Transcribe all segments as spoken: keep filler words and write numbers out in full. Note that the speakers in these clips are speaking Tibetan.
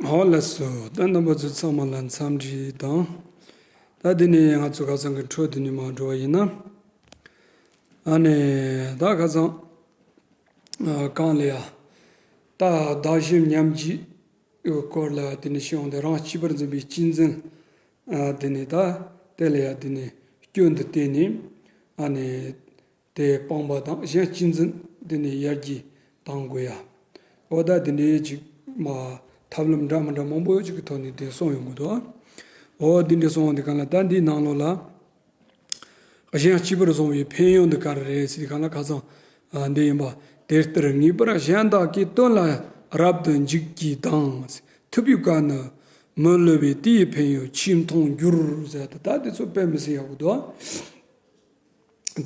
ཧོ་ལགས་སོ། ད་རྣམ་པ་ཚོ་ཚང་མ་ལ་འཚམས་འདྲི་དང་། ད་འདི་ནས་ང་ཚོ་ཁ་སང་གི་འཕྲོ་འདི་ནས་མར་འགྲོ་བ་ཡིན་ན། ཨ་ནི་ད་ཁ་སང་ཨ་གང་ལ་ཡ། ད་བདག་གཞན་མཉམ་བརྗེའི་སྐོར་ལ་དེ་ནས་ཤེས་ཡོང་དེ་རང་གཅེས་པར་འཛིན་པའི་གཅེས་འཛིན། ཨ་དེ་ནས་ད་དེ་ལ་ཡ་དེ་ནས་སྐྱོན་དུ་བལྟས་ནས། ཨ་ནི། དེ་སྤངས་པ་དང་གཞན་གཅེས་འཛིན་དེ་ནས་ཡར་རྒྱས་གཏང་དགོས་ཡ། འོ་ད་དེ་འདྲའི་ཅིག་མ་ཐབས་ལམ་འདྲ་མི་འདྲ་མང་པོ་ཅིག་གི་ཐོག་ནས་དེ་གསུངས་ཡོང་གི་འདུག་འོ་དེ་འདྲ་གསུངས་འདི་ག་ལ་ད་འདིའི་ནང་ལོགས་ལ། གཞན་གཅེས་པར་བཟུང་བའི་ཕན་ཡོན་འདི་ག་རེ་རེད་ཟེར་ག་ལ་ཁ་སང་། ཨ་འདི་ཡིན་པ། དེ་ལྟར་ངེས་པར་གཞན་དག་གི་དོན་ལ་རབ་ཏུ་འཇུག་གྱིས་དང་། ཐུབ་པའི་བཀའ་ནི་མི་བསླུ་བས་དེ་ཡི་ཕན་ཡོན་ཆེས་མཐོང་འགྱུར་ཟེར་ད་ད་དེ་ཚོ་དཔེ་མི་སྲིད་ཡག་པོ་འདུག་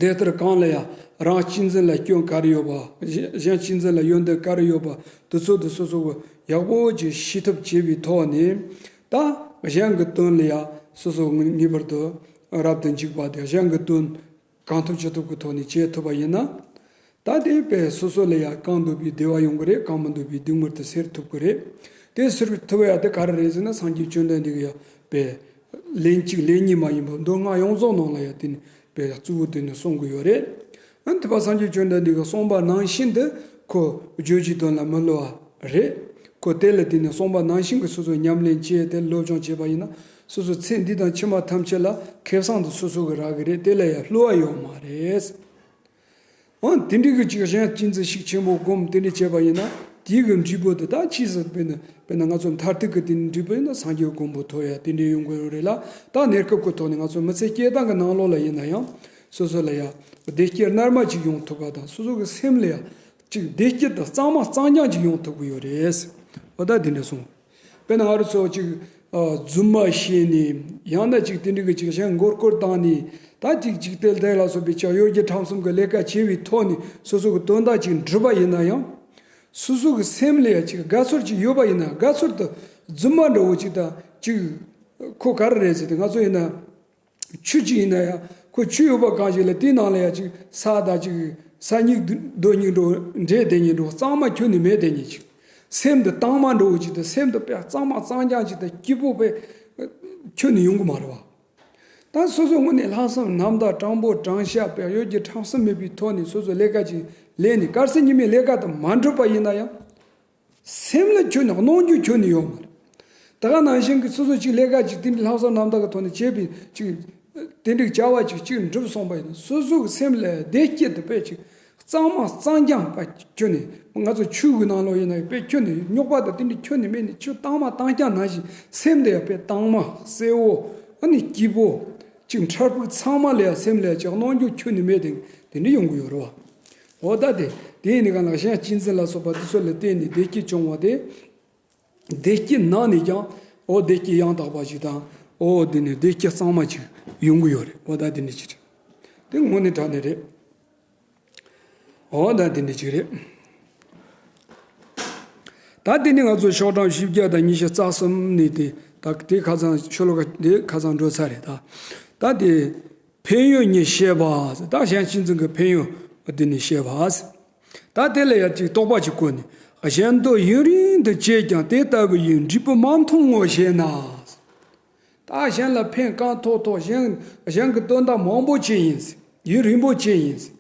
དེ་ལྟར་གང་ལ་ཡང་རང་གཅེས་འཛིན་ལ་སྐྱོན་ག་རེ་ཡོད་པ། གཞན་གཅེས་འཛིན་ལ་ཡོན་ཏན་ག་རེ་ཡོད་པ། དེ་ཚོ་དེ་སོ་སོ་གི་ཡག་པོ་ཅིག་ཤེས་ཐབས་བྱེད་པའི་ཐོག་ནས། ད་གཞན་གྱི་དོན་ལ་ཡང་སོ་སོ་ངེས་པར་དུ་རབ་ཏུ་འཇུག་པ་དེ་གཞན་གྱི་དོན་གང་ཐུབ་ཅི་ཐུབ་ཀྱི་ཐོག་ནས་བྱེད་ཐུབ་པ་ཡིན་ན། ད་དེ་དཔེ་སོ་སོ་ལ་ཡང་གང་འདོད་པའི་བདེ་བ་ཡོང་གི་རེད། གང་མི་འདོད་པའི་སྡུག་བསྔལ་དེ་སེལ་ཐུབ་ཀྱི་རེད། དེ་སེལ་ཐུབ་ཡ་དེ་ག་རེ་རེད་ཟེར་ན་སངས་རྒྱས་བཅོམ་ལྡན་འདས་ཀྱི་ཡང་དཔེ། ལན་གཅིག་ལན་གཉིས་མ་ཡིན་པར་མདོ་སྔགས་ཡོངས་རྫོགས་ནང་ལ་ཡང་དེ་ནི་དཔེ་གཙོ་བོ་དེ་ནི་གསུང་གི་ཡོད་རེད། ཨ་ནི་ཐེག་པ་སངས་རྒྱས་བཅོམ་ལྡན་འདས་ཀྱིས་གསུངས་པ་ནང་བཞིན་དུ་ཁོ་བརྗོད་ཀྱི་དོན་ལ་མི་བསླུ་བ་རེད། ཁོ་དེ་ལ་དེ་ནི་གསུངས་པ་ནང་བཞིན་གྱི་སོ་སོ་ཉམས་ལེན་བྱས་ཏེ་སློབ་སྦྱོང་བྱས་པ་ཡིན་ན་སོ་སོ་ཚེ་འདི་དང་ཕྱི་མ་ཐམས་ཅད་ལ་ཁེ་བཟང་དུ་སོ་སོ་གི་རག་གི་རེད། དེ་ལ་ཡང་བསླུ་བ་ཡོད་མ་རེད། འོ་དེ་འདྲའི་གི་ཅིག་གཞན་གཅེས་འཛིན་ཤུགས་ཆེན་པོ་སྒོམ་དེ་འདྲ་བྱས་པ་ཡིན་ན་དེའི་གི་འབྲས་བུ་དེ་ད་ཕྱིས་སུ་དཔེར་ན་དཔེར་ན་ང་ཚོ་མཐར་ཐུག་གི་དེ་འབྲས་བུ་ཡིན་ན་སངས་རྒྱས་གོ་འཕང་ཐོབ་ཡ་དེ་འདྲའི་ཡོང་གི་ཡོད་རེད་ལ། ད་གནས་སྐབས་ཀྱི་ཐོག་ནས་ང་ཚོ་མི་ཚེ་སྐྱེལ་སྟངས་ཀྱི་ནང་ལོགས་ལ་ཡིན་ན་ཡང་སོ་སོ་ལ་ཡ་བདེ་སྐྱིད་རྣལ་མ་ཅིག་ཡོང་ཐུབ་པ་དང་སོ་སོ་གི་སེམས་ལ་ཡ་ཅིག་བདེ་སྐྱིད་དང་གཙང་མ་གཙང་རྐྱང་ཅིག་ཡོང་ཐུབ་ཀྱི་ཡོད་རེད། འོ་ད་དེ་འདྲ་སོང་། དཔེར་ན་ང་རང་ཚོ་ཅིག་ཨ་རྫུན་མ་བཤད་ནས་ཡང་ན་ཅིག་དེ་འདྲ་གི་ཅིག་གཞན་མགོ་སྐོར་བཏང་ནས་ད་ཅིག་ཅིག་དེ་དེ་ལ་སོགས་པའི་ཅིག་གཡོ་སྒྱུ་ཁྲམ་གསུམ་གི་ལས་ཀ་བྱས་པའི་ཐོག་ནས་སོ་སོ་གི་དོན་དག་ཅིག་འགྲུབ་པ་ཡིན་ན་ཡང་། སོ་སོ་གི་སེམས་ལ་ཡང་ཅིག་དགའ་ཚོར་ཅིག་ཡོད་པ་ཡིན་ན་དགའ་ཚོར་དུ་རྫུན་མ་འདྲ་བོ་ཅིག་དང་ཅིག་ཁོ་ག་རེ་རེད་ཟེར་ཏེ་ང་ཚོ་ཡིན་ན། ཆུ་གཅིག་ཡིན་ན་ཡང་ཁོ་ཆུ་ཡོད་པ་གང་ཞིག་ལ་དེའི་ནང་ལ་ཡང་ཅིག་ས་དང་ཅིག་ས་སྨྱུག་རྡོ་སྨྱུག་འགྲོ་འདྲེས་བསྡད་ཉིན་འགྲོ་གཙང་མ་ཁྱོན་ནས་མེད་བསྡད་ཉིན་ཅིག་སེམས་འདི་དྭངས་མ་འགྲོ་བོ་ཅིག་དང་སེམས་འདི་དཔེ་གཙང་མ་གཙང་རྐྱང་ཅིག་དང་སྐྱིད་པོ་དཔེ་ཁྱོན་ནས་ཡོང་གི་མ་རེད་བ། ད་སོ་སོ་དངོས་གནས་ལྷག་བསམ་རྣམ་དག་དྲང་པོ་དྲང་བཞག་དཔེ་གཡོ་སྒྱུ་ཁྲམ་གསུམ་མེད་པའི་ཐོག་ནས་སོ་སོ་ལས་ཀ་ཅིག་ལས་ནས་གལ་སྲིད་ཉི་མའི་ལས་ཀ་དེ་མ་འགྲུབ་པ་ཡིན་ན་ཡང་། སེམས་ལ་ཁྱོན་ནས་གནོང་རྒྱུ་ཁྱོན་ནས་ཡོད་མ་རེད། ད་ག་ནང་བཞིན་གྱི་སོ་སོ་ཅིག་ལས་ཀ་ཅིག་དེ་འདྲའི་ལྷག་བསམ་རྣམ་དག་གི་ཐོག་ནས་བྱས་པའི་ཅིག་དེ་འདྲའི་བྱ་བ་ཅིག་ཅིག་འགྲུབ་སོང་པ་ཡིན་ན་སོ་སོ་གི་སེམས་ལ་བདེ་སྐྱིད་དུ་དཔེ་ཅིག་གཙང་མ་གཙང་རྐྱང་དཔེ་ཁྱོན་ནས་ང་ཚོ་ཆོས་གི་ནང་ལོགས་ཡིན་ན་དཔེ་ཁྱོན་ནས་རྙོག་པ་དང་དེ་འདྲའི་ཁྱོན་ནས་མེད་ནས་ཆོས་དྭངས་མ་དྭངས་རྐྱང་ནང་བཞིན་སེམས་དེ་ཡང་དཔེ་དྭངས་མ་གསལ་བོ་ཨ་ནི་སྐྱིད་པོ་ཅིག་འཕྲལ་ཕུགས་ཚང་མ་ལ་ཡང་སེམས་ལ་ཡང་ཅིག་གནོང་རྒྱུ་ཁྱོན་ནས་མེད་དེ་དེ་འདྲའི་ཡོང་གི་ཡོད་རེད་བ། འོ་ད་དེ་དེ་ཡིན་ནི་གང་ལ་གཞན་གཅེས་འཛིན་ལ་སོགས་པ་དེ་ཚོ་ལ་བརྟེན་ནས་བདེ་སྐྱིད་བྱུང་བ་དེ། བདེ་སྐྱིད་ནང་ནས་ཀྱང་འོ་བདེ་སྐྱིད་ཡང་དག་པ་ཞིག་དང་འོ་དེ་ནས་བདེ་སྐྱིད་གཙང་མ་ཅིག་ཡོང་གི་ཡོད་རེད། འོ་ད་དེ་འདྲ་ཅིག་རེད། དེ་དངོས་གནས་དྲང་གནས་རེད། འོ་ད་དེ་འདྲ་ཅིག་རེད། ད་དེ་ནི་ང་ཚོ་ཤོག་གྲངས་བཞི་བརྒྱ་དང་ཉི་ཤུ་རྩ་གསུམ་ནས་དེ་ད་དེ་ཁ་སང་ཤོ་ལོ་ཀ་དེ་ཁ་སང་འགྲོ་ཚར་རེད་ད། ད་དེ། ཕན་ཡོན་གཉིས་བཤད་པ། ད་གཞན་གཅེས་འཛིན་གྱི་ཕན་ཡོན་འདི་ནི་བཤད་པ། ད་དེ་ལ་ཡང་ཅིག་དོགས་པ་ཅིག་བཀོད་ནས་གཞན་དོན་ཡུན་རིང་དུ་བྱས་ཀྱང་དེ་ལྟ་བུ་ཡི་འབྲས་བུ་མ་མཐོང་ངོ་ཞེ་ན། ད་གཞན་ལ་ཕན་གང་ཐོགས་ཐོགས་གཞན་གཞན་གྱི་དོན་དག་མང་པོ་བྱས་ཡིན། ཡུན་རིང་པོ་བྱས་ཡིན།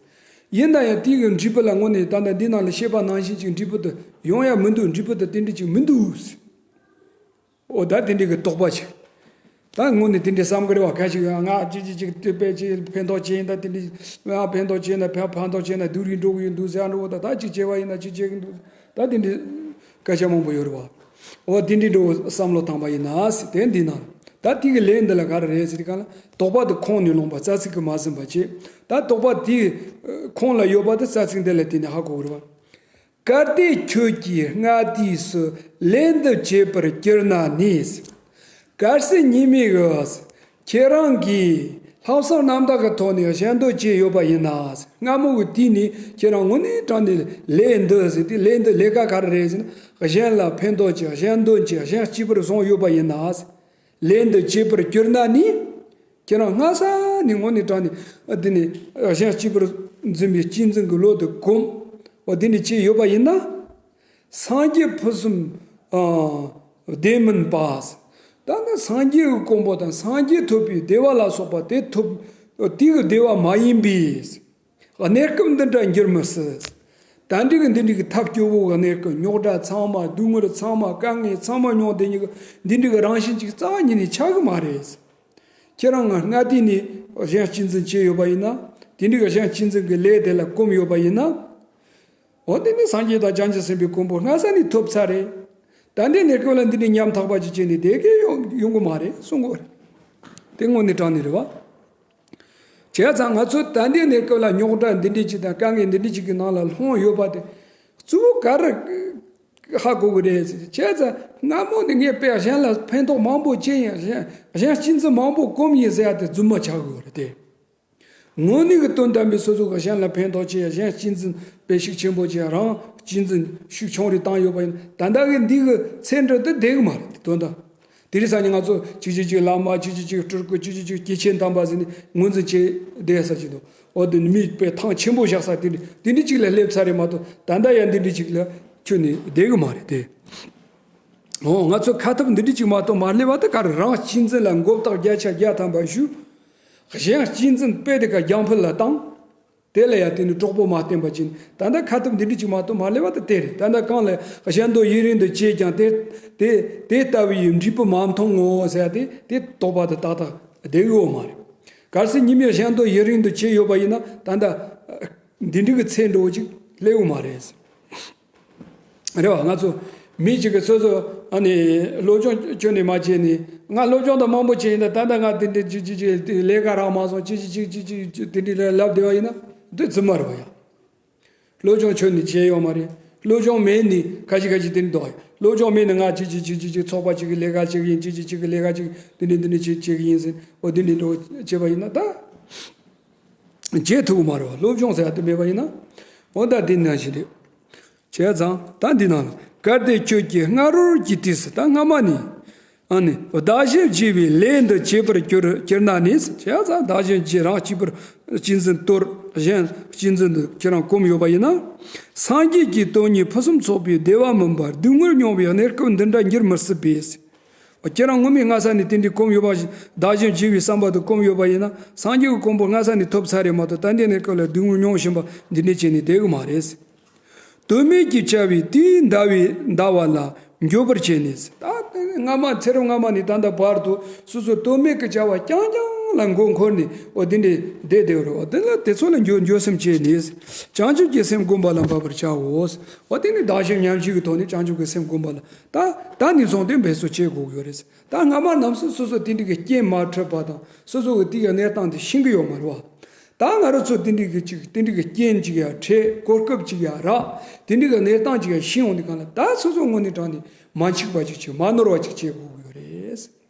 ཡིན་ན་ཡང་དེའི་གི་འབྲས་བུ་ལ་དངོས་གནས་ད་ལྟ་འདི་ནང་ལ་བཤད་པ་ནང་བཞིན་ཅིག་འབྲས་བུ་དེ་ཡོང་ཡ་མི་འདུག་འབྲས་བུ་དེ་དེ་འདྲ་ཅིག་མི་འདུག་འོ་ད་དེ་འདྲའི་གི་དོགས་པ་ཅིག་ད་དངོས་གནས་དེ་འདྲའི་བསམ་གི་རེད་བ། ག་ཞིག་ང་ཅི་ཅི་ཅིག་དེ་དཔེ་ཅིག་ཕན་ཐོགས་ཅི་ཡིན་ད་དེ་འདྲའི་ང་ཕན་ཐོགས་ཅི་ཡིན་ད་ཕན་ཕན་ཐོགས་ཅི་ཡིན་ད་སྡུག་རུ་འགྲོ་གི་ཡོད་འདུག་ཟེར་འགྲོ་ད་ད་ཅིག་བྱས་པ་ཡིན་ན་ཅི་བྱེད་གི་འདུག་ད་དེ་འདྲའི་སྐད་ཆ་མང་པོ་ཡོད་རེད་བ། འོ་དེ་འདྲའི་འགྲོ་བསམ་བློ་བཏང་པ་ཡིན་ན་ཟེར་དེ་འདི་ན་ད་དེ་གི་ལན་འདི་ལ་ག་རེ་རེད་ཟེར་ག་ལ་དོགས་པ་དེ་ཁོང་ནས་ལོངས་པ་རྩ་ཚིག་གི་མ་ཟིན་པ་བྱེད། ད་དོགས་པ་དེ་ཁོང་ལ་ཡོད་པ་དེ་རྩ་ཚིག་འདི་ལ་བརྟེན་ནས་ཧ་གོ་གི་རེད་བ། གལ་ཏེ་ཁྱོད་ཀྱིས་སྔ་དུས་སུ་ལན་དུ་བྱེད་པར་གྱུར་ན་ནི། གལ་སྲིད་ཉེས་དམིགས་ཁྱེད་རང་གིས་ལྷག་བསམ་རྣམ་དག་གི་ཐོག་ནས་གཞན་དོན་བྱས་ཡོད་པ་ཡིན་ན། སྔ་མོ་གི་དུས་ནས་ཁྱེད་རང་དངོས་གནས་དྲང་ནས་ལས་འདི་ཟེར་ཏེ་ལས་འདི་ལས་ཀ་ག་རེ་རེད་ཟེར་ན་གཞན་ལ་ཕན་ཐོགས་ཀྱི་གཞན་དོན་གྱི་གཞན་གཅེས་པར་བཟུང་ཡོད་པ་ཡིན་ན། ལས་འདི་བྱེད་པར་གྱུར་ན་ནི། ཁྱེད་རང་སྔ་ས་ནས་དངོས་གནས་དྲང་ནས་འདི་ནས་གཞན་གཅེས་པར་འཛིན་པའི་གཅེས་འཛིན་གྱི་བློ་དེ་གོམས། འོ་འདི་ནས་བྱས་ཡོད་པ་ཡིན་ན། སངས་རྒྱས་ཕུན་སུམ་ཨ་ བདེ་མིན་པ། ད་ནི་སངས་རྒྱས་ཀྱི་གོ་འཕང་དང་སངས་རྒྱས་ཐོབ་པའི་བདེ་བ་ལ་སོགས་པ་དེ་ཐོབ། དེ་གི་བདེ་བ་མ་ཡིན་པའི་གནས་སྐབས་འདི་འདྲ་འགྱུར་མི་སྲིད། ད་འདྲའི་གི་འདི་འདྲའི་གི་ཐབས་སྐྱོ་བོ་གི་གནས་སྐབས། རྙོག་དྲ་ཚང་མ། སྡུག་བསྔལ་ཚང་མ། དཀའ་ངལ་ཚང་མ་མྱོང་བསྡད་མཁན་གྱི་འདི་འདྲའི་གི་རང་བཞིན་ཅིག་རྩ་བ་ཉིད་ནས་ཆགས་གི་མ་རེད། ཁྱེད་རང་ང་སྔ་དུས་ནས་གཞན་གཅེས་འཛིན་བྱས་ཡོད་པ་ཡིན་ན། དེ་འདྲའི་གི་གཞན་གཅེས་འཛིན་གྱི་ལས་དེ་ལ་གོམས་ཡོད་པ་ཡིན་ན། འོ་དེ་ནི་སངས་རྒྱས་དང་བྱང་ཆུབ་སེམས་དཔའི་གོ་འཕང་སྔ་ས་ནས་ཐོབ་ཚར་རེད། ད་ལྟའི་གནས་སྐབས་ལ་འདི་འདྲའི་ཉམ་ཐག་པ་ཅིག་བྱས་ནས་བསྡད་མཁན་ཡོང་ཡོང་གི་མ་རེད་གསུང་གི་རེད། དེ་དངོས་གནས་དྲང་གནས་རེད་བ། བྱས་ཙང་ང་ཚོ་ད་ལྟའི་གནས་སྐབས་ལ་རྙོག་དྲ་འདི་འདྲའི་ཅིག་དང་དཀའ་ངལ་འདི་འདྲའི་ཅིག་གི་ནང་ལ་ལྷུང་ཡོད་པ་དེ་གཙོ་བོ་ག་རེ་ཧ་གོ་གི་རེད་ཟེར། བྱས་ཙང་སྔ་མོ་ནས་ངས་དཔེ་གཞན་ལ་ཕན་ཐོགས་མང་པོ་བྱས་ཡིན། གཞན་གཞན་གཅེས་འཛིན་མང་པོ་གོམས་ཡིན་ཟེར་ཡ་དེ་རྫུན་མ་ཆགས་དགོས་རེད་དེ། དངོས་གནས་ཀྱི་དོན་དམ་པའི་སོ་སོ་གི་གཞན་ལ་ཕན་ཐོགས་བྱེད་ཡ། གཞན་གཅེས་འཛིན་དཔེ་ཤུགས་ཆེན་པོ་བྱེད་ཡ། རང་གཅེས་འཛིན་ཤུགས་ཆུང་རུ་བཏང་ཡོད་པ་ཡིན། ད་ལྟ་གི་འདི་གི་ཚད་འགྲོ་དུ་བསྡད་གི་མ་རེད་དོན་དག་དེ་རིང་སང་ཉིན་ང་ཚོ་གཅིག་གཅིག་གཅིག་བླ་མ། གཅིག་གཅིག་གཅིག་སྤྲུལ་སྐུ། གཅིག་གཅིག་གཅིག་སྐྱེས་ཆེན་དམ་པ་ཟེར་ནས་ངོས་འཛིན་བྱེད་བསྡད་ས་ཅིག་འདུག་འོ་དེ་ནི་མིས་དཔེ་ཐང་ཆེན་པོ་བཞག་ས་དེ་འདྲ་དེ་འདྲ་ཅིག་ལ་སླེབས་ཚར་རེད་མ་གཏོགས། ད་ལྟ་ཡང་འདི་འདྲ་ཅིག་ལ་ཁྱོན་ནས་བསྡད་གི་མ་རེད་དེ། འོ་ང་ཚོ་ཁ་ཐུབ་འདི་འདྲ་ཅིག་མ་གཏོགས་མ་སླེབས་པ་དེ་ག་རེ། རང་གཅེས་འཛིན་ལ་མགོ་བཏགས་བརྒྱ་ཆ་བརྒྱ་ཐམ་པ་ཞུ། གཞན་གཅེས་འཛིན་དཔེ་དེ་ག་རྒྱང་འཕུར་ལ་བཏང་། དེ་ལ་ཡང་དེ་ནི་གྲོགས་པོ་མ་བསྟེན་པ་ཅིན། ད་ལྟ་ཁ་ཐུབ་འདི་འདྲ་ཅིག་མ་གཏོགས་མ་སླེབས་པ་དེ་དེ་རེད། ད་ལྟ་གང་ལ་གཞན་དོན་ཡུན་རིང་དུ་བྱས་ཀྱང་དེ་དེ་དེ་ལྟ་བུའི་འབྲས་བུ་མ་མཐོང་ངོ་ཟེར་ཡ་དེ་དེ་དོགས་པ་དེ་ཏག་ཏག་བསྡད་ཡོད་མ་རེད། གལ་སྲིད་ཉིན་མོའི་གཞན་དོན་ཡུན་རིང་དུ་བྱས་ཡོད་པ་ཡིན་ན། ད་ལྟ་འདི་འདྲ་གི་ཚད་འགྲོ་བ་ཅིག་སླེབས་ཡོད་མ་རེད། རེད་བ། ང་ཚོ་མི་གཅིག་གིས་སོ་སོ་ཨ་ནི་སློབ་སྦྱོང་ཁྱོན་ནས་མ་བྱས་ནས། ང་སློབ་སྦྱོང་དང་མང་པོ་བྱས་ཡིན། ད་ད་ལྟ་ང་དེ་འདྲ་ཅིག་ཅིག་ཅིག་ལས་ཀ་རག་མ་སོང་། ཅིག་ཅིག་ཅིག་ཅིག་ཅིག་དེ་འདྲ་ལབ་བསྡད་པ་ཡིན་ན་དེ་རྫུན་མ་རེད་བ་ཡ། སློབ་སྦྱོང་ཁྱོན་ནས་བྱས་ཡོད་མ་རེད། སློབ་སྦྱོང་མེད་ནི་ཁ་ཅིག་ཁ་ཅིག་དེ་འདྲ་འདུག་བ་ཡ། སློབ་སྦྱོང་མེད་ནི་ང་ཅིག་ཅིག་ཅིག་ཅིག་ཅིག་ཚོགས་པ་ཅིག་གི་ལས་ཀ་བྱེད་ཀྱི་ཡིན། ཅིག་ཅིག་ཅིག་གི་ལས་ཀ་ཅིག་དེ་འདྲ་འདི་འདྲ་བྱེད་བྱེད་ཀྱི་ཡིན་ཟེར། འོ་དེ་འདྲ་འདྲ་བྱས་པ་ཡིན་ན་ད་བྱེད་ཐུབ་ཀྱི་མ་རེད་བ། སློབ་སྦྱོང་ཟེར་ཡ་དེ་མེད་པ་ཡིན་ན། འོ་ད་དེ་ནང་བཞིན་རེད། བྱས་ཙང་ད་འདི་ནང་ལ། གལ་ཏེ་ཁྱོད་ཀྱིས་སྔ་རོལ་གྱི་དུས་སུ། ད་སྔ་མ་ནས་ཨ་ནི་བདག་གཞན་བརྗེ་བའི་ལས་འདི་བྱེད་པར་གྱུར་གྱུར་ན་ནི། བྱས་ཙང་བདག་གཞན་བརྗེ། རང་གཅིག་པུར་གཅེས་འཛིན་དོར། གཞན་གཅེས་འཛིན་དུ་ཁྱེད་རང་གོམས་ཡོད་པ་ཡིན་ན། སངས་རྒྱས་ཀྱི་དོན་གཉིས་ཕུན་སུམ་ཚོགས་པའི་བདེ་བ་མིན་པར་སྡུག་བསྔལ་མྱོང་བའི་གནས་སྐབས་འདི་འདྲ་འགྱུར་མི་སྲིད་པས། ཁྱེད་རང་ངོ་མའི་སྔ་ས་ནས་དེ་འདྲའི་གོམས་ཡོད་པ་ཞིག་བདག་གཞན་བརྗེ་བའི་བསམ་པ་དེ་གོམས་ཡོད་པ་ཡིན་ན། སངས་རྒྱས་ཀྱི་གོ་འཕང་སྔ་ས་ནས་ཐོབ་ཚར་རེད་མ་གཏོགས། ད་ལྟའི་གནས་སྐབས་ལ་སྡུག་བསྔལ་མྱོང་བཞིན་པ་འདི་འདྲ་བྱས་ནས་བསྡད་ཀྱི་མ་རེད། དོན་མེད་ཀྱི་བྱ་བས་དེའི་འདའ་བའི་འདའ་བ་ལ་འགྱོད་པར་བྱས་ནས། ད་སྔ་མ་ཚེ་རབས་སྔ་མ་ནས་ད་ལྟ་བར་དུ་སོ་སོ་དོན་མེད་ཀྱི་བྱ་བ་རྐྱང་རྐྱང་ལ་མགོ་འཁོར་ནས། འོ་དེ་འདྲས་བསྡད་བསྡད་རོ། འོ་དེ་ལ་དེ་ཚོ་ལ་འགྱོད་འགྱོད་སེམས་བསྐྱེད་ནས། བྱང་ཆུབ་ཀྱི་སེམས་བསྒོམ་པ་ལ་འབད་པར་བྱའོ། འོ་དེ་ནི་བདག་གཞན་མཉམ་བརྗེ་གི་ཐོག་ནས་བྱང་ཆུབ་ཀྱི་སེམས་བསྒོམ་པ་ལ། ད་ད་ནས་བཟུང་སྟེ་འབད་རྩོལ་བྱེད་དགོས་ཀྱི་ཡོད་རེད། ད་སྔ་མ་རྣམས་སུ་སོ་སོ་དེ་འདྲ་གི་རྐྱེན་མ་འཕྲད་པ་དང་། སོ་སོ་གི་དེ་གི་གནས་སྟངས་དེ་ཤེས་ཀྱི་ཡོད་མ་རེད་བ། ད་ང་རང་ཚོ་དེ་འདྲ་གི་ཅིག་དེ་འདྲ་གི་རྐྱེན་ཅིག་ཡ་འཕྲད། གོ་སྐབས་ཅིག་ཡ་རག་དེ་འདྲ་གི་གནས་སྟངས་ཅིག་ཡ་ཤེས་ཡོང་དུས་སྒང་ལ། ད་སོ་སོ་དངོས་གནས་དྲང་ནས་མ་འཆུག་པ་ཅིག་བྱེད། མ་ནོར་བ་ཅིག་བྱེད་དགོས་ཀྱི་ཡོད་རེད།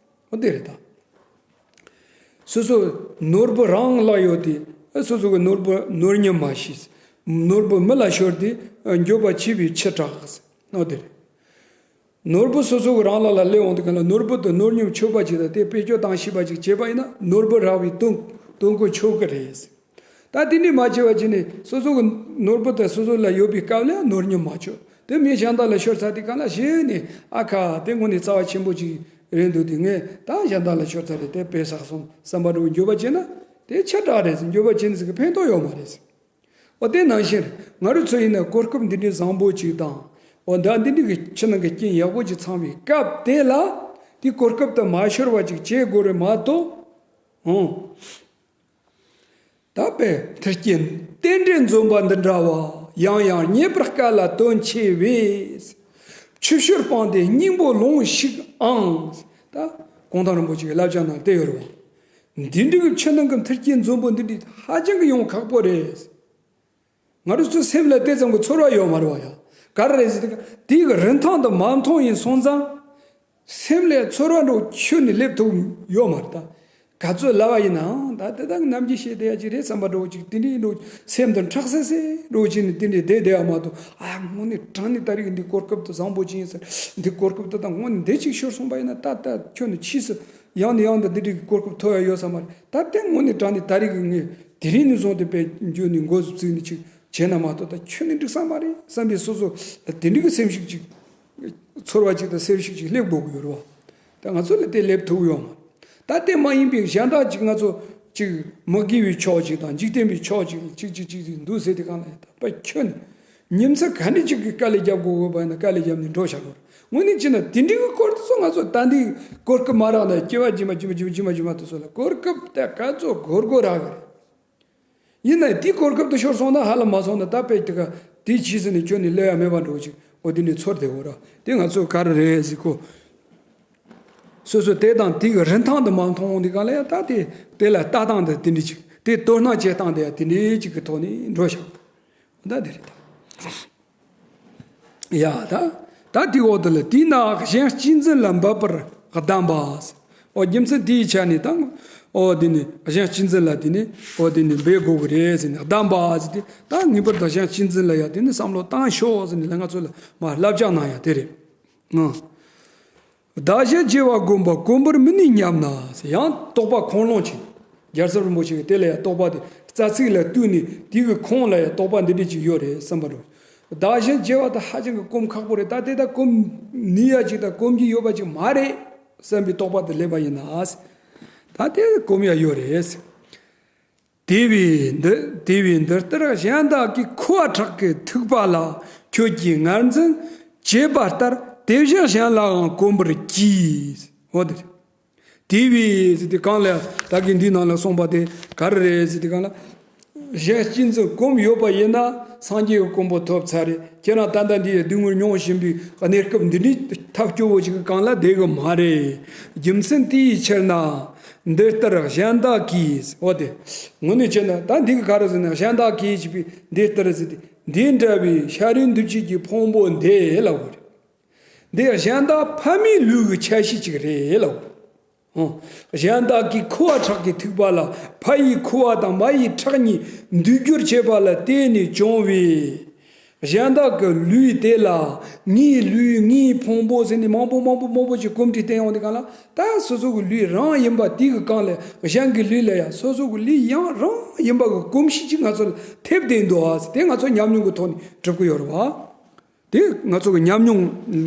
འོ་དེ་རེད་ད། སོ་སོ་ནོར་བུ་རང་ལ་ཡོད་དེ། སོ་སོ་གི་ནོར་བུ་ནོར་ཉམས་མ་ཤེས། ནོར་བུ་མི་ལ་ཤོར་ཏེ་འགྱོད་པ་ཆེ་བའི་ཕྱིར་གྲགས། འོ་དེ་རེད། ནོར་བུ་སོ་སོ་གི་རང་ལ་ལ་སླེབས་འོང་དུས་སྒང་ལ། ནོར་བུ་དེ་ནོར་ཉམས་ཆོད་པ་ཅིག་དང་དེ་བེད་སྤྱོད་བཏང་ཤེས་པ་ཅིག་བྱས་པ་ཡིན་ན། ནོར་བུ་རག་པའི་དོན་དོན་གོ་ཆོད་ཀྱི་རེད། ད་དེ་འདྲས་མ་བྱས་པ་བྱས་ནས་སོ་སོ་གི་ནོར་བུ་དེ་སོ་སོ་ལ་ཡོད་པའི་སྐབས་ལ་ནོར་ཉམས་མ་ཆོད། དེ་མི་གཞན་དག་ལ་ཤོར་ཚར་དུས་སྒང་ལ་གཞི་ནས་ཨ་ཁ་དེ་དངོས་གནས་རྩ་བ་ཆེན་པོ་ཅིག་རེད་འདུག་དེ་ངས་ད་གཞན་དག་ལ་ཤོར་ཚར་རེད། དེ་དཔེ་བསགས་སོང་བསམ་པ་འདྲ་བོ་འགྱོད་པ་བྱས་ན་དེ་ཕྱིར་གྲགས་རེད། འགྱོད་པ་བྱས་ནས་ཟེར་གི་ཕན་ཐོགས་ཡོད་མ་རེད། འོ་དེ་ནང་བཞིན་ང་རང་ཚོ་ཡིན་ན་གོ་སྐབས་འདི་འདྲའི་བཟང་པོ་ཅིག་དང་། འོ་ད་འདི་འདྲའི་གི་ཕྱི་ནང་གི་རྐྱེན་ཡག་པོ་ཅིག་ཚང་བའི་སྐབས་དེ་ལ། དེ་གོ་སྐབས་དེ་མ་ཤོར་བ་ཅིག་བྱེད་དགོས་རེད་མ་གཏོགས། འོང་། ད་དཔེ་མཐུ་རྐྱེན་རྟེན་འབྲེལ་འཛོམས་པ་འདི་འདྲ་བ། ཡང་ཡང་རྙེད་པར་དཀའ་ལ་དོན་ཆེ་བས། ཆུ་ཤུར་སྤངས་ཏེ་སྙིང་པོ་ལོངས་ཤིག་ཨང་། ད་གུང་ཐང་རིན་པོ་ཆེ་གི་བསླབ་བྱ་ནང་དེ་ཡོད་རེད་བ། འདི་འདྲ་གི་ཕྱི་ནང་གི་མཐུ་རྐྱེན་འཛོམས་པོ་འདི་འདྲ་ཧ་ཅང་གི་ཡོང་ཁག་པོ་རེད། ང་རང་ཚོའི་སེམས་ལ་དེ་ཙམ་གྱི་ཚོར་བ་ཡོད་མ་རེད་བ་ཡ། ག་རེ་རེད་ཟེར་དུས། དེའི་གི་རིན་ཐང་དེ་མ་མཐོང་ཡིན་སོང་ཙང་། སེམས་ལ་ཚོར་བ་འདྲ་བོ་ཁྱོན་ནས་སླེབས་ཐུབ་ཡོད་མ་རེད་ད། ག་ཚོད་ལབ་པ་ཡིན་ནའང་ད་དེ་དག་ནམ་རྒྱུན་བཤད་བསྡད་ཡ་ཅིག་རེད་བསམ་པ་འདྲ་བོ་ཅིག་དེ་འདྲའི་འདྲ་བོ་སེམས་དེ་འཁྲག་སེ་སེ་འདྲ་བོ་བྱས་ནས་དེ་འདྲའི་བསྡད་བསྡད་ཡ་མ་གཏོགས། ཨ་དངོས་གནས་དྲང་གནས་ད་རེས་འདི་གོ་སྐབས་དེ་བཟང་པོ་ཅིག་ཡིན་ཟེར། འདི་གོ་སྐབས་དེ་དང་དངོས་གནས་འདི་ཅིག་ཤོར་སོང་པ་ཡིན་ན། ད་ད་ཁྱོན་ནས་ཕྱིས་སུ་ཡང་ནས་ཡང་དུ་འདི་འདྲའི་གི་གོ་སྐབས་ཐོབ་ཡ་ཡོད་ས་མ་རེད། ད་དེ་དངོས་གནས་དྲང་གནས་ད་རེས་ཀྱི་ངས་དེ་རིང་ནས་བཟུང་སྟེ་དཔེ་འཇོག་ནས་འགོ་བཙུགས་ནས་ཅིག་བྱས་ན་མ་གཏོགས། ད་ཁྱོན་ནས་འགྲིག་ས་མ་རེད་བསམ་པའི་སོ་སོ་དེ་འདྲའི་གི་སེམས་ཤུགས་ཅིག་ ཚོར་བ་ཅིག་དང་སེམས་ཤུགས་ཅིག་སླེབས་དགོས་ཀྱི་ཡོད་རེད་བ། ད་ང་ཚོ་ལ་དེ་སླེབས་ཐུབ་ཡོད་མ་རེད། ད་དེ་མ་ཡིན་པའི་གཞན་དག་ཅིག་ང་ཚོ་ཅིག་མི་དགེ་བའི་ཕྱོགས་ཅིག་དང་འཇིག་རྟེན་པའི་ཕྱོགས་ཅིག་ཅིག་ཅིག་ཅིག་ཅིག་འདུག་ཟེར་དེ་གང་ལ་ཡང་དག་པ་ཁྱོན་ཉིན་མཚན་ག་འདྲ་ཅིག་གི་དཀའ་ལས་རྒྱབ་དགོས་དགོས་པ་ཡིན་ན་དཀའ་ལས་རྒྱབ་ནས་འགྲོ་བཞག་དགོས་རེད། དངོས་གནས་བྱས་ན་དེ་འདྲའི་གི་སྐོར་དེ་ཚོ་ང་ཚོ་ད་འདི་གོ་སྐབས་མ་རག་ན་སྐྱེ་བ་རྗེས་མ་རྗེས་མ་རྗེས་མ་རྗེས་མ་དེ་ཚོ་ལ་གོ་སྐབས་དེ་ག་ཚོད་འགོར་དགོས་རག་གི་རེད། ཡིན་ན་དེའི་གོ་སྐབས་དེ་ཤོར་སོང་ན་ཧ་ལམ་མ་སོང་ན་ད་དཔེ་དེ་ག་དེའི་ཕྱིས་སུ་ནི་ཁྱོད་ནི་སླེབས་ཡ་མེད་པ་འགྲོ་ཅིག་འོ་དེ་ནི་ཚོར་དེ་འོ་ར་དེ་ང་ཚོ་ག་རེ་རེད་ཟེར་གོ། སོ་སོ་དེ་དང་དེ་གི་རིན་ཐང་དུ་མ་མཐོང་དེ་ག་ལ་ཡ་ད་དེ་དེ་ལ་ལྟ་སྟངས་དེ་དེ་འདྲ་ཅིག་དེ་དོ་སྣང་བྱེད་སྟངས་དེ་ཡ་དེ་འདྲ་ཅིག་གི་ཐོག་ནས་འགྲོ་ཤག་ད་དེ་རེད་ད། ཡ་ད། ད་དེའི་འོག་ཏུ་ལ་དེས་ན་གཞན་གཅེས་འཛིན་ལ་འབད་པར་གདམས་པ། ཨོ་རྒྱུ་མཚན་དེའི་ཆ་ནས་དང་། ཨོ་དེ་ནི་གཞན་གཅེས་འཛིན་ལ་དེ་ནི་ཨོ་དེ་ནི་འབད་དགོས་ཀྱི་རེད་ཟེར་ནས་གདམས་པ་ཟེར་ཏེ་ད་ངེས་པར་དུ་གཞན་གཅེས་འཛིན་ལ་ཡ་དེ་ནི་བསམ་བློ་བཏང་ཤོག་ཟེར་ནས་ལ་ང་ཚོ་ལ་མ་བསླབ་བྱ་གནང་ཡ་དེ་རེད། ཨང་། བདག་གཞན་བརྗེ་བ་བསྒོམ་པ་གོམས་པར་མི་ནུས་སྙམ་ན་ཟེར། ཡང་དོགས་པ་ཁུངས་ལོང་ཆེ། རྒྱལ་ཚབ་རིན་པོ་ཆེ་གིས་དེ་ལ་ཡང་དོགས་པ་དེ་རྩ་ཚིག་ལ་བཏུས་ནས་དེ་གི་ཁུངས་ལ་ཡང་དོགས་པ་འདི་འདྲ་ཅིག་ཡོད་རེད་བསམ་པ་རེད། བདག་གཞན་བརྗེ་བ་དེ་ཧ་ཅང་གི་གོམས་ཁག་པོ་རེད། ད་དེ་ད་གོམས་ནུས་ཡ་ཅིག་དང་གོམས་ཀྱི་ཡོད་པ་ཅིག་མ་རེད་བསམ་པའི་དོགས་པ་དེ་སླེབས་པ་ཡིན་ན། ད་དེ་གོམས་ཡ་ཡོད་རེད། དེ་བས་འདི་དེ་བས་འདི་ལྟར་གཞན་དག་གིས་ཁུ་བ་ཁྲག་གི་ཐིགས་པ་ལ་ཁྱོད་ཀྱིས་ངར་འཛིན་བྱེད་པ་ལྟར་དེ་བཞིན་གཞན་ལའང་གོམས་པར་གྱིས། འོ་དེ་རེད། དེ་བས་ཟེར་དེ་གང་ལ་ད་གིན་འདིའི་ནང་ལ་གསུངས་པ་དེ་ག་རེ་རེད་ཟེར་དེ་གང་ལ། གཞན་གཅེས་འཛིན་གོམས་ཡོད་པ་ཡིན་ན་སངས་རྒྱས་ཀྱི་གོ་འཕང་ཐོབ་ཚར་རེད། ཁྱེད་རང་ད་ལྟ་འདི་ཡི་སྡུག་བསྔལ་མྱོང་བཞིན་པའི་གནས་སྐབས་འདི་འདྲའི་ཐབས་སྐྱོ་བོ་ཞིག་གི་སྒང་ལ་བསྡད་གི་མ་རེད། རྒྱུ་མཚན་དེའི་ཕྱིར་ན། འདི་ལྟར་གཞན་དག་གིས། འོ་དེ། དངོས་གནས་བྱས་ན་ད་འདི་གི་ག་རེ་ཟེར་ན་གཞན་དག་གིས་ཅེས་པའི་འདི་ལྟར་ཟེར་ཏེ་འདི་འདྲ་བའི་ཤ་རུས་འདུ་བྱེད་ཀྱི་ཕུང་པོ་འདི་ལབ་དགོས་རེད། འདི་གཞན་དག་ཕ་མའི་ལུས་ཀྱི་ཆ་ཤས་ཅིག་རེད་ལབ་དགོས་རེད། ཨོ། གཞན་དག་གིས་ཁུ་བ་ཁྲག་གི་ཐིགས་པ་ལ་ཕ་ཡི་ཁུ་བ་དང་མ་ཡི་ཁྲག་གཉིས་འདུས་སྦྱོར་བྱེད་པ་ལ་བརྟེན་ནས་བྱུང་བའི་གཞན་དག་གི་ལུས་དེ་ལ་ངའི་ལུས་ངའི་ཕུང་པོ་ཟེར་ནས་མང་པོ་མང་པོ་མང་པོ་ཅིག་གོམས་འདྲིས་བསྟན་ཡོང་དུས་གང་ལ་ད་སོ་སོ་གི་ལུས་རང་ཡིན་པ་དེ་གི་སྒང་ལ་གཞན་གྱི་ལུས་ལ་ཡང་སོ་སོ་གི་ལུས་ཡང་རང་ཡིན་པ་གི་གོམས་གཤིས་ཅིག་ང་ཚོ་ལ་ཐེབས་བསྡད་འདུག་ཨ་ཟེར་དེ་ང་ཚོ་ཉམས་མྱོང་གི་ཐོག་ནས་གྲུབ་ཀྱི་ཡོད་རེད་བ། དེ་ང་ཚོ་གི་ཉམས་མྱོང་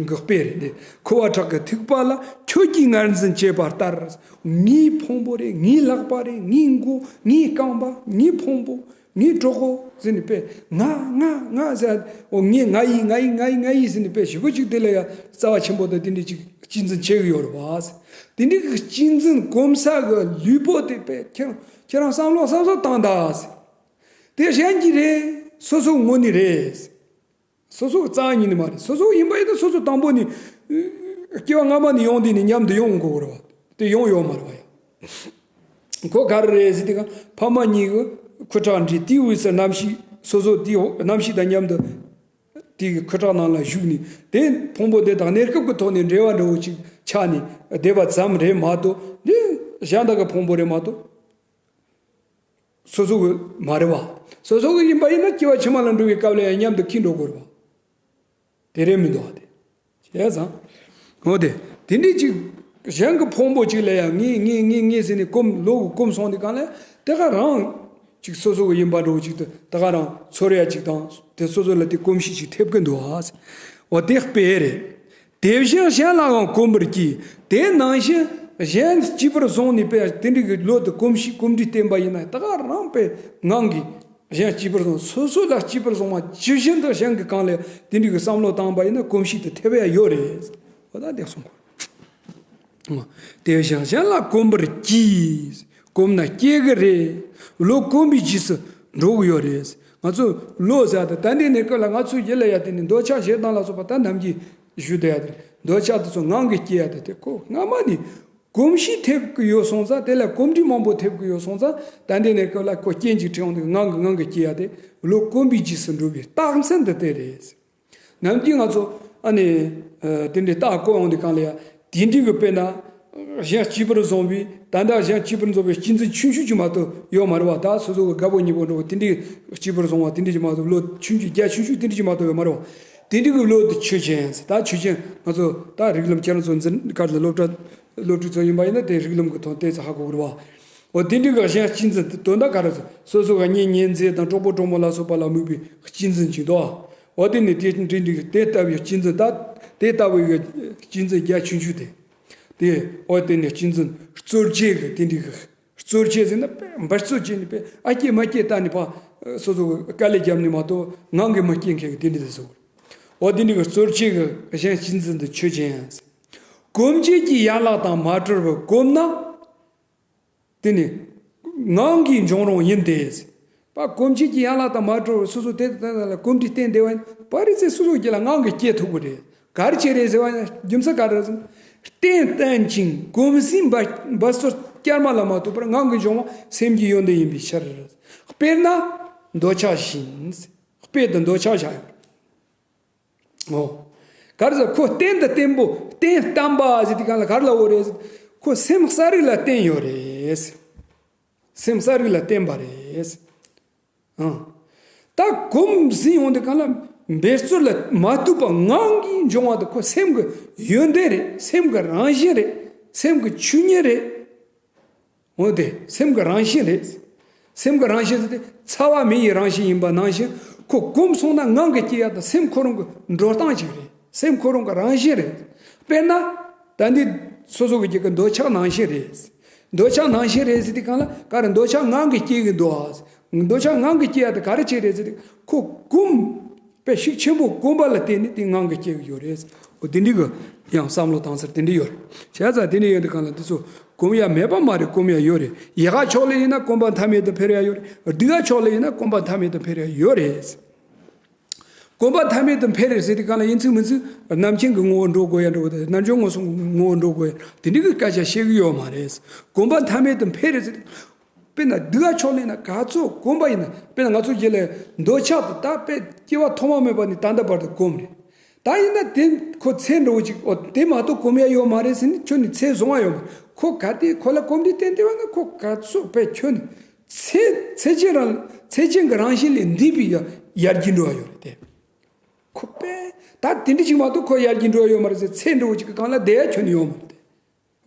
གི་དཔེ་རེད་དེ། ཁུ་བ་ཁྲག་གི་ཐིགས་པ་ལ་ཁྱོད་ཀྱིས་ངར་འཛིན་བྱས་པ་ལྟར། ངའི་ཕུང་པོ་རེད། ངའི་ལག་པ་རེད། ངའི་མགོ། ངའི་རྐང་པ། ངའི་ཕུང་པོ། ངའི་གྲོད་ཁོག་ཟེར་ནས་དཔེ་ང་ང་ང་ཟེར། འོ་ངས་ང་ཡིན་ང་ཡིན་ང་ཡིན་ང་ཡིན་ཟེར་ནས་དཔེ་ཞེ་པོ་ཅིག་དེ་ལ་ཡང་རྩ་བ་ཆེན་པོ་དང་དེ་འདྲས་ཅིག་གཅེས་འཛིན་བྱེད་ཀྱི་ཡོད་རེད་བ། དེ་འདྲས་ཀྱི་གཅེས་འཛིན་གོམས་ས་གི་ལུས་པོ་དེ་དཔེ་ཁྱེད་ཁྱེད་རང་བསམ་བློ་བསམ་བློ་བཏང་ད་ཟེར། དེ་གཞན་གྱི་རེད། སོ་སོ་ངོ་ནས་རེད། སོ་སོ་གི་རྩ་བ་ཉིད་ནས་མ་རེད། སོ་སོ་ཡིན་པ་ཡིན་ན་སོ་སོ་དང་པོ་ནས་སྐྱེ་བ་སྔ་མ་ནས་ཡོང་དུས་ནས་མཉམ་དུ་ཡོང་དགོས་རེད་བ། དེ་ཡོང་ཡོད་མ་རེད་བ་ཡ། ཁོ་ག་རེ་རེད་ཟེར་དུས་ཀ་ཕ་མ་གཉིས་ཀྱི་ཁུ་ཁྲག་འདྲེས་དེའི་དབུས་སུ་རྣམ་ཤེས་སོ་སོ་དེའི་རྣམ་ཤེས་དང་མཉམ་དུ་དེའི་ཁུ་ཁྲག་ནང་ལ་ཞུགས་ནས་དེ་ཕུང་པོ་དེ་དང་གནས་སྐབས་ཀྱི་ཐོག་ནས་འབྲེལ་བ་འདྲ་བོ་ཅིག་ཆགས་ནས་བསྡད་པ་ཙམ་རེད་མ་གཏོགས་དེ་གཞན་དག་གི་ཕུང་པོ་རེད་མ་གཏོགས། སོ་སོ་གི་མ་རེད་བ། སོ་སོ་གི་ཡིན་པ་ཡིན་ན་སྐྱེ་བ་ཕྱི་མ་ལ་འགྲོ་བའི་སྐབས་ལ་ཡང་མཉམ་དུ་འཁྱེར་འགྲོ་དགོས་རེད་བ། དེ་རེད་མི་འདུག་བ་དེ། བྱས་ཙང་། འོ་དེ། དེ་འདྲའི་ཅིག་གཞན་གྱི་ཕུང་པོ་ཅིག་ལ་ཡང་ངས་ངས་ངས་ངས་ཟེར་ནས་གོམས་ལོག་གི་གོམས་སོང་དུས་གང་ལ་དེ་ག་རང་། ཅིག་སོ་སོ་གི་ཡིན་པ་འདྲ་བོ་ཅིག་ཏུ་དེ་ག་རང་ཚོར་ཡ་ཅིག་དང་དེ་སོ་སོ་ལ་དེ་གོམས་གཤིས་ཅིག་ཐེབས་ཀྱི་འདུག་བ། འོ་དེ་དཔེ་རེད། དེ་བཞིན་གཞན་ལའང་གོམས་པར་གྱིས། དེ་ནང་བཞིན་གཞན་གཅིག་པུར་བཟུང་ནས་པས་དེ་འདྲ་གི་བློ་དེ་གོམས་གཤིས་གོམས་འདྲིས་བསྟན་པ་ཡིན་ན་ད་ག་རང་པས་ངང་གིས་གཞན་གཅིག་པུར་བཟུང་སོ་སོ་ལ་གཅིག་པུར་བཟུང་བ་ཇི་བཞིན་དུ་གཞན་གྱི་གང་ལས་དེ་འདྲ་གི་བསམ་བློ་བཏང་པ་ཡིན་ན་གོམས་གཤིས་དེ་ཐེབས་ཡ་ཡོད་རེད། འོ་ད་འདི་གསུང་གོ། དེ་བཞིན་གཞན་ལ་གོམས་པར་གྱིས། གོམས་ན་སྐྱེ་གི་རེད། བློ་གོམས་པའི་རྗེས་སུ་འགྲོ་གི་ཡོད་རེད། ང་ཚོ་བློ་ཟེར་ཡ་དེ་ད་འདི་ནས་ཀ་ལ་ང་ཚོ་ཡིད་ལ་ཡ་དེ་ནི་འདོད་ཆགས་ཞེ་སྡང་ལ་སོགས་པ་ད་ནམ་གྱི་ཞུ་བསྡད་ཡ་དེ་རེད། འདོད་ཆགས་དེ་ཚོ་ངང་གིས་སྐྱེ་ཡ་དེ་དེ་ཁོ་སྔ་མ་ནས་གོམས་གཤིས་ཐེབས་ཀྱི་ཡོད་སོང་ཙང་དེ་ལ་གོམས་འདྲིས་མང་པོ་ཐེབས་ཀྱི་ཡོད་སོང་ཙང་ད་འདི་ནས་ཀ་ལ་ཁོ་རྐྱེན་གྱིས་ཁྲིད་འོང་དེ་ངང་གིས་ངང་གིས་སྐྱེ་ཡ་དེ་བློ་གོམས་པའི་རྗེས་སུ་འགྲོ་བའི་རྟགས་མཚན་དེ་དེ་རེད། ནམ་རྒྱུན་ང་ཚོ་ཨ་ནི་ཨ་དེ་འདྲའི་རྟགས་བཀོད་ཡོང་དུས་གང་ལ་ཡ་དེ་འདྲའི་གི་དཔེར་ན་གཞན་གཅིག་པུར་བཟུང་བའི་ད་ལྟ་གཞན་གཅིག་པུར་བཟུང་བའི་གཅེས་འཛིན་ཆུང་ཆུང་ཅིག་མ་གཏོགས་ཡོད་མ་རེད་བ། ད་སོ་སོ་གི་དགའ་པོ་ཉེ་པོ་འགྲོ་བ་དེ་འདྲའི་གཅིག་པུར་བཟུང་བ་དེ་འདྲའི་ཅིག་མ་གཏོགས་བློ་ཆུང་ཆུང་རྒྱ་ཆུང་ཆུང་དེ་འདྲའི་ཅིག་མ་གཏོགས་ཡོད་མ་རེད་བ། དེ་འདྲའི་གི་བློ་དེ་ཆོས་ཅན་ཟེར། ད་ཆོས་ཅན་ང་ཚོ་ད་རིགས་ལམ་ཁྱེད་རང་ཚོ་འཛིན་ག་ལ་སློབ་གྲྭ་སློབ་ཕྲུག་ཚོ་ཡིན་པ་ཡིན་ན་དེ་རིགས་ལམ་གི་ཐོག་ཏོག་ཙམ་ཧ་གོ་གི་རེད་བ། འོ་དེ་འདྲའི་གི་གཞན་གཅེས་འཛིན་དེ་དོན་དག་ག་རེ་ཟེར། སོ་སོ་ག་གཉེན་ཉེ་ཚན་དང་གྲོགས་པོ་གྲོགས་མོ་ལ་སོགས་པ་ལ་དམིགས་པའི་གཅེས་འཛིན་ཅིག་འདུག་བ། འོ་དེ་ནི་དེ་འདྲའི་འདྲའི་དེ་ལྟ་བུའི་གཅེས་འཛིན་ད་ དེ་ལྟ་བུའི་གི་གཅེས་འཛིན་རྒྱ་ཆུང་ཆུང་དེ། དེ་འོ་དེ་ནས་གཅེས་འཛིན་རྩོལ་བཅས་གི་དེ་འདྲའི་གི་རྩོལ་བཅས་ཟེར་ན་འབད་རྩོལ་བཅས་ནི་པས་ཨ་སྐྱེས་མ་སྐྱེས་ལྟ་ནི་པ། སོ་སོ་གི་དཀའ་ལས་བརྒྱབ་ནི་མ་གཏོགས་ངང་གིས་མ་སྐྱེས་མཁན་གི་དེ་འདྲ་དེ་ཚོ། འོ་དེ་འདྲའི་གི་རྩོལ་བཅས་གི་གཞན་གཅེས་འཛིན་དུ་ཆོས་ཅན། གོམས་བྱེད་ཀྱི་ཡན་ལག་དང་མ་བྲལ་བར་གོམས་ན། དེ་ནི་ངང་གིས་འབྱུང་རུང་ཡིན་ཏེ། པ་གོམས་བྱེད་ཀྱི་ཡན་ལག་དང་མ་བྲལ་བར་སོ་སོ་དེ་དང་དེ་ལ་གོམས་འདྲིས་བརྟེན་བསྡད་པ་ཡིན་པ་རེད་ཚེ་སོ་སོ་རྒྱུད་ལ་ངང་གིས་སྐྱེ་ཐུབ་ཀྱི་རེད། ག་རེ་བྱས་རེད་ཟེར་བ་ཡིན་ན་རྒྱུ་མཚན་ག་རེ་རེད་ཟེར་ན། རྟེན་བརྟེན་ཅིང་གོམས་ཟིན་འབད་འབད་རྩོལ་བསྐྱར་མ་ལ་མ་ཐུག་པར་ངང་གིས་འབྱུང་བ་སེམས་ཀྱི་ཡོན་ཏན་ཡིན་པའི་ཕྱིར། དཔེར་ན་འདོད་ཆགས་བཞིན། དཔེ་དེ་འདོད་ཆགས་བཞག་ཡོད། ཨོ། ག་རེ་ཟེར་ཁོ་རྟེན་དང་བརྟེན་པོ་རྟེན་བརྟེན་པ་ཟེར་དུས་གང་ལ་ག་རེ་ལབ་དགོས་རེད་ཟེར། ཁོ་སེམས་གསལ་རིག་ལ་བརྟེན་ཡོད་རེད། སེམས་གསལ་རིག་ལ་བརྟེན་པ་རེད། ཨང་། ད་གོམས་ཟིན་ཡོང་དུས་གང་ལ་འབད་རྩོལ་ལ་མ་ཐུག་པ་ངང་གིས་འབྱུང་བ་དེ་ཁོ་སེམས་ཀྱི་ཡོན་ཏན་རེད། སེམས་ཀྱི་རང་བཞིན་རེད། སེམས་ཀྱི་ཆོས་ཉིད་རེད། འོ་དེ་སེམས་ཀྱི་རང་བཞིན་རེད། སེམས་ཀྱི་རང་བཞིན་ཟེར་དེ་ཚ་བ་མེ་ཡི་རང་བཞིན་ཡིན་པ་ནང་བཞིན་ཁོ་གོམས་སོང་ན་ངང་གིས་སྐྱེ་ཡ་དང་སེམས་ཁོ་རང་གི་འགྲོ་སྟངས་ཅིག་རེད། སེམས་ཁོ་རང་གི་རང་བཞིན་རེད། དཔེར་ན། ད་འདི་སོ་སོ་གི་རྒྱུད་ཀྱི་འདོད་ཆགས་ནང་བཞིན་རེད། འདོད་ཆགས་ནང་བཞིན་རེད་ཟེར་དུས་གང་ལ་ག་རེ་འདོད་ཆགས་ངང་གིས་སྐྱེ་གི་འདུག་ཨ། འདོད་ཆགས་ངང་གིས་སྐྱེ་ཡ་དེ་ག་རེ་བྱས་རེད་ཟེར་དུས་ཁོ་གོམས། དཔེ་ཤུགས་ཆེན་པོ་གོམས་པ་ལ་བརྟེན་ནས་དེ་ངང་གིས་སྐྱེ་གི་ཡོད་རེད། འོ་དེ་འདྲི་གི་ཡང་བསམ་བློ་བཏང་སར་དེ་འདྲི་ཡོད་རེད། བྱས་ཙང་དེ་འདྲི་ཡོད་དུས་གང་ལ་འདི་ཚོ་གོམས་ཡ་མེད་པ་མ་རེད། གོམས་ཡ་ཡོད་རེད། ཡལ་ག་ཕྱོགས་ལ་ཡིན་ན་གོམས་པ་མཐའ་མེད་དུ་འཕེལ་ཡ་ཡོད་རེད། སྡུག་ག་ཕྱོགས་ལ་ཡིན་ན་གོམས་པ་མཐའ་མེད་དུ་འཕེལ་ཡ་ཡོད་རེད། གོམས་པ་མཐའ་མེད་དུ་འཕེལ་རེད་ཟེར་དུས་གང་ལ་ཡིན་ཚིག་མིན་ཚིག་རྣམ་མཁྱེན་གྱི་ངོ་བོ་འགྲོ་དགོས་ཡ་འགྲོ་དགོས། རྣལ་འབྱོར་ངོ་སོང་གི་ངོ་བོ་འགྲོ་དགོས་ཡ་དེ་འདྲི་གི་སྐད་ཆ་བཤད་གི་ཡོད་མ་རེད། གོམས་པ་མཐའ་མེད་དུ་འཕེལ་རེད་ཟེར་དུས། དཔེར་ན་སྡུག་ག་ཕྱོགས་ལ་ཡིན་ན་ག་ཚོད་གོམས་པ་ཡིན་ན། དཔེར་ན་ང་ཚོ་རྒྱུད་ལ་འདོད་ཆགས་དེ་ད་དཔེ་སྐྱེ་བ་ཐོག་མ་མེད་པ་ནས་ད་ལྟ་བར་དུ་གོམས་རེད། ད་ཡིན་ན་དེ་ཁོ་ཚེ་འགྲོ་བོ་ཅིག་འོ་དེ་མ་གཏོགས་གོམས་ཡ་ཡོད་མ་རེད་ཟེར་ནས་ཁྱོད་ནི་ཚེ་བཟུང་བ་ཡོད་མ་རེད། ཁོ་ག་དེ་ཁོ་ལ་གོམས་འདྲིས་བརྟེན་བསྡད་པ་ན་ཁོ་ག་ཚོད་དཔེ་ཁྱོད་ནི་ཚེ་ཚེ་ཅན་རང་ཚེ་ཅན་གྱི་རང་བཞིན་ལས་འདས་པའི་ཡར་རྒྱས་འགྲོ་བ་ཡོད་རེད་དེ། ཁོ་དཔེ་ད་དེ་འདྲ་ཅིག་མ་གཏོགས་ཁོ་ཡར་རྒྱས་འགྲོ་བ་ཡོད་མ་རེད་ཟེར། ཚེ་འགྲོ་བོ་ཅིག་གི་སྒང་ལ་བསྡད་ཡ་ཁྱོད་ནི་ཡོད་མ་རེད་དེ།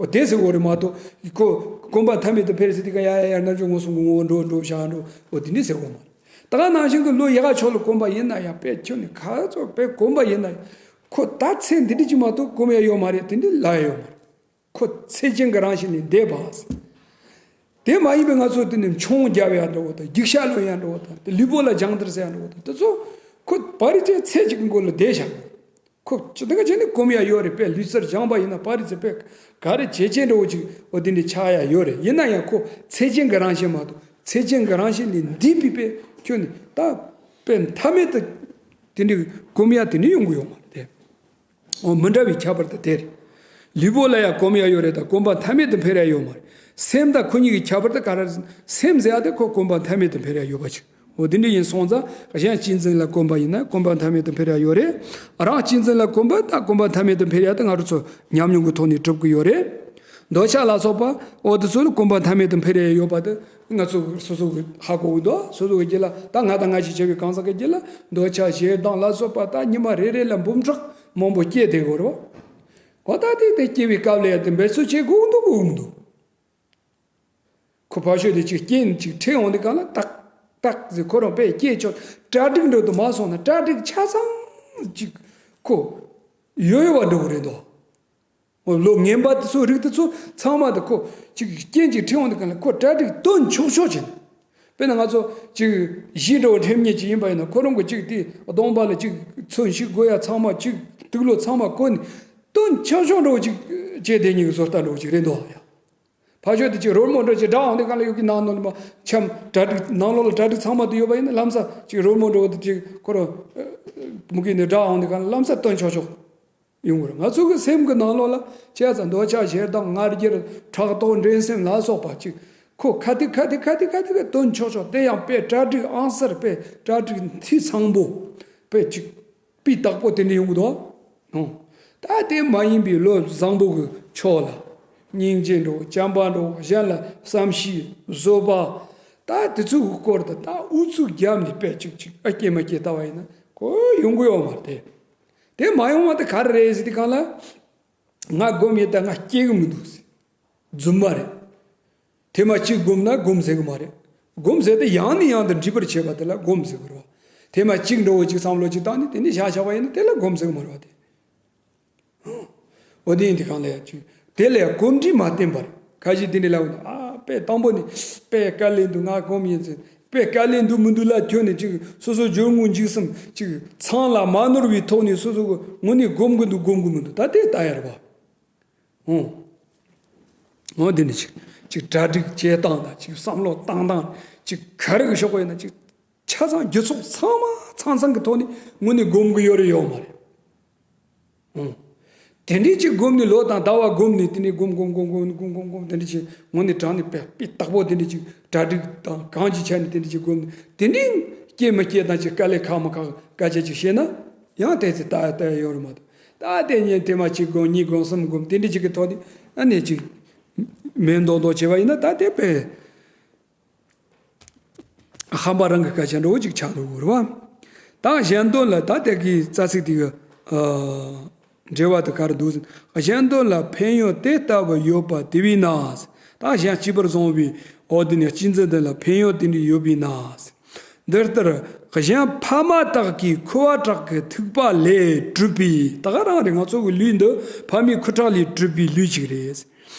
འོ་དེ་ཟེར་དགོས་རེད་མ་གཏོགས་ཁོ་གོམས་པ་མཐའ་མེད་དུ་འཕེལ་ཟེར་དུས་ཀ་ཡ་ཡ་ཡ་རྣལ་འབྱོར་ངོ་སོང་གི་ངོ་བོ་འགྲོ་འགྲོ་བཞག་འགྲོ་འོ་དེ་འདྲ་ཟེར་དགོས་མ་རེད། ད་ག་ནང་བཞིན་གྱི་ལོ་ཡལ་ག་ཕྱོགས་ལ་གོམས་པ་ཡིན་ན་ཡང་དཔེ་ཁྱོད་ནི་ག་ཚོད་དཔེ་གོམས་པ་ཡིན་ན་ཡང་ཁོ་ད་ཚེ་འདི་འདྲ་ཅིག་མ་གཏོགས་གོམས་ཡ་ཡོད་མ་རེད། དེ་འདྲ་ལབ་ཡ་ཡོད་མ་རེད། ཁོ་ཚེ་ཅན་གྱི་རང་བཞིན་ལས་འདས་པ། དེ་མ་ཡིན་པའི་ང་ཚོ་དེ་ནི་མཆོང་རྒྱབ་ཡ་འགྲོ་བ་དང་རྒྱུག་ཤ་ལོན་ཡ་འགྲོ་བ་དང་དེ་ལུས་པོ་ལ་སྦྱང་བརྡར་ཟེར་ཡ་འགྲོ་བ་དང་དེ་ཚོ་ཁོ་བ་རི་ཅན་ཚེ་གཅིག་གི་མགོ་ལ་བསྡད་བཞག་ཁོ་ཅི་ད་ག་བྱས་ནས་གོམས་ཡ་ཡོད་རེད། དཔེ་ལུས་རྩལ་སྦྱངས་པ་ཡིན་ན་པ་རི་ཚེ་དཔེ་ག་རེ་བྱེད་ཅན་འདྲ་བོ་ཅིག་འོ་དེ་འདྲ་ཆགས་ཡ་ཡོད་རེད། ཡིན་ན་ཡང་ཁོ་ཚེ་ཅན་གྱི་རང་བཞིན་མ་གཏོགས་ཚེ་ཅན་གྱི་རང་བཞིན་ལས་འདས་པའི་དཔེ་ཁྱོད་ནི་ད་དཔེ་མཐའ་མེད་དུ་དེ་འདྲའི་གོམས་ཡ་དེ་འདྲ་ཡོང་གི་ཡོད་མ་རེད་དེ། འོ་མི་འདྲ་བའི་ཁྱད་པར་དེ་དེ་རེད། ལུས་པོ་ལ་ཡང་གོམས་ཡ་ཡོད་རེད་ད་གོམས་པ་མཐའ་མེད་དུ་འཕེལ་ཡ་ཡོད་མ་རེད། སེམས་དང་ཁོ་གཉིས་ཀྱི་ཁྱད་པར་དེ་ག་རེ་རེད། སེམས་ཟེར་ཡ་དེ་ཁོ་གོམས་པ་མཐའ་མེད་དུ་འཕེལ་ཡ་ཡོད་པ་ཅིག་འོ་དེ་འདྲ་ཡིན་སོང་ཙང་གཞན་གཅེས་འཛིན་ལ་གོམས་པ་ཡིན་ན་གོམས་པ་མཐའ་མེད་དུ་འཕེལ་ཡ་ཡོད་རེད། རང་གཅེས་འཛིན་ལ་གོམས་པ་དང་གོམས་པ་མཐའ་མེད་དུ་འཕེལ་ཡ་དེ་ང་རང་ཚོ་ཉམས་མྱོང་གི་ཐོག་ནས་གྲུབ་ཀྱི་ཡོད་རེད། འདོད་ཆགས་ལ་སོགས་པ་འོ་དེ་ཚོ་ལ་གོམས་པ་མཐའ་མེད་དུ་འཕེལ་ཡ་ཡོད་པ་དེ་ང་ཚོ་སོ་སོ་གི་ཧ་གོ་གི་འདུག་སོ་སོ་གི་རྒྱུད་ལ་ད་ང་དང་ང་ཞིག་བྱ་བའི་གང་ཟག་གི་རྒྱུད་ལ་འདོད་ཆགས་ཞེ་སྡང་ལ་སོགས་པ་ད་ཉི་མ་རེ་རེ་ལ་འབུམ་ཕྲག་མང་པོ་སྐྱེས་བསྡད་ཡོད་རེད་བ། འོ་ད་དེ་དེ་སྐྱེ་བའི་སྐབས་ལ་ཡ་དེ་འབད་རྩོལ་བྱེད་དགོས་འདུག་དགོས་འདུག་ཁོ་ཕར་ཞོག་དེ་ཅིག་རྐྱེན་ཅིག་འཕྲད་འོང་དུས་གང་ལ་ཏག་ཏག་ཟེར་ཁོ་རང་དཔེ་སྐྱེས་ཆོག་གྲ་སྒྲིག་འགྲོ་དུ་མ་སོང་ན་གྲ་སྒྲིག་ཆ་ཚང་ཅིག་ཁོ་ཡོད་ཡོད་པ་འགྲོ་གི་རེད་དོ། འོ་ལོ་ངན་པ་དེ་ཚོ་རིགས་དེ་ཚོ་ཚང་མ་དེ་ཁོ་ཅིག་རྐྱེན་ཅིག་འཕྲད་འོང་དུས་གང་ལ་ཁོ་གྲ་སྒྲིག་སྟོན་ཆོག་ཆོག་བྱེད། དཔེར་ན་ང་ཚོ་ཅིག་གཞས་འགྲོ་བ་འགྲེམས་ཉེ་ཅིག་ཡིན་པ་ཡིན་ན་ཁོ་རང་གི་ཅིག་དེ་གདོང་པ་ལ་ཅིག་ཚོན་ཞིག་དགོས་ཡ་ཚང་མ་ཅིག་དུག་ལོག་ཚང་མ་བཀོན་ནས་སྟོན་ཆོག་ཆོག་འགྲོ་ཅིག་བྱས་དེ་ཉིད་ཀྱི་བཟོ་ལྟ་འགྲོ་ཅིག་རེད་འདུག་ཡ། ཕ་ཤོད་དེ་ཅིག་རོལ་མོ་འདྲ་ཅིག་སྒྲ་འོང་དེ་གང་ལ་ཡོད་ཀྱི་ནང་ནང་ལ་མ་འཆམ་གྲ་སྒྲིག་ནང་ལོགས་ལ་གྲ་སྒྲིག་ཚང་མ་དེ་ཡོད་པ་ཡིན་ན་ལམ་སང་ཅིག་རོལ་མོ་འདྲ་བོ་དེ་ཅིག་ཁོ་རང་མུ་གེ་ནས་སྒྲ་འོང་དེ་གང་ལ་ལམ་སང་སྟོན་ཆོག་ཆོག་ཡོང་གི་རེད། ང་ཚོ་གི་སེམས་ཀྱི་ནང་ལོགས་ལ་བྱས་ཙང་འདོད་ཆགས་ཞེ་སྡང་ང་རྒྱལ་ཕྲག་དོག་འགྲན་སེམས་ལ་སོགས་པ་ཅིག་ཁོ་ཁ་ཐིག་ཁ་ཐིག་ཁ་ཐིག་ཁ་ཐིག་གི་སྟོན་ཆོག་ཆོག་དེ་ཡང་དཔེ་གྲ་སྒྲིག་ཨང་གསར་དཔེ་གྲ་སྒྲིག་འཐུས་ཚང་པོ་དཔེ་ཅིག་སྤུས་དག་པོ་དེ་འདྲ་ཡོང་གི་འདུག་ཨང་། ད་དེ་མ་ཡིན་པའི་བློ་བཟང་པོ་གི་ཕྱོགས་ལ་སྙིང་རྗེ་འགྲོ་བྱམས་པ་འགྲོ་གཞན་ལ་བསམ་ཤེས་བཟོད་པ། ད་དེ་ཚོའི་སྐོར་དུ་ད་ཨུ་ཚུགས་བརྒྱབ་ནས་དཔེ་ཅིག་ཅིག་ཨ་སྐྱེ་མ་སྐྱེ་ལྟ་བ་ཡིན་ན་ཁོ་ཡོང་གི་ཡོད་མ་རེད། དེ་མ་ཡོང་བ་དེ་ག་རེ་རེད་ཟེར་དུས་གང་ལ། ང་སྒོམ་ཡོད་ད་ང་སྐྱེ་གི་མི་འདུག་ཟེར། རྫུན་མ་རེད། ཐེངས་མ་གཅིག་སྒོམ་ན་སྒོམ་ཟེར་གི་མ་རེད། སྒོམ་ཟེར་ཏེ་ཡང་ནས་ཡང་དུ་འདྲིས་པར་བྱེད་པ་དེ་ལ་སྒོམ་ཟེར་གི་རེད་བ། ཐེངས་མ་གཅིག་འདྲ་བོ་ཅིག་བསམ་བློ་ཅིག་བཏང་ནས་དེ་ནས་བཞག་བཞག་པ་ཡིན་ན་དེ་ལ་སྒོམ་ཟེར་གི་མ་རེད་བ་དེ། འོ་དེ་ཡིན་དུས་གང་ལ་ཡང་ཅིག་དེ་ལ་ཡང་གོམས་འདྲིས་མ་བསྟེན་པར་ཁ་ཞིག་དེ་འདྲ་ལབ་ན། ཨ་དཔེ་དང་པོ་ནས་དཔེ་དཀའ་ལས་འདུག་ང་གོམས་ཡིན་ཟེར། དཔེ་དཀའ་ལས་འདུག་མི་འདུག་ལབ་ཁྱོན་ནས་ཅིག་སོ་སོ་སྦྱོར་དངོས་འཇིགས་གསུམ་ཅིག་ཚང་ལ་མ་ནོར་བའི་ཐོག་ནས་སོ་སོ་གི་ངོས་ནས་སྒོམ་གི་འདུག་སྒོམ་གི་མི་འདུག་ད་དེ་ལྟ་ཡ་རེད་པ། འོ། འོ་དེ་འདྲ་ཅིག་ཅིག་གྲ་སྒྲིག་བྱེད་སྟངས་དང་ཅིག་བསམ་བློ་བཏང་སྟངས་ཅིག་ག་རེ་གི་ཕྱོགས་པ་ཡིན་ན་ཅིག་ཆ་ཚང་རྒྱུ་ཚོགས་ཚང་མ་ཚང་ཚང་གི་ཐོག་ནས་ངོས་ནས་སྒོམ་གི་ཡོད་རེད་ཡོད་མ་རེད། འོ། དེ་འདྲའི་ཅིག་སྒོམ་ནས་ལོ་དང་ཟླ་བ་སྒོམ་ནས་དེ་འདྲའི་སྒོམ་སྒོམ་སྒོམ་སྒོམ་སྒོམ་སྒོམ་སྒོམ་དེ་འདྲ་ཅིག་ངོས་ནས་དྲང་ནས་དཔེ་དཔེ་བརྟག་པོ་དེ་འདྲ་ཅིག་གྲ་སྒྲིག་དང་གང་ཅིའི་ཆ་ནས་དེ་འདྲ་ཅིག་སྒོམ་ནས་དེ་འདྲའི་སྐྱེ་མི་སྐྱེ་དང་ཅིག་དཀའ་ལས་ཁག་མི་ཁག་སྐད་ཆ་ཅིག་བཤད་ན་ཡང་དེ་ཚེ་ལྟ་ལྟ་ཡ་ཡོད་རེད་མ་གཏོགས། ད་དེ་ཉིན་དེ་མ་གཅིག་སྒོམ་གཉིས་སྒོམ་གསུམ་སྒོམ་དེ་འདྲ་ཅིག་གི་ཐོག་ནས་ཨ་ནེ་ཅིག་མེད་མདོག་མདོག་བྱས་པ་ཡིན་ན་ད་དེ་དཔེ། ཧམ་པ་རང་གི་སྐད་ཆ་འདྲ་བོ་ཅིག་ཆགས་འགྲོ་གི་རེད་བ། ད་གཞན་དོན་ལ་ད་དེ་གི་རྩ་ཚིག་དེ་གི་ཨ་འགྲེལ་བ་དེ་ག་རེ་འདུག་ཟེར་ན། གཞན་དོན་ལ་ཕན་ཡོན་དེ་ལྟ་བུ་ཡོད་པ་དེ་བས་ན། ད་གཞན་གཅིག་པུར་བཟུང་བའི་འོ་དེ་ནི་གཅེས་འཛིན་དེ་ལ་ཕན་ཡོན་དེ་འདྲ་ཡོད་པས་ན། འདི་ལྟར་གཞན་ཕ་མ་དག་གི་ཁུ་བ་དྲག་གི་ཐིགས་པ་ལས་གྲུབ་པའི། ད་ག་རང་རེད། ང་ཚོ་གི་ལུས་འདི་ཕ་མའི་ཁུ་ཁྲག་ལས་གྲུབ་པའི་ལུས་ཅིག་རེད།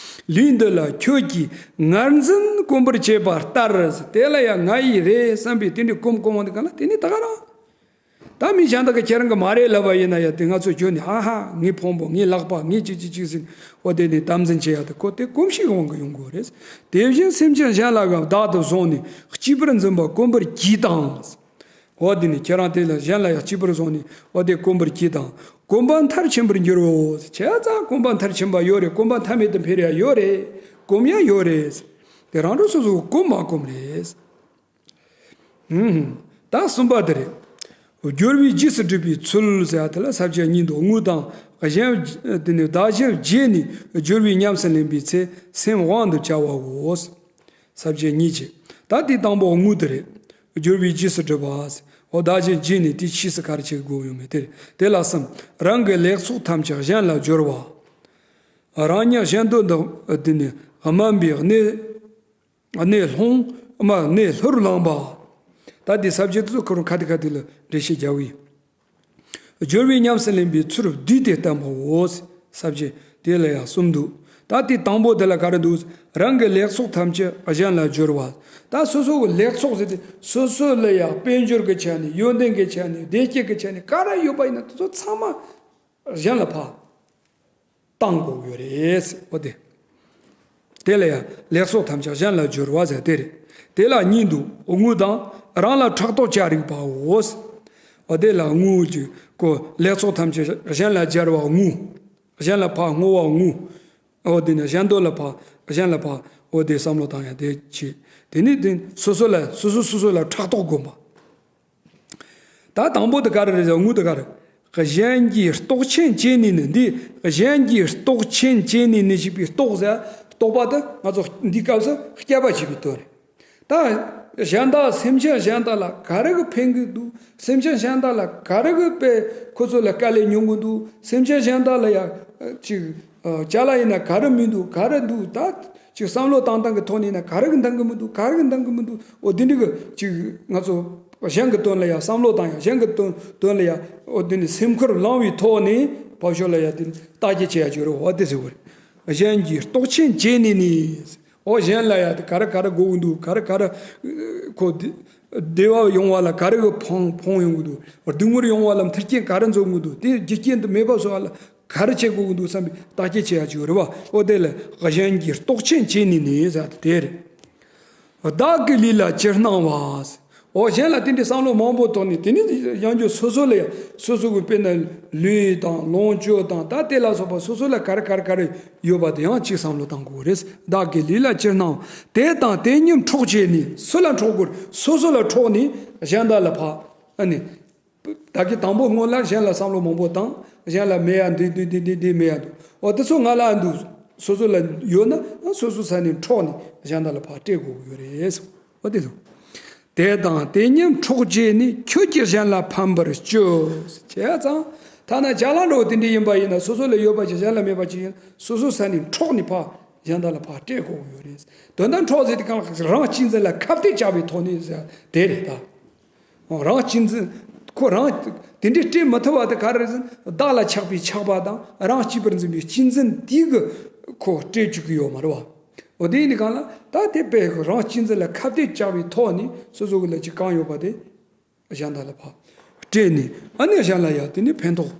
ལུས་འདི་ལ་ཁྱོད་ཀྱིས་ངར་འཛིན་གོམས་པར་བྱེད་པ་ལྟར། དེ་ལ་ཡང་ང་ཡི་རེད་བསམ་པའི་དེ་འདྲའི་གོམས་གོམས་པ་འདི་ག་ལ་དེ་ནི་ད་ག་རང་། ད་མི་གཞན་དག་གིས་ཁྱེད་རང་གི་མ་རེད་ལབ་པ་ཡིན་ན་ཡང་དེ་ང་ཚོ་ཁྱོད་ནི་ཧ་ཧ་ངའི་ཕུང་པོ་ངའི་ལག་པ་ངའི་ཅི་ཅི་ཅི་ཟེར། འོ་དེ་ནི་དམ་འཛིན་བྱེད་ཡ་དེ་ཁོ་དེ་གོམས་གཤིས་དབང་གིས་ཡོང་དགོས་རེད། དེ་བཞིན་སེམས་ཅན་གཞན་ལ་ཡང་བདག་ཏུ་བཟུང་ནས་གཅེས་པར་འཛིན་པ་གོམས་པར་གྱིས་དང་། འོ་དེ་ནི་ཁྱེད་རང་དེ་ལ་གཞན་ལ་ཡང་གཅེས་པར་བཟུང་ནས་འོ་དེ་གོམས་པར་གྱིས་དང་། གོམས་པ་མཐར་ཕྱིན་པར་འགྱུར་རོ། བྱས་ཙང་གོམས་པ་མཐར་ཕྱིན་པ་ཡོད་རེད། གོམས་པ་མཐའ་མེད་དུ་འཕེལ་ཡ་ཡོད་རེད། གོམས་ཡ་ཡོད་རེད། དེ་རང་གྲོལ་སོ་སོ་གོམས་མ་གོམས་རེད། ཧུམ། ད་གསུམ་པ་དེ་རེད། སྦྱོར་བའི་རྗེས་སུ་བསྒྲུབ་པའི་ཚུལ་ཟེར་ཡ་དེ་ལ་ས་བཅད་གཉིས་འདུག་དངོས་དང་གཞན། དེ་ནི་བདག་གཞན་བརྗེས་ནས་སྦྱོར་བའི་ཉམས་སུ་ལེན་པའི་ཚེ་སེམས་དབང་དུ་བྱ་བའོ། ས་བཅད་གཉིས་ཀྱི། ད་དེ་དང་པོ་དངོས་དེ་རེད། སྦྱོར་བའི་རྗེས་སུ་བསྒྲུབ་པ། འོ་བདག་གཞན་བརྗེས་ནས་དེ་ཕྱིས་སུ་ག་རེ་བྱེད་དགོས་ཡོད་མེད་དེ་རེད། དེ་ལ་གསུམ། རང་གི་ལེགས་ཚོགས་ཐམས་ཅད་གཞན་ལ་སྦྱོར་བ། རང་ཉིད་གཞན་དོན་དུ་དེ་ནི་དམན་པའི་གནས། གནས་ལྷུང་། མ་གནས་ལྷུར་བླངས་པ། ད་འདི་ས་བཅད་དེ་ཚོ་ཁོ་རང་ཁ་ཏི་ཁ་ཏི་ལ་འགྲེལ་བཤད་རྒྱག་གི་ཡིན། སྦྱོར་བའི་ཉམས་སུ་ལེན་པའི་ཚུལ་བསྡུས་ཏེ་བསྟན་པའོ། ས་བཅད་དེ་ལ་ཡང་གསུམ་འདུག་ད་དེ་དང་པོ་དེ་ལ་ག་རེ་འདུག་རང་གི་ལེགས་ཚོགས་ཐམས་ཅད་གཞན་ལ་སྦྱོར་བ། ད་སོ་སོ་གི་ལེགས་ཚོགས་ཟེར་ཏེ་སོ་སོ་ལ་ཡང་དཔལ་འབྱོར་གྱི་ཆ་ནས་ཡོན་ཏན་གྱི་ཆ་ནས་བདེ་སྐྱིད་ཀྱི་ཆ་ནས་ག་རེ་ཡོད་པ་ཡིན་ན་དེ་ཚོ་ཚང་མ་གཞན་ལ་ཕར་བཏང་དགོས་ཡོད་རེད། འོ་དེ། དེ་ལ་ཡང་ལེགས་ཚོགས་ཐམས་ཅད་གཞན་ལ་སྦྱོར་བ་ཟེར་དེ་རེད། དེ་ལ་གཉིས་འདུག་དངོས་དང་རང་ལ་ཕྲག་དོག་བྱ་རིགས་པའོ། འོ་དེ་ལ་དངོས་ཀྱི་གོ་ལེགས་ཚོགས་ཐམས་ཅད་གཞན་ལ་སྦྱར་བ་དངོས། གཞན་ལ་ཕར་བསྔོ་བ་དངོས། འོ་དེ་ནི་གཞན་དོན་ལ་ཕར་གཞན་ལ་ཕར་འོ་དེ་བསམ་བློ་བཏང་ཡ་དེ་བྱེད། དེ་ནི་དེ་སོ་སོ་ལ་སོ་སོ་སོ་སོ་ལ་ཕྲག་དོག་སྒོམ་པ། ད་དང་པོ་དེ་ག་རེ་རེད་ཟེར་དངོས་དེ་ག་རེ། གཞན་གྱིས་རྟོག་ཆེན་བྱས་ནས་ནི་འདི་གཞན་གྱིས་རྟོག་ཆེན་བྱས་ནས་ནི་ཞེས་པའི་རྟོག་ཟེར་རྟོག་པ་དེ་ང་ཚོ་འདི་སྐབས་སུ་བསྐྱར་བ་བྱེད་པའི་དོན་རེད། ད་གཞན་དག་སེམས་ཅན་གཞན་དག་ལ་ག་རེ་གི་ཕན་གི་འདུག་སེམས་ཅན་གཞན་དག་ལ་ག་རེ་གི་དཔེ་ཁོ་ཚོ་ལ་དཀའ་ལས་མྱོང་གི་འདུག་སེམས་ཅན་གཞན་དག་ལ་ཡ་ཅིག་ཅ་ལག་ཡིན་ན་ག་རེ་མི་འདུག་ག་རེ་འདུག་ད། ཅིག་བསམ་བློ་བཏང་སྟངས་ཀྱི་ཐོག་ནས་ན་ག་རེ་གི་འདང་གི་མི་འདུག་ག་རེ་གི་འདང་གི་མི་འདུག་འོ་དེ་འདྲ་གི་ཅིག་ང་ཚོ་གཞན་གྱི་དོན་ལ་ཡང་བསམ་བློ་བཏང་ཡང་གཞན་གྱི་དོན་དོན་ལ་ཡང་འོ་དེ་ནི་སེམས་ཁུར་བླངས་པའི་ཐོག་ནས་བབ་ཤོག་ལ་ཡང་དེ་བརྟག་དཔྱད་བྱེད་ཡ་ཅིག་རེད། འོ་དེ་ཟེར་བ་རེད། གཞན་གྱིས་རྟོག་ཆེན་བྱས་ནས་ནི། འོ་གཞན་ལ་ཡང་དེ་ག་རེ་ག་རེ་དགོས་ཀྱི་འདུག་ག་རེ་ག་རེ་ཁོ་བདེ་བདེ་བ་ཡོང་བ་ལ་ག་རེ་གི་ཕོངས་ཕོངས་ཡོང་གི་འདུག་སྡུག་བསྔལ་ཡོང་བ་ལ་མཐུན་རྐྱེན་ག་རེ་འཛོམས་གི་འདུག་དེ་རྒྱུ་རྐྱེན་དེ་མེད་པ་བཟོ་བ་ལ། ག་རེ་བྱེད་དགོས་ཀྱི་འདུག་བསམ་པའི་བརྟག་དཔྱད་བྱེད་ཡ་ཅིག་ཡོད་རེད་བ། འོ་དེ་ལ་གཞན་གྱིས་རྟོག་ཆེན་བྱས་ནས་ནི་ཟེར་དེ་རེད། བདག་གི་ལུས་ལ་ཅི་སྣང་བ། འོ་གཞན་ལ་དེ་འདྲའི་བསམ་བློ་མང་པོ་བཏང་ནས་དེ་ནི་ཡང་རྒྱུ་སོ་སོ་ལ་ཡང་སོ་སོ་གི་དཔེར་ན་ལུས་དང་ལོངས་སྤྱོད་དང་ད་དེ་ལ་སོགས་པ་སོ་སོ་ལ་ག་རེ་ག་རེ་ག་རེ་ཡོད་པ་དེ་ཡང་ཅིག་བསམ་བློ་བཏང་དགོས་རེད། བདག་གི་ལུས་ལ་ཅི་སྣང་བ། དེ་དང་དེ་གཉིས་འཕྲོག་བྱས་ནས་སུ་ལ་འཕྲོག་དགོས་རེད། སོ་སོ་ལ་འཕྲོག་ནས་གཞན་དག་ལ་ཕར་ཨ་ནི། ད་གི་དང་པོ་སྔོན་ལ་གཞན་ལ་བསམ་བློ་མང་པོ་བཏང་། གཞན་ལ་མེད་ཡ་འདི་འདི་འདི་འདི་འདི་མེད་ཡ་འདུག་འོ་དེ་ཚོ་ང་ལ་འདུག་སོ་སོ་ལ་ཡོད་ན་སོ་སོ་ས་ནས་འཕྲོག་ནས་གཞན་དག་ལ་ཕར་སྤྲད་དགོས་ཀྱི་ཡོད་རེད། འོ་དེ་ཚོ། དེ་དང་དེ་གཉིས་འཕྲོག་བྱས་ནས་ཁྱོད་ཀྱིས་གཞན་ལ་ཕན་པར་སྤྱོད། བྱས་ཙང་ཐ་ན་ཅ་ལག་འདྲ་བོ་དེ་འདྲ་ཡིན་པ་ཡིན་ན་སོ་སོ་ལ་ཡོད་པ་ཅིག་གཞན་ལ་མེད་པ་ཅིག་ཡིན་ན་སོ་སོ་ས་ནས་འཕྲོག་ནས་ཕར་གཞན་དག་ལ་ཕར་སྤྲད་དགོས་ཀྱི་ཡོད་རེད། དོན་དག་འཕྲོག་ཟེར་དུས་གང་ལ་རང་གཅེས་འཛིན་ལ་ཁ་གཏད་བཅག་པའི་ཐོག་ནས་ཟེར་དེ་རེད་ད། རང་གཅེས་འཛིན། ཁོ་རང་དེ་འདྲའི་སྤྲད་མི་ཐུབ་པ་དེ་ག་རེ་ཟེར་ན། བདག་ལ་ཆགས་པའི་ཆགས་པ་དང་རང་གཅེས་པར་འཛིན་པའི་གཅེས་འཛིན་དེ་གིས་ཁོ་སྤྲད་བཅུག་གི་ཡོད་མ་རེད་བ། འོ་དེ་ཡིན་དུས་གང་ལ་ད་དེ་དཔེ་རང་གཅེས་འཛིན་ལ་ཁ་གཏད་བཅག་པའི་ཐོག་ནས་སོ་སོ་གི་ལ་ཅིག་གང་ཡོད་པ་དེ་གཞན་དག་ལ་ཕར་སྤྲད་ནས། ཨ་ནི་གཞན་ལ་ཡང་དེ་ནས་ཕན་ཐོགས་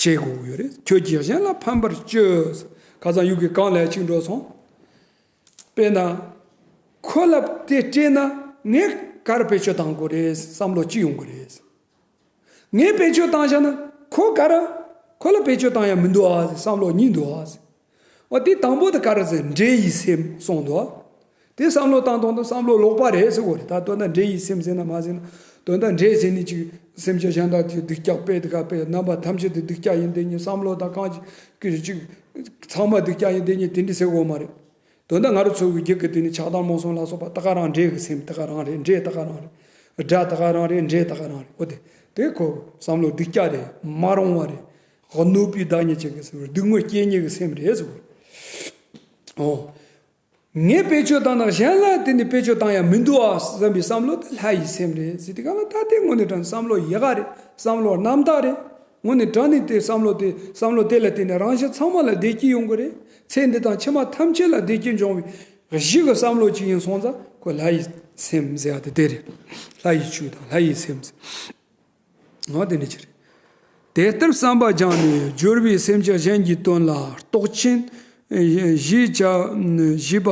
བྱེད་དགོས་ཀྱི་ཡོད་རེད། ཁྱོད་ཀྱིས་གཞན་ལ་ཕན་པར་སྤྱོད། ཁ་སང་ཡུལ་གྱི་གང་ལ་ཅིག་འགྲོ་སོང་། དཔེར་ན། ཁོ་ལ་དེ་སྤྲད་ན་ངས་ག་རེ་བེད་སྤྱོད་བཏང་དགོས་རེད་བསམ་བློ་ཅི་ཡོང་གི་རེད། ངས་བེད་སྤྱོད་བཏང་བཞག་ན་ཁོ་ག་རེ། ཁོ་ལ་བེད་སྤྱོད་བཏང་ཡ་མི་འདུག་ཨ་བསམ་བློ་གཉིས་འདུག་ཨ། འོ་དེ་དང་པོ་དེ་ག་རེ་ཟེར། འདྲེ་ཡི་སེམས་གསུངས་འདུག་ཨ། དེ་བསམ་བློ་བཏང་དང་དུ་བསམ་བློ་ལོག་པ་རེད་ཟེར་དགོས་རེད། ད་དོན་དག་འདྲེ་ཡི་སེམས་ཟེར་ན་མ་ཟེར་ན། དོན་དག་འདྲེ་ཟེར་ནི་ཅིག་སེམས་ཅན་གཞན་དག་དེ་སྡུག་ཅག་དཔེ་དེ་ག་དཔེ་རྣམ་པ་ཐམས་ཅད་དེ་སྡུག་ཅག་ཡིན་དེ་ཉིད་བསམ་བློ་དང་གང་ཅིག་ཅིག་ཚང་མ་སྡུག་ཅག་ཡིན་དེ་ཉིད་དེ་འདྲ་ཟེར་དགོས་མ་རེད། དོན་དག་ང་རང་ཚོ་གི་རྒྱུད་ཀྱི་དེ་ནི་ཆགས་སྡང་རྨོངས་གསུམ་ལ་སོགས་པ་ད་ག་རང་འདྲེ་གི་སེམས་ད་ག་རང་རེད། འདྲེ་ད་ག་རང་རེད། དགྲ་ད་ག་རང་རེད། འདྲེ་ད་ག་རང་རེད། འོ་དེ་དེ་ཁོ་བསམ་བློ་སྡུག་ཅག་རེད། མ་རུང་བ་རེད། གནོད་པའི་བདག་ཉིད་ཅན་གྱི་སེམས་རེད། སྡུག་བསྔལ་སྐྱེ་ཉེན་གྱི་སེམས་རེད་ཟེར་བ། འོ། ངས་བེད་སྤྱོད་བཏང་ན་གཞན་ལ་དེ་ནི་བེད་སྤྱོད་བཏང་ཡ་མི་འདུག་ཨ་བསམ་པའི་བསམ་བློ་དེ་ལྷ་ཡི་སེམས་རེད་ཟེར་དུས་གང་ལ་ད་དེ་དངོས་གནས་དྲང་བསམ་བློ་ཡག་ག་རེད། བསམ་བློ་རྣམ་དག་རེད། དངོས་གནས་དྲང་གནས་དེ་བསམ་བློ་དེ་བསམ་བློ་དེ་ལ་བརྟེན་ནས་རང་གཞན་ཚང་མ་ལ་བདེ་སྐྱིད་ཡོང་གི་རེད། ཚེ་འདི་དང་ཕྱི་མ་ཐམས་ཅད་ལ་བདེ་སྐྱིད་འབྱུང་བའི་གཞི་གི་བསམ་བློ་ཅིག་ཡིན་སོང་ཙང་ཁོ་ལྷ་ཡི་སེམས་ཟེར་བ་དེ་དེ་རེད། ལྷ་ཡི་ཆོས་དང་ལྷ་ཡི་སེམས་ཟེར། འོ་དེ་འདྲ་ཅིག་རེད། དེ་ལྟར་བསམ་པ་སྦྱངས་ནས་སྦྱོར་བའི་སེམས་ཅན་གཞན་གྱི་དོན་ལ་རྟོག་ཅན་ཞེས་བྱ། ཞེས་པ་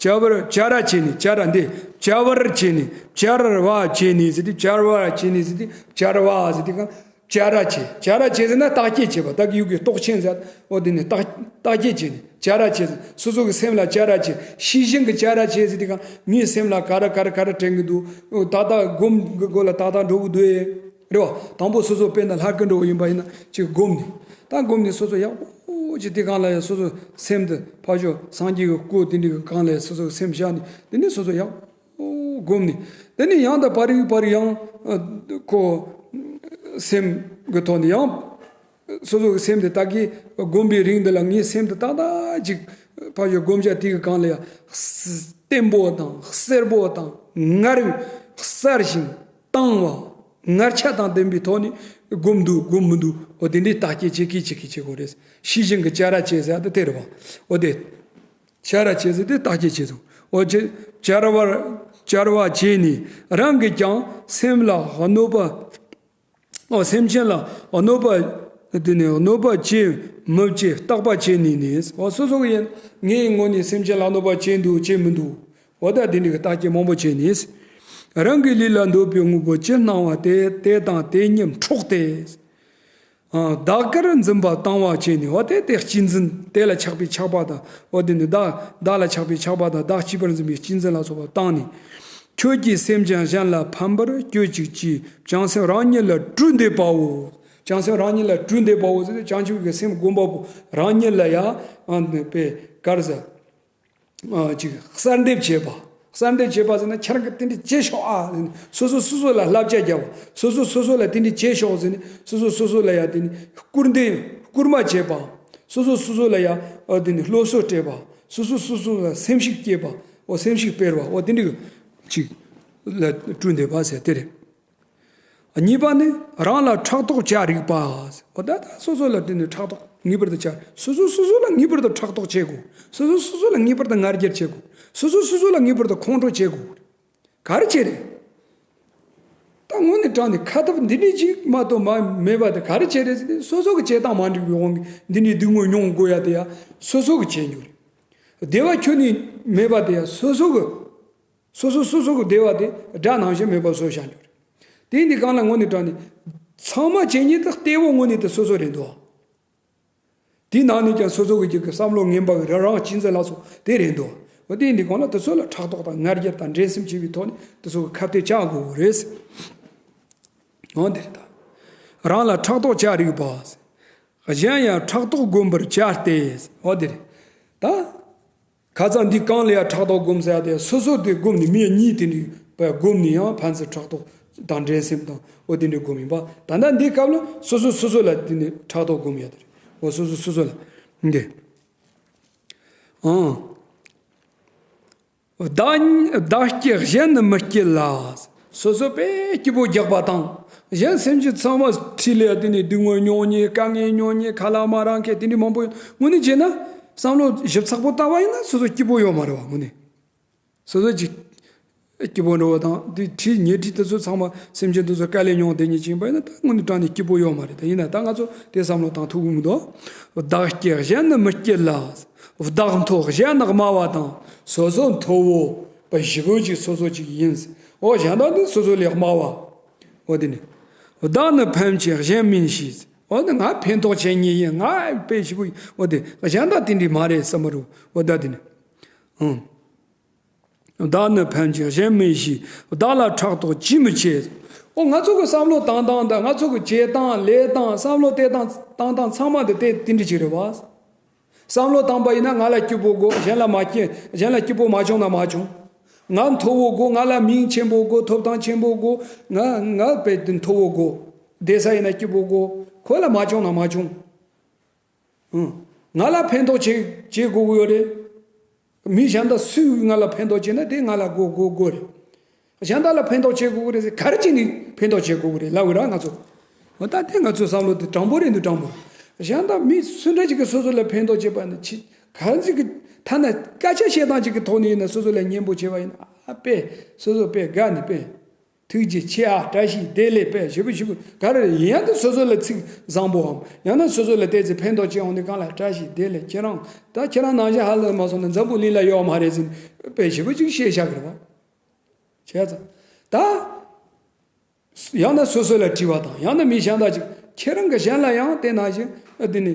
བྱ་བར་བྱ་ར་བྱས་ནས། བྱ་ར་འདི་བྱ་བར་བྱས་ནས། བྱ་ར་བ་བྱས་ནས་ཟེར་ཏེ་བྱ་བ་བྱས་ནས་ཟེར་ཏེ་བྱ་ར་བ་ཟེར་ཏེ་གང་། བྱ་ར་བྱས། བྱ་ར་བྱས་ཟེར་ན་བརྟག་དཔྱད་བྱེད་པ། ད་གི་ཡུལ་གྱི་རྟོག་ཅན་ཟེར། འོ་དེ་ནས་བརྟག་བརྟག་དཔྱད་བྱས་ནས་བྱ་ར་བྱས། སོ་སོ་གི་སེམས་ལ་བྱ་ར་བྱས། ཤེས་བཞིན་གྱི་བྱ་ར་བྱས་ཟེར་ཏེ་གང་། ངའི་སེམས་ལ་ག་རེ་ག་རེ་ག་རེ་དྲན་གྱི་འདུག་ད་ལྟ་སྒོམ་གྱི་སྒོ་ལ་ཏག་ཏག་འགྲོ་གི་འདུག་ཨེ། རེད་བ། དང་པོ་སོ་སོ་དཔེར་ན་ལྷ་སྐུ་འགྲོ་བ་ཡིན་པ་ཡིན་ན་ཅིག་སྒོམ་ནས། ད་སྒོམ་ནས་སོ་སོ་ཡག་པོ་ཅིག་དེ་གང་ལ་ཡང་སོ་སོ་སེམས་དེ་ཕར་ཕྱོགས་སངས་རྒྱས་ཀྱི་སྐུ་དེ་འདྲའི་གི་གང་ལ་ཡང་སོ་སོ་སེམས་བཞག་ནས་དེ་ནས་སོ་སོ་ཡག་པོ་སྒོམ་ནས། དེ་ནས་ཡང་དང་པར་རིག་པར་ཡང་ཨ་ཁོ་སེམས་ཀྱི་ཐོག་ནས་ཡང་སོ་སོ་གི་སེམས་དེ་ད་གིན་སྒོམ་པའི་རིང་འདི་ལ་ངའི་སེམས་དེ་ཏག་ཏག་ཅིག་ཕར་ཕྱོགས་སྒོམ་བྱ་དེ་གི་གང་ལ་ཡང་བརྟན་པོ་དང་གསལ་པོ་དང་ངར་གསལ་ཞིང་དྭངས་པ། ངར་ཆ་དང་ལྡན་པའི་ཐོག་ནས་སྒོམ་འདུག་སྒོམ་མི་འདུག་འོ་དེ་འདྲའི་བརྟག་དཔྱད་བྱེད་ཀྱི་བྱེད་ཀྱི་བྱེད་དགོས་རེད། ཤེས་བཞིན་གྱི་བྱ་ར་བྱས་ཟེར་ཡ་དེ་དེ་རེད་བ། འོ་དེ། བྱ་ར་བྱས་ཟེར་དེ་བརྟག་དཔྱད་བྱེད་དགོས། འོ་བྱ་བྱ་ར་བ་བྱ་ར་བ་བྱས་ནས་རང་གིས་ཀྱང་སེམས་ལ་གནོད་པ། འོ་སེམས་ཅན་ལ་གནོད་པ། དེ་ནས་གནོད་པ་བྱེད་མི་བྱེད་བརྟག་པ་བྱས་ནས་ནི། འོ་སོ་སོ་གི་ཡིན། ངའི་ངོས་ནས་སེམས་ཅན་ལ་གནོད་པ་བྱས་འདུག་བྱས་མི་འདུག་འོ་ད་དེ་འདྲའི་གི་བརྟག་དཔྱད་མང་པོ་བྱས་ནས། རང་གི་ལུས་ལ་འདོད་པའི་དངོས་པོ་ཇི་སྣང་བ་དེ་དེ་དང་དེ་གཉིས་འཕྲོག་སྟེ། ཨ་བདག་གིར་འཛིན་པ་བཏང་བ་བྱས་ནས། འོ་དེ་དེ་གཅེས་འཛིན། དེ་ལ་ཆགས་པའི་ཆགས་པ་དང་། འོ་དེ་ནི་བདག་བདག་ལ་ཆགས་པའི་ཆགས་པ་དང་། བདག་གཅེས་པར་འཛིན་པའི་གཅེས་འཛིན་ལ་སོགས་པ་བཏང་ནས། ཁྱོད་ཀྱིས་སེམས་ཅན་གཞན་ལ་ཕན་པར་སྤྱོད་ཅིག་ཅེས་བྱང་སེམས་རང་ཉིད་ལ་སྤྲུལ་འདེབས་པའོ། བྱང་སེམས་རང་ཉིད་ལ་སྤྲུལ་འདེབས་པའོ་ཟེར་ཏེ་བྱང་ཆུབ་ཀྱི་སེམས་བསྒོམ་པ་པོ་རང་ཉིད་ལ་ཡང་ཨ་ནི་དཔེ་ག་རེ་ཟེར། ཨ་ཅིག་གསལ་འདེབས་བྱེད་པ། གསལ་འདེབས་བྱེད་པ་ཟེར་ན་ཁྱེད་རང་གིས་དེ་འདྲ་བྱེད་ཤོག་ཨ་ཟེར་ནས་སོ་སོ་སོ་སོ་ལ་བསླབ་བྱ་རྒྱག་པ། སོ་སོ་སོ་སོ་ལ་དེ་འདྲ་བྱེད་ཤོག་ཟེར་ནས་སོ་སོ་སོ་སོ་ལ་ཡང་དེ་ནི་སྐུར་འདེབས་སྐུལ་མ་བྱེད་པ། སོ་སོ་སོ་སོ་ལ་ཡང་ཨ་དེ་ནི་སློབ་གསོ་སྤྲད་པ། སོ་སོ་སོ་སོ་ལ་སེམས་ཤུགས་སྐྱེད་པ། འོ་སེམས་ཤུགས་སྤེལ་བ། འོ་དེ་འདྲ་ཅིག་ལ་སྤྲུལ་འདེབས་པ་ཟེར་དེ་རེད། གཉིས་པ་ནི་རང་ལ་ཕྲག་དོག་བྱ་རིགས་པ། འོ་ད་ལྟ་སོ་སོ་ལ་དེ་ནི་ཕྲག་དོག་ངེས་པར་དུ་བྱ། སོ་སོ་སོ་སོ་ལ་ངེས་པར་དུ་ཕྲག་དོག་བྱེད་དགོས། སོ་སོ་སོ་སོ་ལ་ངེས་པར་དུ་ང་རྒྱལ་བྱེད་དགོས། སོ་སོ་སོ་སོ་ལ་ངེས་པར་དུ་ཁོང་ཁྲོ་བྱེད་དགོས། ག་རེ་བྱེད་རེད། ད་དངོས་གནས་དྲང་ནས་ཁ་ཐབས་འདི་འདྲ་ཅིག་མ་གཏོགས་མ་མེད་པ་དེ་ག་རེ་བྱེད་རེད་ཟེར་ན། སོ་སོ་གི་བྱེད་སྟངས་མ་འགྲིག་པའི་དབང་གིས་འདི་འདྲའི་སྡུག་བསྔལ་མྱོང་དགོས་ཡ་དེ་ཡ་སོ་སོ་གི་བྱེད་རྒྱུ་རེད། བདེ་བ་ཁྱོན་ནས་མེད་པ་དེ་ཡ་སོ་སོ་གི། སོ་སོ་སོ་སོ་གི་བདེ་བ་དེ་དགྲ་ནང་བཞིན་མེད་པར་བཟོས་བཞག་རྒྱུ་རེད། དེ་འདི་གང་ལ་དངོས་གནས་དྲང་ནས་ཚང་མ་བྱེད་མཁན་དེ་གཏེ་བོ་དངོས་གནས་དེ་སོ་སོ་རེད་འདུག་དེའི་ནང་ནས་ཀྱང་སོ་སོ་གི་རྒྱུད་ཀྱི་བསམ་བློ་ངན་པ་གི་རང་རང་གཅེས་འཛིན་ལ་སོགས་དེ་རེད་འདུག་འོ་དེ་འདི་གང་ལ་དེ་ཚོ་ལ་ཕྲག་དོག་དང་ང་རྒྱལ་དང་འགྲན་སེམས་བྱེད་པའི་ཐོག་ནས་དེ་ཚོ་གི་ཁ་གཏད་བཅག་དགོས་རེད། འོ་དེ་རེད་ད། རང་ལ་ཕྲག་དོག་བྱ་རིགས་པ། གཞན་ཡང་ཕྲག་དོག་བསྒོམ་པར་བྱ་སྟེ། འོ་དེ་རེད་ད། ཁ་སང་འདི་གང་ལ་ཡང་ཕྲག་དོག་བསྒོམ་ཟེར་ཡ་དེ་སོ་སོ་དེ་བསྒོམ་ནས་མི་གཉིས་དེ་འདྲའི་བསྒོམ་ནས་ཡང་ཕན་ཚུན་ཕྲག་དོག་དང་འགྲན་སེམས་དང་འོ་དེ་འདྲའི་བསྒོམ་ཡིན་པ། ད་ལྟ་འདིའི་སྐབས་ལ་སོ་སོ་སོ་སོ་ལ་དེ་ནས་ཕྲག་དོག་བསྒོམ་ཡ་དེ་རེད། འོ་སོ་སོ་སོ་སོ་ལ་འདི། ཨང་། བདག་བདག་སྐྱེ་གཞན་ནི་མི་སྐྱེ་ལ། སོ་སོ་དཔེ་སྐྱིད་པོ་རྒྱག་པ་དང་། གཞན་སེམས་ཅན་ཚང་མ་འཁྲིས་ལ་དེ་ནས་སྡུག་བསྔལ་མྱོང་མཁན། དཀའ་ངལ་མྱོང་མཁན། ཁ་ལག་མ་རག་མཁན། དེ་འདྲ་མང་པོ་ཡོད། དངོས་གནས་བྱས་ན་བསམ་བློ་ཞིབ་ཚགས་པོ་བལྟ་བ་ཡིན་ན་སོ་སོ་སྐྱིད་པོ་ཡོད་མ་རེད་བ། དངོས་གནས་སོ་སོ་ཅིག་སྐྱིད་པོ་འགྲོ་བ་དང་། དེ་འཁྲིས་ཉེ་འཁྲིས་དེ་ཚོ་ཚང་མ་སེམས་ཅན་དེ་ཚོ་དཀའ་ལས་མྱོང་བསྡད་མཁན་ཅིག་ཡིན་པ་ཡིན་ན། ད་དངོས་གནས་དྲང་གནས་སྐྱིད་པོ་ཡོད་མ་རེད། ད་ཡིན་ན་ད་ང་ཚོ་དེ་བསམ་བློ་བཏང་ཐུབ་ཀྱི་མི་འདུག་བདག་སྐྱིད་གཞན་ནི་མི་སྐྱིད་ལ། བདག་མཐོ་གཞན་ནི་དམའ་བ་དང་། སོ་སོ་མཐོ་བོ་བཞི་པོ་ཅིག་སོ་སོ་ཅིག་ཡིན། འོ། གཞན་དག་ནི་སོ་སོ་ལས་དམའ་བ། འོ་དེ་ནི། བདག་ནི་ཕན་ཆེ་གཞན་མིན་ཞེས། འོ་ནི་ང་ཕན་ཐོགས་ཆེ་ངེས་ཡིན། ང་དཔེ་ཞིབ་པོ་ཡིན། འོ་དེ་གཞན་དག་དེ་འདྲ་མ་རེད་བསམ་པ་རུ། འོ་ད་དེ་ནི། ཨང་། བདག་ནི་ཕན་ཆེ་གཞན་མིན་ཞེས། བདག་ལ་ཕྲག་དོག་ཅིས་མི་བྱེད། འོ། ང་ཚོ་གི་བསམ་བློ་བཏང་སྟངས་དང་། ང་ཚོ་གི་བྱེད་སྟངས་ལས་སྟངས། བསམ་བློ་བཏང་སྟངས་བཏང་སྟངས་ཚང་མ་དེ་དེ་དེ་འདྲ་ཅིག་རེད་བ། བསམ་བློ་བཏང་པ་ཡིན་ན་ང་ལ་སྐྱིད་པོ་དགོས། གཞན་ལ་མ་སྐྱིད། གཞན་ལ་སྐྱིད་པོ་མ་བྱུང་ན་མ་བྱུང་། ང་མཐོ་བོ་དགོས། ང་ལ་མིང་ཆེན་པོ་དགོས། ཐོབ་ཐང་ཆེན་པོ་དགོས། ང་ང་དཔེ་དེ་མཐོ་བོ་དགོས། བསྡད་ས་ཡིན་ན་སྐྱིད་པོ་དགོས། ཁོ་ལ་མ་བྱུང་ན་མ་བྱུང་། ཨང་། ང་ལ་ཕན་ཐོགས་བྱེད་བྱེད་དགོས་ཀྱི་ཡོད་རེད། མི་གཞན་དག་སུས་ང་ལ་ཕན་ཐོགས་བྱེད་ན་དེ་ང་ལ་དགོས་དགོས་དགོས་རེད། གཞན་དག་ལ་ཕན་ཐོགས་བྱེད་དགོས་ཀྱི་རེད་ཟེར། ག་རེ་བྱས་ནས་ཕན་ཐོགས་བྱེད་དགོས་ཀྱི་རེད་ལབ་ཀྱི་ར་ང་ཚོ། འོ་ད་དེ་ང་ཚོའི་བསམ་བློ་དེ་དྲང་པོ་རེད་འདུག་དྲང་པོ། གཞན་དག་མི་སུ་འདྲ་ཅིག་གིས་སོ་སོ་ལ་ཕན་ཐོགས་བྱེད་པ་ནི་ཆི་གང་ཅིག་གི་ཐ་ན་སྐད་ཆ་བཤད་སྟངས་ཅིག་གི་ཐོག་ནས་ཡིན་ན་སོ་སོ་ལ་སྙན་པོ་བྱེད་པ་ཡིན་ན། ཨ་དཔེ་སོ་སོ་དཔེ་དགའ་ནས་དཔེ། ཐུགས་རྗེ་ཆེ་ཨ། བཀྲ་ཤིས་བདེ་ལེགས། དཔེ་ཞེ་པོ་ཞེ་པོ་ག་རེ་ཡིན་ཡང་དེ་སོ་སོ་ལ་ཚིག་བཟང་པོའམ། ཡང་ན་སོ་སོ་ལ་ཏོག་ཙམ་ཕན་ཐོགས་བྱེད་འོང་དུས་སྒང་ལ་བཀྲ་ཤིས་བདེ་ལེགས། ཁྱེད་རང་ད་ཁྱེད་རང་ནང་བཞིན་ཧ་ལས་མ་སོང་ན་འཛམ་བུ་གླིང་ལ་ཡོད་མ་རེད་ཟེར་ནས་དཔེ་ཞེ་པོ་ཅིག་བཤད་བཞག་གི་རེད་བ། བྱས་ཙང་ད། ཡང་ན་སོ་སོ་ལ་དྲི་བ་དང་། ཡང་ན་མི་གཞན་དག་ཅིག་ཁྱེད་རང་གི་གཞན་ལ་ཡང་དེ་ནང་བཞིན་འདི་ནི་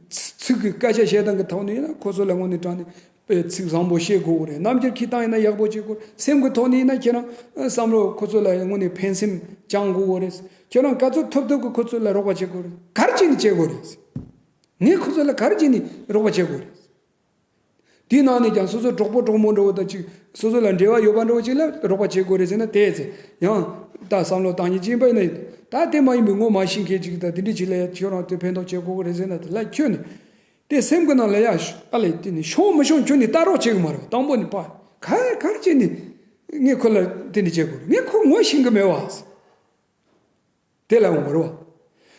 ཚིག་གི་སྐད་ཆ་བཤད་སྟངས་ཀྱི་ཐོག་ནས་ཡིན་ན་ཁོ་ཚོ་ལ་དངོས་གནས་དྲང་གནས་དཔེ་ཚིག་བཟང་པོ་བཤད་དགོས་ཀྱི་རེད། རྣམ་འགྱུར་འཁྱེར་སྟངས་ཡིན་ན་ཡག་པོ་བྱེད་དགོས། སེམས་ཀྱི་ཐོག་ནས་ཡིན་ན་ཁྱེད་རང་བསམ་བློ་ཁོ་ཚོ་ལ་དངོས་གནས་ཕན་སེམས་བཅངས་དགོས་ཀྱི་རེད། ཁྱེད་རང་ག་ཚོད་ཐུབ་ཐུབ་ཀྱིས་ཁོ་ཚོ་ལ་རོགས་པ་བྱེད་དགོས་རེད། ག་རེ་བྱས་ནས་བྱེད་དགོས་རེད། ངས་ཁོ་ཚོ་ལ་ག་རེ་བྱས་ནས་རོགས་པ་བྱེད་དགོས་རེད། དེའི་ནང་ནས་ཀྱང་སོ་སོ་གྲོགས་པོ་གྲོགས་མོ་འདྲ་བོ་དང་ཅིག་སོ་སོ་ལ་འབྲེལ་བ་ཡོད་པ་འདྲ་བོ་ཅིག་ལ་རོགས་པ་བྱེད་དགོས་རེད་ཟེར་ན། དེ་ཚེ་ཡང་ད་བསམ་བློ་བཏང་མཁན་ཅིག་ཡིན་པ་ཡིན་ན། ད་དེ་མ་ཡིན་པའི་ངོ་མ་ཤེས་མཁན་ཅིག་དང་དེ་འདྲ་ཅིག་ལ་ཡ་ཁྱོད་རང་དེ་ཕན་ཐོགས་བྱེད་དགོས་ཀྱི་རེད་ཟེར་ན། དེ་ལ་ཁྱོད་ནི་དེ་སེམས་ཀྱི་ནང་ལ་ཡ་ཨ་ལས་དེ་ནི་ཤོང་མི་ཤོང་ཁྱོད་ནི་ལྟ་རོགས་བྱེད་གི་མ་རེད། དང་པོ་ནི་པ་ག་ག་རེ་བྱས་ནས་ངས་ཁོ་ལ་དེ་འདྲ་བྱེད་དགོས་རེད། ངས་ཁོ་ངོ་ཤེས་གི་མེད་བ། དེ་ལ་འོང་བ་རེད་བ།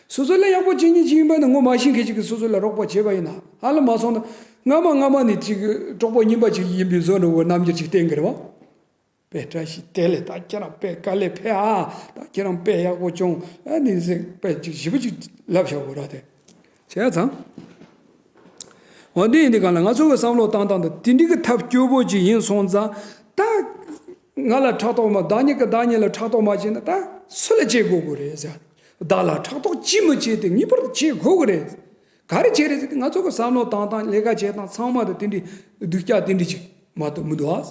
སོ་སོ་ལ་ཡག་པོ་བྱེད་མཁན་ཅིག་ཡིན་པ་ན་ངོ་མ་ཤེས་མཁན་ཅིག་གིས་སོ་སོ་ལ་རོགས་པ་བྱས་པ་ཡིན་ན། ཧ་ལམ་མ་སོང་ན་སྔ་མ་སྔ་མ་ནས་ཅིག་གྲོགས་པོ་རྙིང་པ་ཅིག་ཡིན་པའི་བཟོ་འདྲ་བོ་རྣམ་འགྱུར་ཅིག་བསྟན་གི་རེད་བ། དཔེ་བཀྲ་ཤིས་བདེ་ལེགས། ད་ཁྱེད་རང་དཔེ་དཀའ་ལས་ཕེབས་ཨ། ད་ཁྱེད་རང་དཔེ་ཡག་པོ་བྱུང་ཨ་ནི་ཟེར་དཔེ་ཅིག་ཞེ་པོ་ཅིག་ལབ་བཞག་གོ་ར་དེ། བྱས་ཙང་། འོ་འདི་ཡིན་དུས་སྒང་ལ་ང་ཚོ་གི་བསམ་བློ་བཏང་སྟངས་དེ་དེ་འདྲའི་གི་ཐབས་སྐྱོ་པོ་ཅིག་ཡིན་སོང་ཙང་། ད་ང་ལ་ཕྲག་དོག་མ། བདག་ཉིད་ཀྱིས་བདག་ཉིད་ལ་ཕྲག་དོག་མ་བྱས་ན་ད་སུ་ལ་བྱེད་དགོས་ཀྱི་རེད་ཟེར། བདག་ལ་ཕྲག་དོག་ཅིས་མི་བྱེད་དེ། ངེས་པར་དུ་བྱེད་དགོས་ཀྱི་རེད། ག་རེ་བྱེད་རེད་ཟེར་དུས་ང་ཚོ་གི་བསམ་བློ་བཏང་སྟངས། ལས་ཀ་བྱེད་སྟངས་ཚང་མ་དེ་དེ་འདྲའི་སྡུག་ཅག་དེ་འདྲ་ཅིག་མ་གཏོགས་མི་འདུག་ཨ།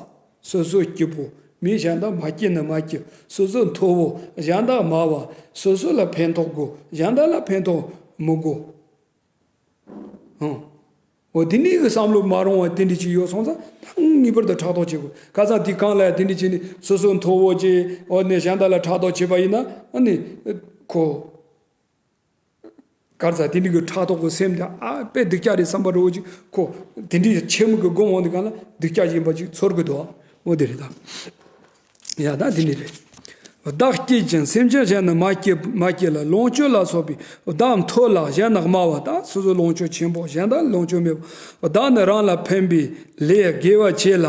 སོ་སོ་སྐྱིད་པོ། མི་གཞན་དག་མ་སྐྱིད་ན་མ་སྐྱིད། སོ་སོ་མཐོ་བོ། གཞན་དག་དམའ་བ། སོ་སོ་ལ་ཕན་ཐོགས་དགོས། གཞན་དག་ལ་ཕན་ཐོགས་མི་དགོས། ཨང་། འོ་དེ་འདྲའི་གི་བསམ་བློ་མ་རུང་བ་དེ་འདྲ་ཅིག་ཡོད་སོང་ཙང་། ད་ངེས་པར་དུ་ཕྲག་དོག་བྱེད་དགོས། ཁ་སང་དེ་གང་ལ་ཡ་དེ་འདྲ་བྱས་ནས་སོ་སོ་མཐོ་བོ་བྱས། འོ་ནས་གཞན་དག་ལ་ཕྲག་དོག་བྱས་པ་ཡིན་ན། ཨ་ནི་ཁོ་ག་རེ་ཟ། དེ་འདྲའི་གི་ཕྲག་དོག་གི་སེམས་དེ་ཨ་དཔེ་སྡུག་ཅག་རེད་བསམ་པ་འདྲ་བོ་ཅིག་ཁོ་དེ་འདྲའི་ཆེན་མོ་གི་སྒོམ་འོང་དུས་སྒང་ལ་སྡུག་ཅག་ཡིན་པ་ཅིག་ཚོར་གི་འདུག་འོ་དེ་རེད་ད། ཡ་ད་དེ་འདྲ་རེད། བདག་སྐྱིད་ཅིང་སེམས་ཅན་གཞན་ནི་མ་སྐྱིད་མ་སྐྱིད་ལ། ལོངས་སྤྱོད་ལ་སོགས་པའི་བདག་མཐོ་ལ་གཞན་ནི་དམའ་བ། ད་སོ་སོ་ལོངས་སྤྱོད་ཆེན་པོ། གཞན་དག་ལོངས་སྤྱོད་མེད་པ། བདག་ནི་རང་ལ་ཕན་པའི་ལས་དགེ་བ་བྱེད་ལ།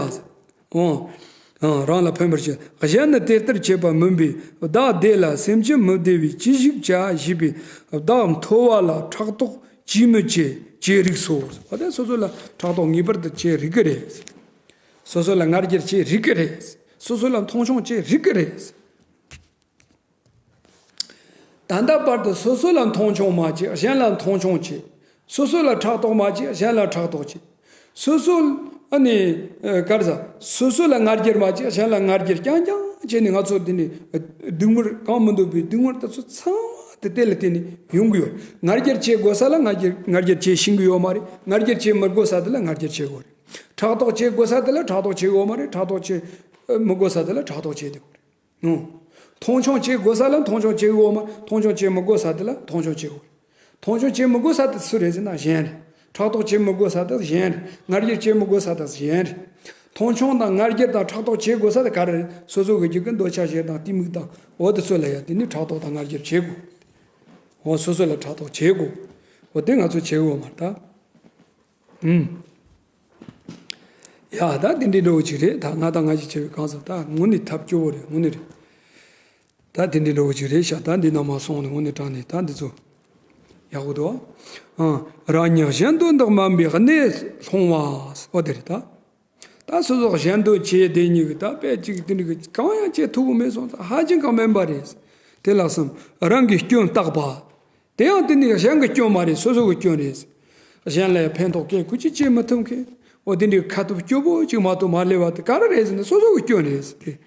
འོང་། རང་ལ་ཕན་པར་བྱེད། གཞན་ནི་དེ་ལྟར་བྱེད་པ་མིན་པས། བདག་བདེ་ལ་སེམས་ཅན་མི་བདེ་བས་ཅི་ཞིག་བྱ། ཞེས་པས་བདག་མཐོ་བ་ལ་ཕྲག་དོག་ཅིས་མི་བྱེད་ཅེས་རིགས་སོ། འོ་དེ་སོ་སོ་ལ་ཕྲག་དོག་ངེས་པར་དུ་བྱེད་རིགས་ཀྱི་རེད། སོ་སོ་ལ་ང་རྒྱལ་བྱེད་རིགས་ཀྱི་རེད། སོ་སོ་ལ་མཐོང་ཆུང་བྱེད་རིགས་ཀྱི་རེད། ད་ལྟ་བར་དུ་སོ་སོ་ལ་མཐོང་ཆུང་མ་བྱེད། གཞན་ལ་མཐོང་ཆུང་བྱེད། སོ་སོ་ལ་ཕྲག་དོག་མ་བྱེད། གཞན་ལ་ཕྲག་དོག་བྱེད། སོ་སོ་ཨ་ནི་ཨ་ག་རེ་ཟ། སོ་སོ་ལ་ང་རྒྱལ་མ་བྱེད། གཞན་ལ་ང་རྒྱལ་རྐྱང་རྐྱང་བྱས་ནས་ང་ཚོ་འདི་ནས་སྡུག་བསྔལ་གང་མི་འདོད་པའི་སྡུག་བསྔལ་དེ་ཚོ་ཚང་མ་དེ་དེ་ལ་བརྟེན་ནས་ཡོང་གི་ཡོད། ང་རྒྱལ་བྱེད་དགོས་ས་ལ་ང་རྒྱལ་ང་རྒྱལ་བྱེད་ཤེས་ཀྱི་ཡོད་མ་རེད། ང་རྒྱལ་བྱེད་མི་དགོས་ས་དེ་ལ་ང་རྒྱལ་བྱེད་དགོས་རེད། ཕྲག་དོག་བྱེད་དགོས་ས་དེ་ལ་ཕྲག་དོག་བྱེད་ཀྱི་ཡོད་མ་རེད། ཕྲག་དོག་བྱེད་མི་དགོས་ས་དེ་ལ་ཕྲག་དོག་བྱེད་བསྡད་དགོས་རེད། ཨོ། མཐོང་ཆུང་བྱེད་དགོས་ས་ལ་མཐོང་ཆུང་བྱེད་ཀྱི་ཡོད་མ། མཐོང་ཆུང་བྱེད་མི་དགོས་ས་དེ་ལ་མཐོང་ཆུང་བྱེད་དགོས། མཐོང་ཆུང་བྱེད་མི་དགོས་ས་དེ་སུ་རེད་ཟེར་ན་གཞན་རེད། ཕྲག་དོག་བྱེད་མི་དགོས་ས་དེ་གཞན་རེད། ང་རྒྱལ་བྱེད་མི་དགོས་ས་དེ་གཞན་རེད། མཐོང་ཆུང་དང་ང་རྒྱལ་དང་ཕྲག་དོག་བྱེད་དགོས་ས་དེ་ག་རེ་རེད། སོ་སོ་གི་རྒྱུད་ཀྱི་འདོད་ཆགས་ཞེ་སྡང་གཏི་མུག་དང་འོ་དེ་ཚོ་ལ་ཡ་དེ་ནི་ཕྲག་དོག་དང་ང་རྒྱལ་བྱེད་དགོས། འོ་སོ་སོ་ལ་ཕྲག་དོག་བྱེད་དགོས། འོ་དེ་ང་ཚོ་བྱེད་དགོས་མ་རེད་ད། ཨུམ། ཡ་ད་དེ་འདྲའི་འགྲོ་གི་ཅིག་རེད། ད་ང་དང་ང་ཞིག་བྱེད་པའི་གང་ཟག་ད་དངོས་གནས་ཐབས་སྐྱོ་བོ་རེད། དངོས་གནས་རེད། ད་དེ་འདྲའི་འགྲོ་གི་ཅིག་རེད་ཤག་ད་འདི་ནང་མ་སོང་ནས་དངོས་གནས་དྲང་གནས་ད་འདི་ཚོ་ཡག་པོ་འདུག་ཨ། རང་ཉིད་གཞན་དོན་དག་མིན་པའི་གནས་སློང་བ། འོ་དེ་རེད་ད། ད་སོ་སོ་གཞན་དོན་བྱས་དེ་ཉིད་ཀྱི་ད་དཔེ་གཅིག་དེ་འདྲ་གི་གང་ཡང་བྱེད་ཐུབ་ཀྱི་མེད་སོང་ཙང་ཧ་ཅང་གང་མིན་པ་རེད། དེ་ལ་བསམ་རང་གི་སྐྱོན་བརྟག་པ། དེ་ཡང་དེ་ནི་གཞན་གྱི་སྐྱོན་མ་རེད། སོ་སོ་གི་སྐྱོན་རེད། གཞན་ལ་ཕན་ཐོགས་སྐྱེ་ཁུལ་གྱིས་བྱེད་མི་ཐུབ་མཁན། འོ་དེ་འདྲའི་ཁ་ཐུབ་སྐྱོ་པོ་གཅིག་མ་གཏོགས་མ་སླེབས་པ་དེ་ག་རེ་རེད་ཟེར་ན་སོ་སོ་གི་སྐྱོན་རེད་དེ།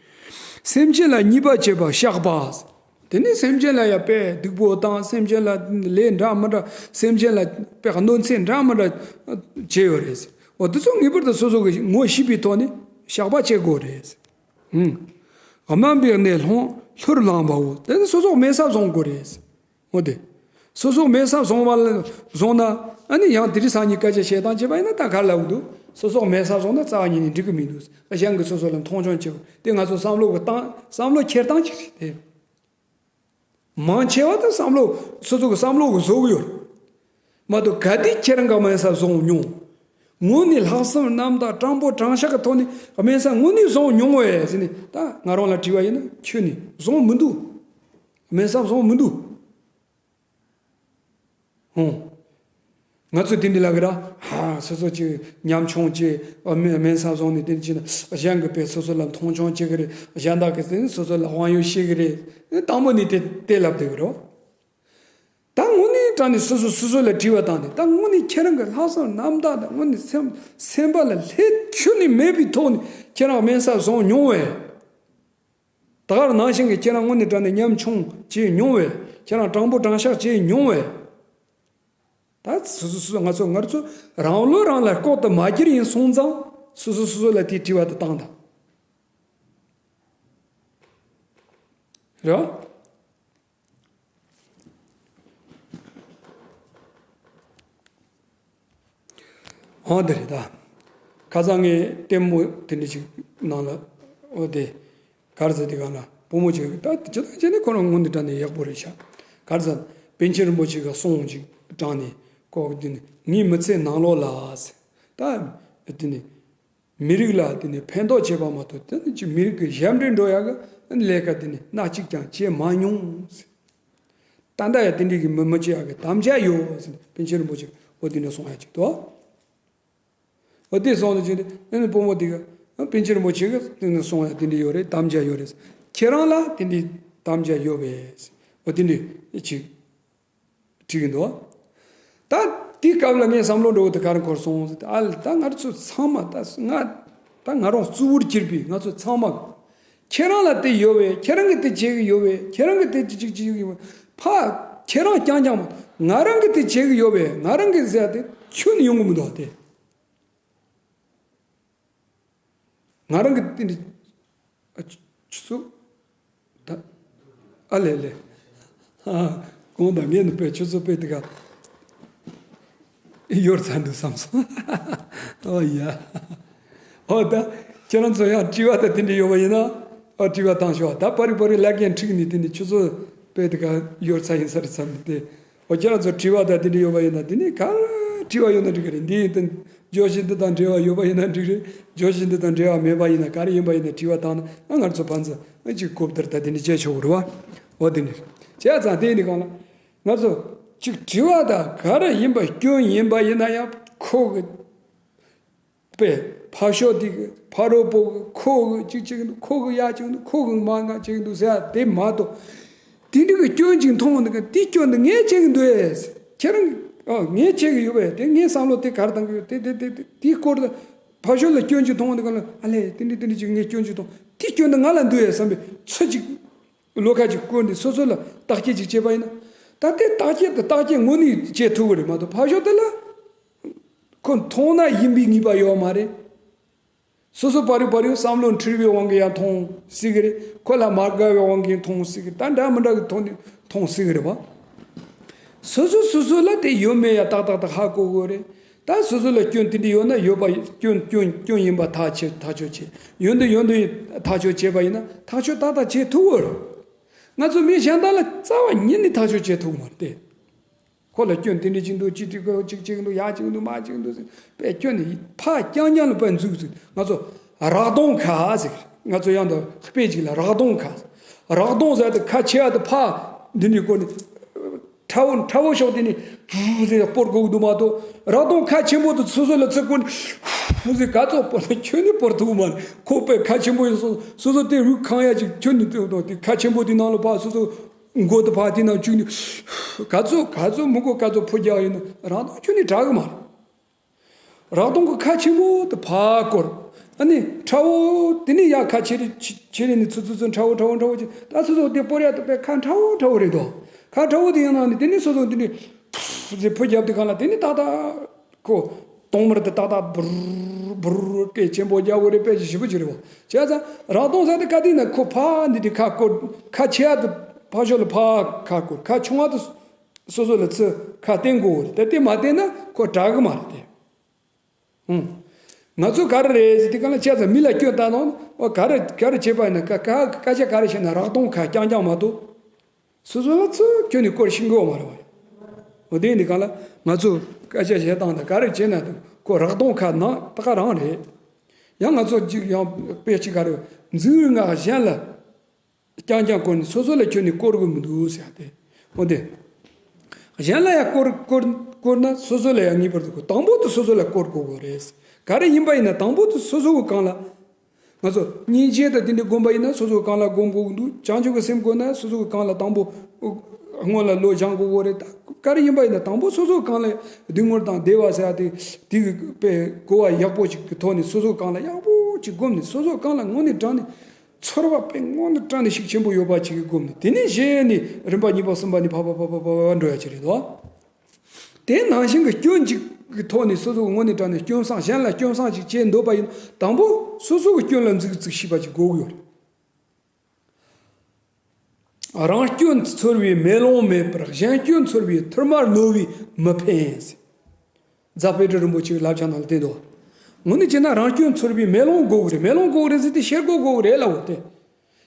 སེམས་ཅན་ལ་ཉེས་པ་བྱེད་པ་བཤགས་པ། དེ་ནི་སེམས་ཅན་ལ་ཡང་དཔེ་སྡིག་པོ་བཏང་། སེམས་ཅན་ལ་ལས་འདྲ་མི་འདྲ། སེམས་ཅན་ལ་དཔེ་གནོད་འཚེ་འདྲ་མི་འདྲ་བྱས་ཡོད་རེད། འོ་དེ་ཚོ་ངེས་པར་དུ་སོ་སོ་གི་ངོ་ཤེས་པའི་ཐོག་ནས་བཤགས་པ་བྱེད་དགོས་རེད། ཨུམ། དམན་པའི་གནས་ལྷུར་ལྷུར་བླངས་པའོ། དེ་ནི་སོ་སོ་མེད་ས་བཟུང་དགོས་རེད། འོ་དེ། སོ་སོ་མེད་ས་བཟུང་བ་ལ་བཟུང་ན། ཨ་ནི་ཡང་དེ་རིང་སང་ཉིན་སྐད་ཆ་བཤད་སྟངས་བྱས་པ་ཡིན་ན་ད་ག་ལབ་འདུག་སོ་སོ་མེད་ས་བཟུང་ན་རྩ་བ་ཉིད་ནས་འགྲིག་གི་མི་འདུག་གཞན་གྱིས་སོ་སོ་ལ་མཐོང་ཆུང་བྱེད་དགོས། དེ་ང་ཚོ་བསམ་བློ་གི་སྟངས། བསམ་བློ་འཁྱེར་སྟངས་ཅིག་རེད་དེ། མང་ཆེ་བ་དེ་བསམ་བློ། སོ་སོ་གི་བསམ་བློ་གི་བཟོ་གི་ཡོད་རེད། མ་གཏོགས་གལ་ཏེ་ཁྱེད་རང་གིས་མེད་ས་བཟུང་མྱོང་། དངོས་གནས་ལྷག་བསམ་རྣམ་དག་དྲང་པོ་དྲང་བཞག་གི་ཐོག་ནས་མེད་ས་དངོས་གནས་བཟུང་མྱོང་བས་ཟེར་ནས་ད་ང་རང་ལ་དྲིས་པ་ཡིན་ན་ཁྱོན་ནས་བཟུང་མི་འདུག་མེད་ས་བཟུང་མི་འདུག་ཧུང་། ང་ཚོས་དེ་འདྲ་ལབ་གི་ར། ཧ། སོ་སོ་ཅིག་ཉམ་ཆུང་ཅིག་མེད་མེད་ས་བཟུང་ནས་དེ་འདྲ་བྱས་ན་གཞན་གྱིས་དཔེ་སོ་སོ་ལ་མཐོང་ཆུང་བྱེད་གི་རེད། གཞན་དག་གིས་དེ་ནི་སོ་སོ་ལ་དབང་ཡོད་བྱེད་གི་རེད། དང་པོ་ནས་དེ་དེ་ལབ་བསྡད་གི་རོ། ད་དངོས་གནས་དྲང་ནས་སོ་སོ་སོ་སོ་ལ་དྲི་བ་བཏང་ནས། ད་དངོས་གནས་ཁྱེད་རང་གི་ལྷག་བསམ་རྣམ་དག་དང་དངོས་གནས་སེམས་སེམས་པ་ལ་ལྷད་ཁྱོན་ནས་མེད་པའི་ཐོག་ནས་ཁྱེད་རང་མེད་ས་བཟུང་མྱོང་བས། ད་ག་ནང་བཞིན་གྱི་ཁྱེད་རང་དངོས་གནས་དྲང་ནས་ཉམ་ཆུང་བྱས་མྱོང་བས། ཁྱེད་རང་དྲང་པོ་དྲང་བཞག་བྱས་མྱོང་བས། ད་སོ་སོ་སོ་སོ་ང་ཚོ་ང་ཚོ་རང་བློ་རང་ལ་ལྐོག་ཏུ་མ་གྱུར་ཡིན་སོང་ཙང་སོ་སོ་སོ་སོ་ལ་དེའི་དྲི་བ་དེ་བཏང་དང་། རེད་བ། འོ་དེ་རེད་ད། ཁ་སང་ངས་ལྟད་མོ་དེ་འདྲ་ཅིག་ནང་ལ། འོ་དེ། ག་རེ་ཟེར་དེ་ག་ན་བུ་མོ་ཅིག་ད་ཅི་ད་ཅི་ནས་ཁོ་རང་དངོས་གནས་དྲང་ནས་ཡག་པོ་རེད་ཤག་ག་རེ་ཟེར། པཎ་ཆེན་རིན་པོ་ཆེ་གི་གསུང་ཅིག་དྲངས་ནས་ཁོ་གི་དེ་ནས་ངའི་མི་ཚེ་ནང་ལོགས་ལ་ཟེར། ད་དེ་ནས། མི་རིགས་ལ་དེ་ནས་ཕན་ཐོགས་བྱེད་པ་མ་གཏོགས་དེ་ནས་ཅིག་མི་རིགས་ཀྱི་ཞབས་འདྲེན་འགྲོ་ཡག་གི་ལས་ཀ་དེ་ནས་སྣ་གཅིག་ཀྱང་བྱེད་མ་མྱོང་ཟེར། ད་ལྟ་ཡང་དེ་འདྲའི་གི་མི་མི་བྱེད་ཡག་གི་དམ་བཅའ་ཡོད་ཟེར་ནས་པཎ་ཆེན་རིན་པོ་ཆེ་འོ་དེ་འདྲ་གསུང་ཡག་ཅིག་འདུག་འོ་དེ་གསུང་ནས་ཅིག་ནས་ཨ་ནི་བུ་མོ་དེ་གི་པཎ་ཆེན་རིན་པོ་ཆེ་གི་དེ་ནས་གསུང་ཡག་དེ་འདྲ་ཡོད་རེད། དམ་བཅའ་ཡོད་རེད། ཁྱེད་རང་ལ་དེ་འདྲའི་དམ་བཅའ་ཡོད་པས་འོ་དེ་འདྲ་ཅིག་དྲིས་ཀྱི་འདུག་ད་དེའི་སྐབས་ལ་ངས་བསམ་བློ་འགྲོ་གི་དེ་ག་རེ་འཁོར་སོང་ཟེར་ཏེ། ཨ་ལ་ད་ང་ཚོ་ཚང་མ་ད་ང་ད་ང་རང་གཙོ་བོར་གྱུར་པའི་ང་ཚོ་ཚང་མ་ཁྱེད་རང་ལ་དེ་ཡོད་པས། ཁྱེད་རང་གིས་དེ་བྱེད་གི་ཡོད་པས། ཁྱེད་རང་གིས་དེ་ཅི་ཅིག་བྱེད་གི་ཡོད་པས། ཕ་ཁྱེད་རང་རྐྱང་རྐྱང་མ་ང་རང་གིས་དེ་བྱེད་གི་ཡོད་པས། ང་རང་གིས་ཟེར་ཏེ་ཁྱོན་ནས་ཡོང་གི་མི་འདུག་སྟེ། ང་རང་གི་དེ་འདྲ། ཨ། ཆུ་ཆུ་ཚོད། ད། ཨ་ལེ་ལེ། ཨ། གོང་དང་ངས་ནི་དཔེ་ཆུ་ཚོད་དཔེ་དེ་ག་ཡོར་ཚར་འདུག་བསམ་སོང་། ཨོ་ཡ། ཨོ་ད། ཁྱེད་རང་ཚོ་ཡང་དྲི་བ་ད་དེ་འདྲ་ཡོད་པ་ཡིན་ན། ཨོ་དྲི་བ་བཏང་ཤོག་ད་པ་རི་པ་རི་ལབ་མཁན་ཁྲིད་ནས་དེ་ནས་ཆུ་ཚོད་དཔེ་དེ་ག་ཡོར་ཚར་ཡིན་ས་རེད་བསམ་སྟེ། འོ་ཁྱེད་རང་ཚོ་དྲི་བ་དང་དེ་འདྲ་ཡོད་པ་ཡིན་ན་དེ་ནི་ག་རེ་དྲི་བ་ཡོད་ན་འགྲིག་གི་རེད། འདི་ཡིན་དུས་བརྗོད་གཞི་འདི་དང་འབྲེལ་བ་ཡོད་པ་ཡིན་ན་འགྲིག་རེད། བརྗོད་གཞི་འདི་དང་འབྲེལ་བ་མེད་པ་ཡིན་ན་ག་རེ་ཡིན་པ་ཡིན་ན་དྲི་བ་བཏང་ན་ཨ་ང་ཚོ་ཕན་ཚུན་ཨ་ཅིག་གོ་བསྡུར་དང་དེ་འདྲ་བྱས་ཆོག་གི་རེད་བ། འོ་དེ་ནི་བྱས་ཙང་དེ་ཡིན་དུས་གང་ལ་ང་ཚོ་ཅིག་དྲི་བ་དང་ག་རེ་ཡིན་པ་སྐྱོན་ཡིན་པ་ཡིན་ན་ཡང་ཁོ་གི་དཔེ་ཕར་ཕྱོགས་དེ་གི་ཕ་རོལ་པོ་གི་ཁོ་གི་ཅིག་ཅིག་འདུག་ཁོ་གི་ཡག་ཅིག་འདུག་ཁོ་གི་མ་ང་ཅིག་འདུག་ཟེར་ཡ་དེ་མ་གཏོགས། དེ་འདྲ་གི་སྐྱོན་ཅིག་མཐོང་འདུག་ག་དེ་སྐྱོན་འདི་ངས་བྱེད་ཀྱི་འདུག་ཨེ། ཁྱེད་རང་གི་ཨ་ངས་བྱེད་ཀྱི་ཡོད་པས། དེ་ངས་བསམ་བློ་དེ་ག་རེ་བཏང་གི་ཡོད། དེ་དེ་དེ་དེ་དེའི་སྐོར་དུ་ཕར་ཕྱོགས་ལ་སྐྱོན་ཅིག་མཐོང་འདུག་ག་ལ་ཨ་ལས་དེ་འདྲ་དེ་འདྲ་ཅིག་ངས་སྐྱོན་ཅིག་མཐོང་། དེ་སྐྱོན་འདི་ང་ལ་འདུག་ཨེ་བསམ་པའི་ཚོད་ཅིག་བློ་ཁ་ཅིག་བསྐོར་ནས་སོ་སོ་ལ་བརྟག་དཔྱད་ཅིག་བྱས་པ་ཡིན་ན། ད་ལྟའི་བརྟག་དཔྱད་དེ་བརྟག་དཔྱད་དངོས་གནས་བྱེད་ཐུབ་ཀྱི་རེད་མ་གཏོགས་ཕར་ཕྱོགས་དེ་ལ་ཁོ་མཐོང་ན་ཡིན་པའི་ངེས་པ་ཡོད་མ་རེད། སོ་སོ་པ་རེ་པ་རེ་བསམ་བློ་འཁྲུལ་བའི་དབང་གིས་ཡང་མཐོང་སྲིད་ཀྱི་རེད། ཁོ་ལ་མ་དགའ་བའི་དབང་གིས་མཐོང་སྲིད་ཀྱི་རེད། ད་འདྲ་མི་འདྲ་གི་ཐོག་ནས་མཐོང་སྲིད་ཀྱི་རེད་བ། སོ་སོ་སོ་སོ་ལ་དེ་ཡོད་མེད་ཡང་ཏག་ཏག་ཏག་ཧ་གོ་དགོས་རེད། ད་སོ་སོ་ལ་སྐྱོན་དེ་འདྲ་ཡོད་ན་ཡོད་པ་སྐྱོན་སྐྱོན་སྐྱོན་ཡིན་པ་ཐག་ཆོད་ཐག་ཆོད་བྱེད། ཡོད་འདུག་ཡོད་འདུག་ཐག་ཆོད་བྱས་པ་ཡིན་ན་ཐག་ཆོད་ཏག་ཏག་བྱེད་ཐུབ་ཀྱི་རེད། ང་ཚོ་མི་གཞན་དག་ལ་རྩ་བ་ཉིད་ནས་ཐག་ཆོད་བྱེད་ཐུབ་ཀྱི་མ་རེད་དེ། ཁོ་ལ་སྐྱོན་དེ་འདྲ་ཅིག་འདུག་ཅི་ཐུབ་ཀྱི་ཅིག་ཅིག་འདུག་ཡག་ཅིག་འདུག་མ་ཅིག་འདུག་ཟེར་པས་སྐྱོན་ནི་ཕར་རྐྱང་རྐྱང་ལ་པས་འཛུགས་འཛུགས། ང་ཚོ་རག་སྡོང་ཁ་ཟེར། ང་ཚོ་ཡང་དུ་དཔེ་ཅིག་ལ་རག་སྡོང་ཁ། རག་སྡོང་ཟེར་དུས་ཁ་ཆེ་བ་དུ་ཕར་འདི་འདྲའི་སྐོར་ནས་ཁྲ་བོ་ཁྲ་བོ་ཤོག་དེ་ནི་ཟེར་སྤོར་དགོས་འདུག་མ་གཏོགས། རག་སྡོང་ཁ་ཆེན་པོ་དུ་སོ་སོ་ལ་ཚུར་བསྐོར་ནས་ཧུ་ཟེར་ག་ཚོད་སྤོར་ན་ཁྱོན་ནས་སྤོར་ཐུབ་མ་རེད། ཁོ་པས་ཁ་ཆེན་པོ་ཡིན་སོ་སོ་སོ་དེ་རུས་ཁེངས་ཡ་ཅིག་ཁྱོན་ནས་ཐུབ་དང་དེ་ཁ་ཆེན་པོ་དེ་ནང་ལ་ཕར་སོ་སོ་མགོ་དུ་ཕར་དེ་ནང་བཅུག་ནས་ག་ཚོད་ག་ཚོད་མི་དགོས་ག་ཚོད་ཕོ་རྒྱག་ཡིན་ན་རག་སྡོང་ཁྱོན་ནས་དྲག་གི་མ་རེད། རག་སྡོང་གི་ཁ་ཆེན་པོ་དུ་ཕར་བསྐོར། ཨ་ནི་ཁྲ་བོ་དེ་ནི་ཡ་ཁ་ཆེ་རེ་ཆེ་ཆེ་རེ་ནི་ཚུ་ཚུ་ཚུ་ཁྲ་བོ་ཁྲ་བོ་ཁྲ་བོ་ཅིག་ད་སོ་སོ་དེ་སྤོར་ཡ་དུ་པའི་ཁ་ཁྲ་བོ་ཁྲ་བོ་རེད་དོ། ཁ་ཁྲ་བོ་དེ་ཡང་ན་ནི་དེ་ནི་སོ་སོ་དེ་ནི་ཟེ་ཕོ་རྒྱབ་དེ་གང་ལ་དེ་ནི་ཏག་ཏག་ཁོ་སྡོང་དམར་དེ་ཏག་ཏག་བུར་བུར་སྐད་ཆེན་པོ་རྒྱག་དགོས་རེད་པས་ཞིབ་པོ་ཅིག་རེད་བ། བྱས་ཙང་རག་སྡོང་ཟེར་དེ་ག་དེ་ན་ཁོ་ཕ་འདི་དེ་ཁ་བསྐོར་ཁ་ཆེ་ཡ་དུ་ཕ་ཤོ་ལ་ཕ་ཁ་བསྐོར་ཁ་ཆུང་བ་དུ། སོ་སོ་ལ་ཚུར་ཁ་བསྟན་དགོས་རེད་དེ་དེ་མ་བསྟན་ན་ཁོ་དྲག་གི་མ་རེད་དེ། ཧུམ། ང་ཚོ་ག་རེ་རེད་ཟེར་དེ་ག་ལ་བྱས་ཙང་མི་ལ་སྐྱོན་བཏང་ནོ་ཨོ་ག་རེ་ག་རེ་བྱེད་པ་ཡིན་ན་ཀ་ཀ་སྐད་ཆ་ག་རེ་བཤད་ན་རག་སྡོང་ཁ་རྐྱང་རྐྱང་མ་གཏོགས། སོ་སོ་ལ་ཚུར་ཁྱོན་ནས་སྐོར་ཤེས་གི་ཡོད་མ་རེད་བ། འོ་དེ་ཡིན་དེ་ག་ལ་ང་ཚོ་སྐད་ཆ་བཤད་སྟངས་དང་ག་རེ་བྱས་ན་དུ་ཁོ་རག་སྡོང་ཁ་ནང་ད་ག་རང་རེད། ཡང་ང་ཚོ་ཅིག་ཡང་དཔེ་ཅིག་ག་རེ་འཛུལ་ང་གཞན་ལ། རྐྱང་རྐྱང་བསྐོར་ནས་སོ་སོ་ལ་ཁྱོན་ནས་བསྐོར་དགོས་མི་འདུག་ཟེར་ཏེ། འོ་དེ། གཞན་ལ་ཡང་བསྐོར་བསྐོར་བསྐོར་ན་སོ་སོ་ལ་ཡང་ངེས་པར་དུ་བསྐོར། དང་པོ་དུ་སོ་སོ་ལ་བསྐོར་དགོས་དགོས་རེད། ག་རེ་ཡིན་པ་ཡིན་ན་དང་པོ་དུ་སོ་སོ་གི་གང་ལ། ང་ཚོ་སྙིང་རྗེ་དང་དེ་འདྲའི་སྒོམ་པ་ཡིན་ན་སོ་སོ་གི་གང་ལ་སྒོམ་དགོས་ཀྱི་འདུག་བྱང་ཆུབ་ཀྱི་སེམས་དགོས་ན་སོ་སོ་གི་གང་ལ་དང་པོ་སྔོན་ལ་བློ་སྦྱང་དགོས་དགོས་རེད། ད་ག་རེ་ཡིན་པ་ཡིན་ན་དང་པོ་སོ་སོ་གི་གང་ལ་སྡུག་བསྔལ་དང་བདེ་བ་ཟེར་ཡ་དེ་དེ་གི་དཔེ་གོ་བ་ཡག་པོ་ཅིག་གི་ཐོག་ནས་སོ་སོ་གི་གང་ལ་ཡག་པོ་ཅིག་སྒོམ་ནས་སོ་སོ་གི་གང་ལ་དངོས་གནས་དྲང་ནས། ཚོར་བ་དཔེ་དངོས་གནས་དྲང་ནས་ཤུགས་ཆེན་པོ་ཡོད་པ་ཅིག་གི་སྒོམ་ནས་དེ་ནས་གཞི་ནས་རིམ་པ་གཉིས་པ་གསུམ་པ་ནས་ཕ་ཕ་ཕ་ཕ་ཕ་ཕ་འགྲོ་ཡ་ཅིག་རེད་དོ། དེ་ནང་བཞིན་གྱི་སྐྱོན་གཅིག་གི་ཐོག་ནས་སོ་སོ་གི་དངོས་གནས་དྲང་ནས་སྐྱོན་བསམ་གཞན་ལ་སྐྱོན་བསམ་ཅིག་བྱེད་འདོད་པ་ཡིན་དང་པོ་སོ་སོ་གི་སྐྱོན་ལ་འཛུགས་འཛུགས་ཤེས་པ་ཅིག་དགོས་ཀྱི་ཡོད་རེད། རང་སྐྱོན་ཚོར་བའི་མེ་ལོང་མེད་པར་གཞན་སྐྱོན་ཚོར་བའི་ཐུར་མ་རྣོ་བས་མི་ཕན། རྫ་དཔལ་སྤྲུལ་རིན་པོ་ཆེའི་བསླབ་བྱ་ནང་ལ་བསྟན་འདུག་དངོས་གནས་བྱས་ན་རང་སྐྱོན་ཚོར་བའི་མེ་ལོང་དགོས་ཀྱི་རེད། མེ་ལོང་དགོས་ཀྱི་རེད་ཟེར་དེ་ཤེལ་སྒོ་དགོས་ཀྱི་རེད་ལབ་འོ་དེ།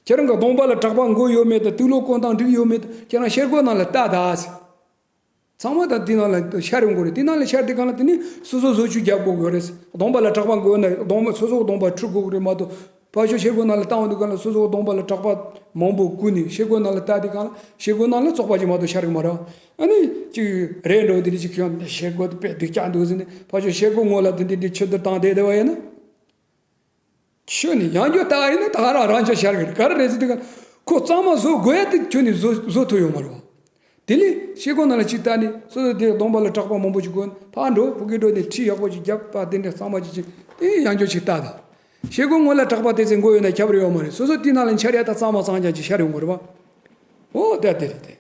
ཁྱེད་རང་གི་གདོང་པ་ལ་གྲགས་པ་འགོས་ཡོད་མེད་དང་དུག་ལོག་བསྐོན་སྟངས་འགྲིག་ཡོད་མེད་དང་ཁྱེད་རང་ཤེལ་སྒོ་ནང་ལ་ལྟ་ད་ཟེར། ཚང་མ་ད་དེ་ནང་ལ་ཤར་ཡོང་དགོས་རེད། དེ་ནང་ལ་ཤར་དེ་གང་ལ་དེ་ནི་སོ་སོ་བཟོ་བཅོས་རྒྱབ་དགོས་ཀྱི་ཡོད་རེད། གདོང་པ་ལ་གྲགས་པ་འགོས་ན་གདོང་པ་སོ་སོ་གདོང་པ་འཁྲུ་དགོས་ཀྱི་རེད་མ་གཏོགས། ཕར་ཕྱོགས་ཤེལ་སྒོ་ནང་ལ་བཏང་བ་འདུག་ག་ལ་སོ་སོ་གདོང་པ་ལ་གྲགས་པ་མང་པོ་བསྐུས་ནས་ཤེལ་སྒོ་ནང་ལ་ལྟ་དེ་གང་ལ་ཤེལ་སྒོ་ནང་ལ་བཙོག་པ་ཅིག་མ་གཏོགས་ཤར་གི་མ་རེད། ཨ་ནི་ཅིག་རེད་འགྲོ་དེ་འདྲ་ཅིག་ཁྱོད་ཤེལ་སྒོ་དེ་དཔེ་སྡུག་ཅག་འདུག་ཟེར་ནས་ཕར་ཕྱོགས་ཤེལ་སྒོ་ངོས་ལ་དེ་འདྲ་འདྲ་ཆུ་དུར་བཏང་བསྡད་བསྡད་པ་ཡིན་ན། ཁྱོད་ནི་ཡང་བསྐྱར་ལྟ་ཡིན་ན་ད་ག་རང་རང་ཅག་ཤར་གི་རེད། ག་རེ་རེད་ཟེར་དེ་གང་ཁོ་གཙང་མ་བཟོ་དགོས་ཡ་དེ་ཁྱོད་ནི་བཟོ་བཟོ་ཐུབ་ཡོད་མ་རེད་བ། དེ་ལས་ཤེལ་སྒོ་ནང་ལ་ཅིག་ལྟ་ནས་སོ་སོ་དེ་གདོང་པ་ལ་གྲགས་པ་མང་པོ་ཅིག་གོན་ཕར་འགྲོ་ཕ་གི་འགྲོ་ནས་ཁྲིད་ཡག་པོ་ཅིག་རྒྱབ་པ་དེ་འདྲ་གཙང་མ་ཅིག་ཅིག་དེ་ཡང་བསྐྱར་ཅིག་ལྟ་དང་། ཤེལ་སྒོ་ངོས་ལ་གྲགས་པ་དེ་ཚོ་མགོ་ཡོད་ན་ཁྱབ་རེ་ཡོད་མ་རེད། སོ་སོ་དེ་ནང་ལ་འཆར་ཡ་ད་གཙང་མ་གཙང་རྐྱང་ཅིག་ཤར་ཡོང་གི་རེད་བ། འོ་དེ་དེ་རེད་དེ།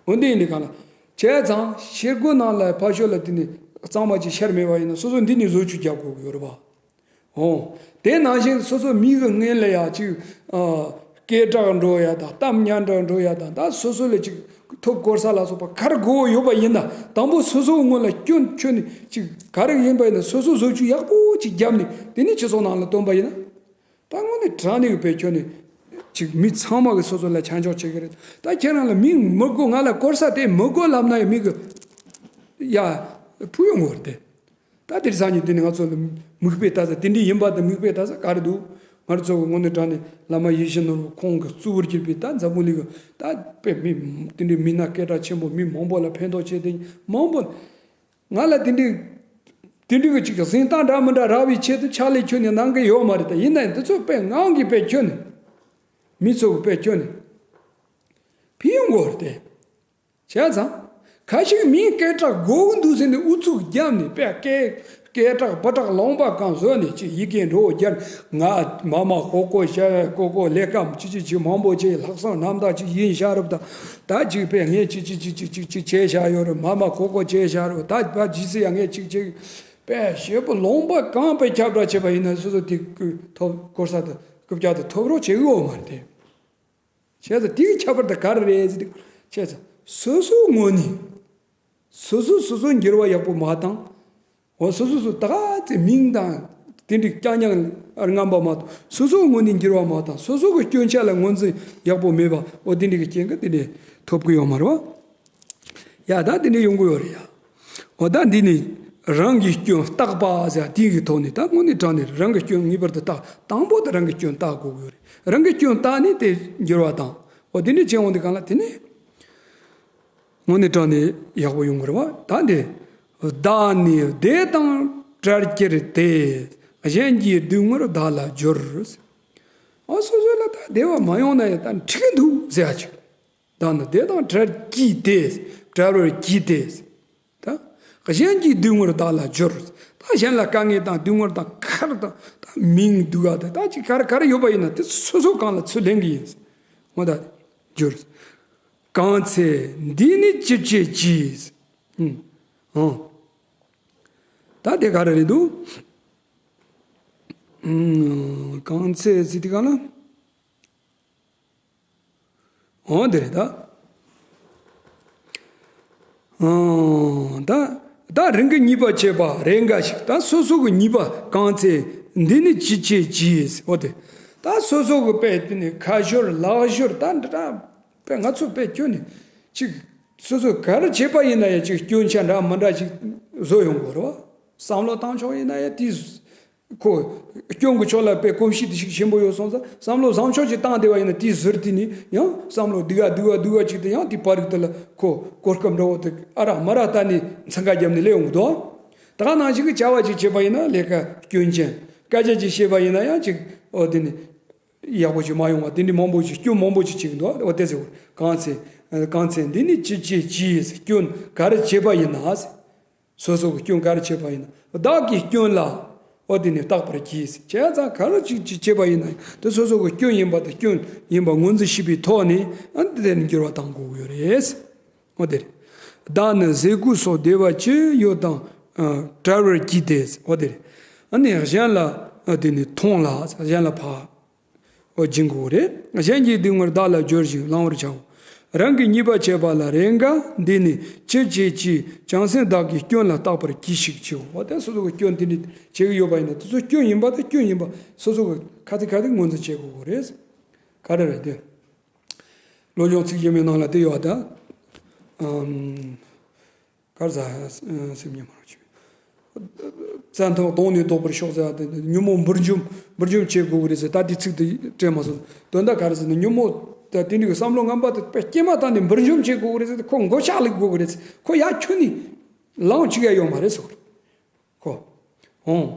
འོ་འདི་ཡིན་དེ་གང་ལ། བྱས་ཙང་ཤེལ་སྒོ་ནང་ལ་ཕར་ཕྱོགས་ལ་དེ་ནི་གཙང་མ་ཅིག་ཤར་མེད་པ་ཡིན་ན་སོ་སོ་འདི་ནས་བཟོ་བཅོས་རྒྱག་དགོས་ཀྱི་ཡོད་རེད་བ། འོ། དེ་ནང་བཞིན་སོ་སོ་མི་གི་སྔོན་ལ་ཡང་ཅིག་ཨ། སྐད་གྲགས་འགྲོ་ཡ་དང་གཏམ་སྙན་གྲགས་འགྲོ་ཡ་དང་ད་སོ་སོ་ལ་ཅིག་ཐོབ་གོ་ས་ལ་སོགས་པ་ག་རེ་དགོས་ཡོད་པ་ཡིན་ན་དང་པོ་སོ་སོའི་སྔོན་ལ་སྐྱོན་ཁྱོན་ནས་ཅིག་ག་རེ་ཡིན་པ་ཡིན་ན་སོ་སོ་བཟོ་བཅོས་ཡག་པོ་ཅིག་བརྒྱབ་ནས་དེ་ནས་སྤྱི་ཚོགས་ནང་ལ་བཏོན་པ་ཡིན་ན། ད་དངོས་གནས་དྲང་གནས་ཀྱི་དཔེ་ཁྱོན་ནས་ཅིག་མི་ཚང་མ་གི་སོ་སོ་ལ་ཆ་འཇོག་བྱེད་ཀྱི་རེད། ད་ཁྱེད་རང་ལ་མི་མི་དགོས་ང་ལ་དཀོར་ས་དེ་མི་དགོས་ལབ་ན་ཡང་མི་གི་ཡ་ཕུ་ཡོང་གི་རེད་དེ། ད་དེར་སང་ཉིན་དེ་ནི་ང་ཚོ་ལ་མིག་དཔེ་ལྟ་ས་དེ་འདྲའི་ཡིན་པ་དང་མིག་དཔེ་ལྟ་ས་ག་རེ་འདུག་ང་རང་ཚོ་གི་དངོས་གནས་དྲང་གནས་བླ་མ་ཡིད་བཞིན་ནོར་བུ་ཁོང་གི་གཙོ་བོར་གྱུར་པའི་ད་འཛམ་བུ་གླིང་གི་ད་དཔེ་མི་དེ་འདྲའི་མི་སྣ་སྐད་གྲགས་ཆེན་པོ་མི་མང་པོ་ལ་ཕན་ཐོགས་བྱས་ཏེ་མང་པོ་ང་ལ་དེ་འདྲའི་དེ་འདྲའི་གི་ཅིག་གཟེངས་རྟགས་འདྲ་མི་འདྲ་རག་པའི་ཆེད་དུ་ཕྱག་ལས་ཁྱོན་ནས་གནང་གི་ཡོད་མ་རེད། ད་ཡིན་ན་ཡང་འདི་ཚོ་དཔེ་ངང་གིས་དཔེ་ཁྱོན་ནས་མི་ཚོ་གི་དཔེ་ཁྱོན་ནས་ཕན་ཡོང་གི་ཡོད་རེད་དེ། བྱས་ཙང་། ཁ་ཤས་མིའི་སྐད་གྲགས་དགོས་ཀྱི་འདུག་ཟེར་ནས་ཨུ་ཚུགས་བརྒྱབ་ནས་དཔེ་སྐད་སྐད་གྲགས་སྤུ་གྲགས་ལུང་པ་གང་བཟོས་ནས་ཅིག་ཡི་གེ་འགྲོ་རྒྱུར་ང་མ་མ་ཧོ་ཀོ་ཤ་ཀོ་ཀོ་ལས་ཀ་ཅི་ཅི་ཅི་མང་པོ་ཅིག་ལྷག་བསམ་རྣམ་དག་ཅིག་ཡིན་ཤ་རབ་དང་ད་ཅིག་དཔེ་ངས་ཅི་ཅི་ཅི་ཅི་ཅི་ཅི་བྱས་ཤ་ཡོད་རེད། མ་མ་ཧོ་ཀོ་བྱས་ཤ་རེད། ད་ཕ་ཇི་སི་ཡ་ངས་ཅིག་ཅིག་དཔེ་ཞེ་པོ་ལུང་པ་གང་དཔེ་ཁྱབ་བསྒྲགས་བྱས་པ་ཡིན་ན་སོ་སོ་དེ་ཀུ་ཐོབ་སྐོར་ས་དང་རྐུབ་བཀྱག་དང་ཐོབ་རོགས་བྱེད་གི་ཡོད་མ་རེད་དེ། བྱས་ཙང་དེའི་ཁྱད་པར་དེ་ག་རེ་རེད་ཟེར་དུས། བྱས་ཙང་སོ་སོའི་ངོས་ནས་སོ་སོ་སོ་སོ་འགྱུར་བ་ཡག་པོ་མ་བཏང་ འོ་སོ་སོ་སོ་ད་ག་ཚེ་མིང་དང་དེ་འདྲའི་རྐྱང་རྐྱང་རྔམ་པ་མ་གཏོགས། སོ་སོའི་ངོས་ནས་འགྱུར་བ་མ་བཏང་། སོ་སོ་གི་སྐྱོན་ཆ་ལ་ངོས་འཛིན་ཡག་པོ་མེད་པ། འོ་དེ་འདྲའི་གི་རྐྱེན་གྱིས་དེ་འདྲའི་ཐོབ་གི་ཡོད་མ་རེད་བ། ཡ་ད་དེ་འདྲའི་ཡོང་གི་ཡོད་རེད་ཡ། འོ་ད་འདི་ནི་རང་གི་སྐྱོན་བརྟག་པ་ཟེར་དེ་གི་ཐོག་ནས། ད་དངོས་གནས་དྲང་གནས་རང་གི་སྐྱོན་ངེས་པར་དུ་བརྟག། དང་པོ་དེ་རང་གི་སྐྱོན་བརྟག་དགོས་ཀྱི་ཡོད་རེད། རང་གི་སྐྱོན་བརྟག་ནས་དེ་འགྱུར་བ་དང་། འོ་དེ་འདྲའི་བྱེད་འོང་དུས་གང་ལ་དེ་ནི། དངོས་གནས་དྲང་གནས་ཡག་པོ་ཡོང་གི་རེད་བ། ད་འདི། བདག་ནི་བདེ་དང་བྲལ་གྱུར་ཏེ། གཞན་གྱི་སྡུག་བསྔལ་བདག་ལ་སྦྱོར། ཨ་སོ་སོ་ལ་ད་བདེ་བ་མ་ཡོང་ན་ཡང་ད་འགྲིག་གི་འདུག་ཟེར་ཡ་ཅིག་བདག་ནི་བདེ་དང་བྲལ་གྱིས་ཏེ། བྲལ་བར་གྱིས་ཏེ། ད་གཞན་གྱི་སྡུག་བསྔལ་བདག་ལ་སྦྱོར། ད་གཞན་ལ་དཀའ་ངལ་དང་སྡུག་བསྔལ་དང་ཁར་དང་ད་མིང་སྡུག་ག་དང་ད་ཅིག་གར་གར་ཡོད་པ་ཡིན་ན་དེ་སོ་སོ་གང་ལ་ཚུར་ལེན་གི་ཡིན། འོ་ད་སྦྱོར། གང་ཚེ་འདི་ནི་ཅི་བྱེད་ཀྱིས། ཨང་། ད་དེ་ག་རེ་རེད་འདུག་ཨང་། གང་ཚེ་ཟེར་དུས་གང་ལ། འོ་དེ་རེད་ད། ཨང་། ད་ད་རང་གི་ཉེས་པ་བྱས་པ་རེ་འགའ་ཞིག་ད་སོ་སོ་གི་ཉེས་པ་གང་ཚེ་འདི་ནི་ཅི་བྱེད་ཀྱིས། འོ་དེ། ད་སོ་སོ་གི་དཔེ་དེ་ནི་ཁ་ཤོར་ལག་ཤོར་ད་འདི་འདྲ། དཔེ་ང་ཚོ་དཔེ་སྐྱོན་ནི་ཅིག་སོ་སོ་ག་རེ་བྱས་པ་ཡིན་ན་ཡང་ཅིག་སྐྱོན་ཆ་འདྲ་མི་འདྲ་ཅིག་བཟོ་ཡོང་གི་རེད་བ། བསམ་བློ་བཏང་ཕྱོགས་ཡིན་ན་ཡང་དེ། ཁོ་སྐྱོན་གྱི་ཕྱོགས་ལ་དཔེ་གོམས་གཤིས་དེ་ཞིག་ཆེན་པོ་ཡོད་སོང་ཙང་བསམ་བློ་བཟང་ཕྱོགས་ཅིག་བཏང་བསྡད་པ་ཡིན་ན་དེའི་ཟུར་དེ་ནི་ཡང་བསམ་བློ་སྡུག་ག་སྡུག་ག་སྡུག་ག་ཅིག་དེ་ཡང་དེ་པར་རིས་དེ་ལ་ཁོ་གོ་སྐབས་འདྲ་བོ་དེ་ཨ་རག་མ་རག་ལྟ་ནས་འཚང་ཁ་བརྒྱབ་ནས་སླེབས་ཡོང་གི་འདུག་ད་ག་ནང་བཞིན་གྱི་བྱ་བ་ཅིག་བྱེད་པ་ཡིན་ན་ལས་ཀ་སྐྱོན་ཅན། སྐད་ཆ་ཅིག་བཤད་པ་ཡིན་ན་ཡང་ཅིག་འོ་དེ་ནི་ཡག་པོ་ཅིག་མ་ཡོང་བ་དེ་འདྲའི་མང་པོ་ཅིག་སྐྱོན་མང་པོ་ཅིག་བྱེད་ཀྱི་འདུག་འོ་དེ་ཟེར་བ། གང་ཚེ་གང་ཚེ་འདི་ནི་ཅི་བྱེད་ཀྱིས། སྐྱོན་ག་རེ་བྱས་པ་ཡིན་ན། སོ་སོ་གི་སྐྱོན་ག་རེ་བྱས་པ་ཡིན་ན་བདག་གི་སྐྱོན་ལ་འོ་དེ་ནི་བརྟག་པར་གྱིས། བྱས་ཙང་ག་རེ་ཅིག་ཅིག་བྱས་པ་ཡིན་ན་དེ་སོ་སོ་གི་སྐྱོན་ཡིན་པ་དང་སྐྱོན་ཡིན་པ་ངོས་འཛིན་ཞིབ་པའི་ཐོག་ནས་ཨ་ནི་དེ་ནི་འགྱུར་བ་གཏང་དགོས་ཀྱི་ཡོད་རེད། འོ་དེ་རེད། བདག་ནི་ཟས་གོས་སོགས་བདེ་བ་ཅི་ཡོད་དང་བྲལ་བར་གྱིས་ཏེ། འོ་དེ་རེད། ཨ་ནི་གཞན་ལ་ཨ་དེ་ནི་མཐོང་ལ་གཞན་ལ་ཕར། འོ་སྦྱིན་དགོས་རེད། གཞན་གྱི་སྡུག་བསྔལ་བདག་ལ་སྦྱོར་ཞིང་བླང་བར་བྱའོ། རང་གི་ཉེས་པ་བྱས་པ་ལ་རེས་འགའ་འདི་ནི་ཅི་བྱེད་ཀྱིས། བྱང་སེམས་བདག་གི་སྐྱོན་ལ་བརྟག་པར་གྱིས་ཤིག་ཅེས། འོ་དེ་སོ་སོ་གི་སྐྱོན་དེ་འདྲ་བྱེད་ཀྱི་ཡོད་པ་ཡིན་ན་དེ་ཚོ་སྐྱོན་ཡིན་པ་དང་སྐྱོན་ཡིན་པ་སོ་སོ་གི་ཁ་ཚིག་ཁ་ཚིག་ངོས་འཛིན་བྱེད་དགོས་རེད། ག་རེ་རེད་དེ། བློ་སྦྱོང་ཚིག་བཞི་མའི་ནང་ལ་དེ་ཡོད་ད། ཨམ། གར་ཟ་སེམས་ཉམས་མ་རུ་ཆུ། བཙན་ཐབས་གདོང་ནས་ལྡོག་པར་ཤོག་ཟེར་བ་དེ་ཉོན་མོངས་འབུར་འཇོམས་འབུར་འཇོམས་བྱེད་དགོས་ཀྱི་རེད་ཟེར། ད་དེ་ཚིག་དེ་དྲན་མ་སོང་། དོན་དག་ག་རེ་ཟེར་ན་ཉོན་མོངས་ད་དེ་འདྲ་གི་བསམ་བློ་ངན་པ་དེ་དཔེ་སྐྱེས་མ་ཐག་ནས་འབུར་འཇོམས་བྱེད་དགོས་ཀྱི་རེད་ཟེར། ཁོ་མགོ་ལྕགས་ལུག་དགོས་ཀྱི་རེད་ཟེར། ཁོ་ཡར་ཁྱོན་ནས་ལངས་བཅུག་ཡ་ཡོད་མ་རེད་ཟེར། ཁོ། འོང་།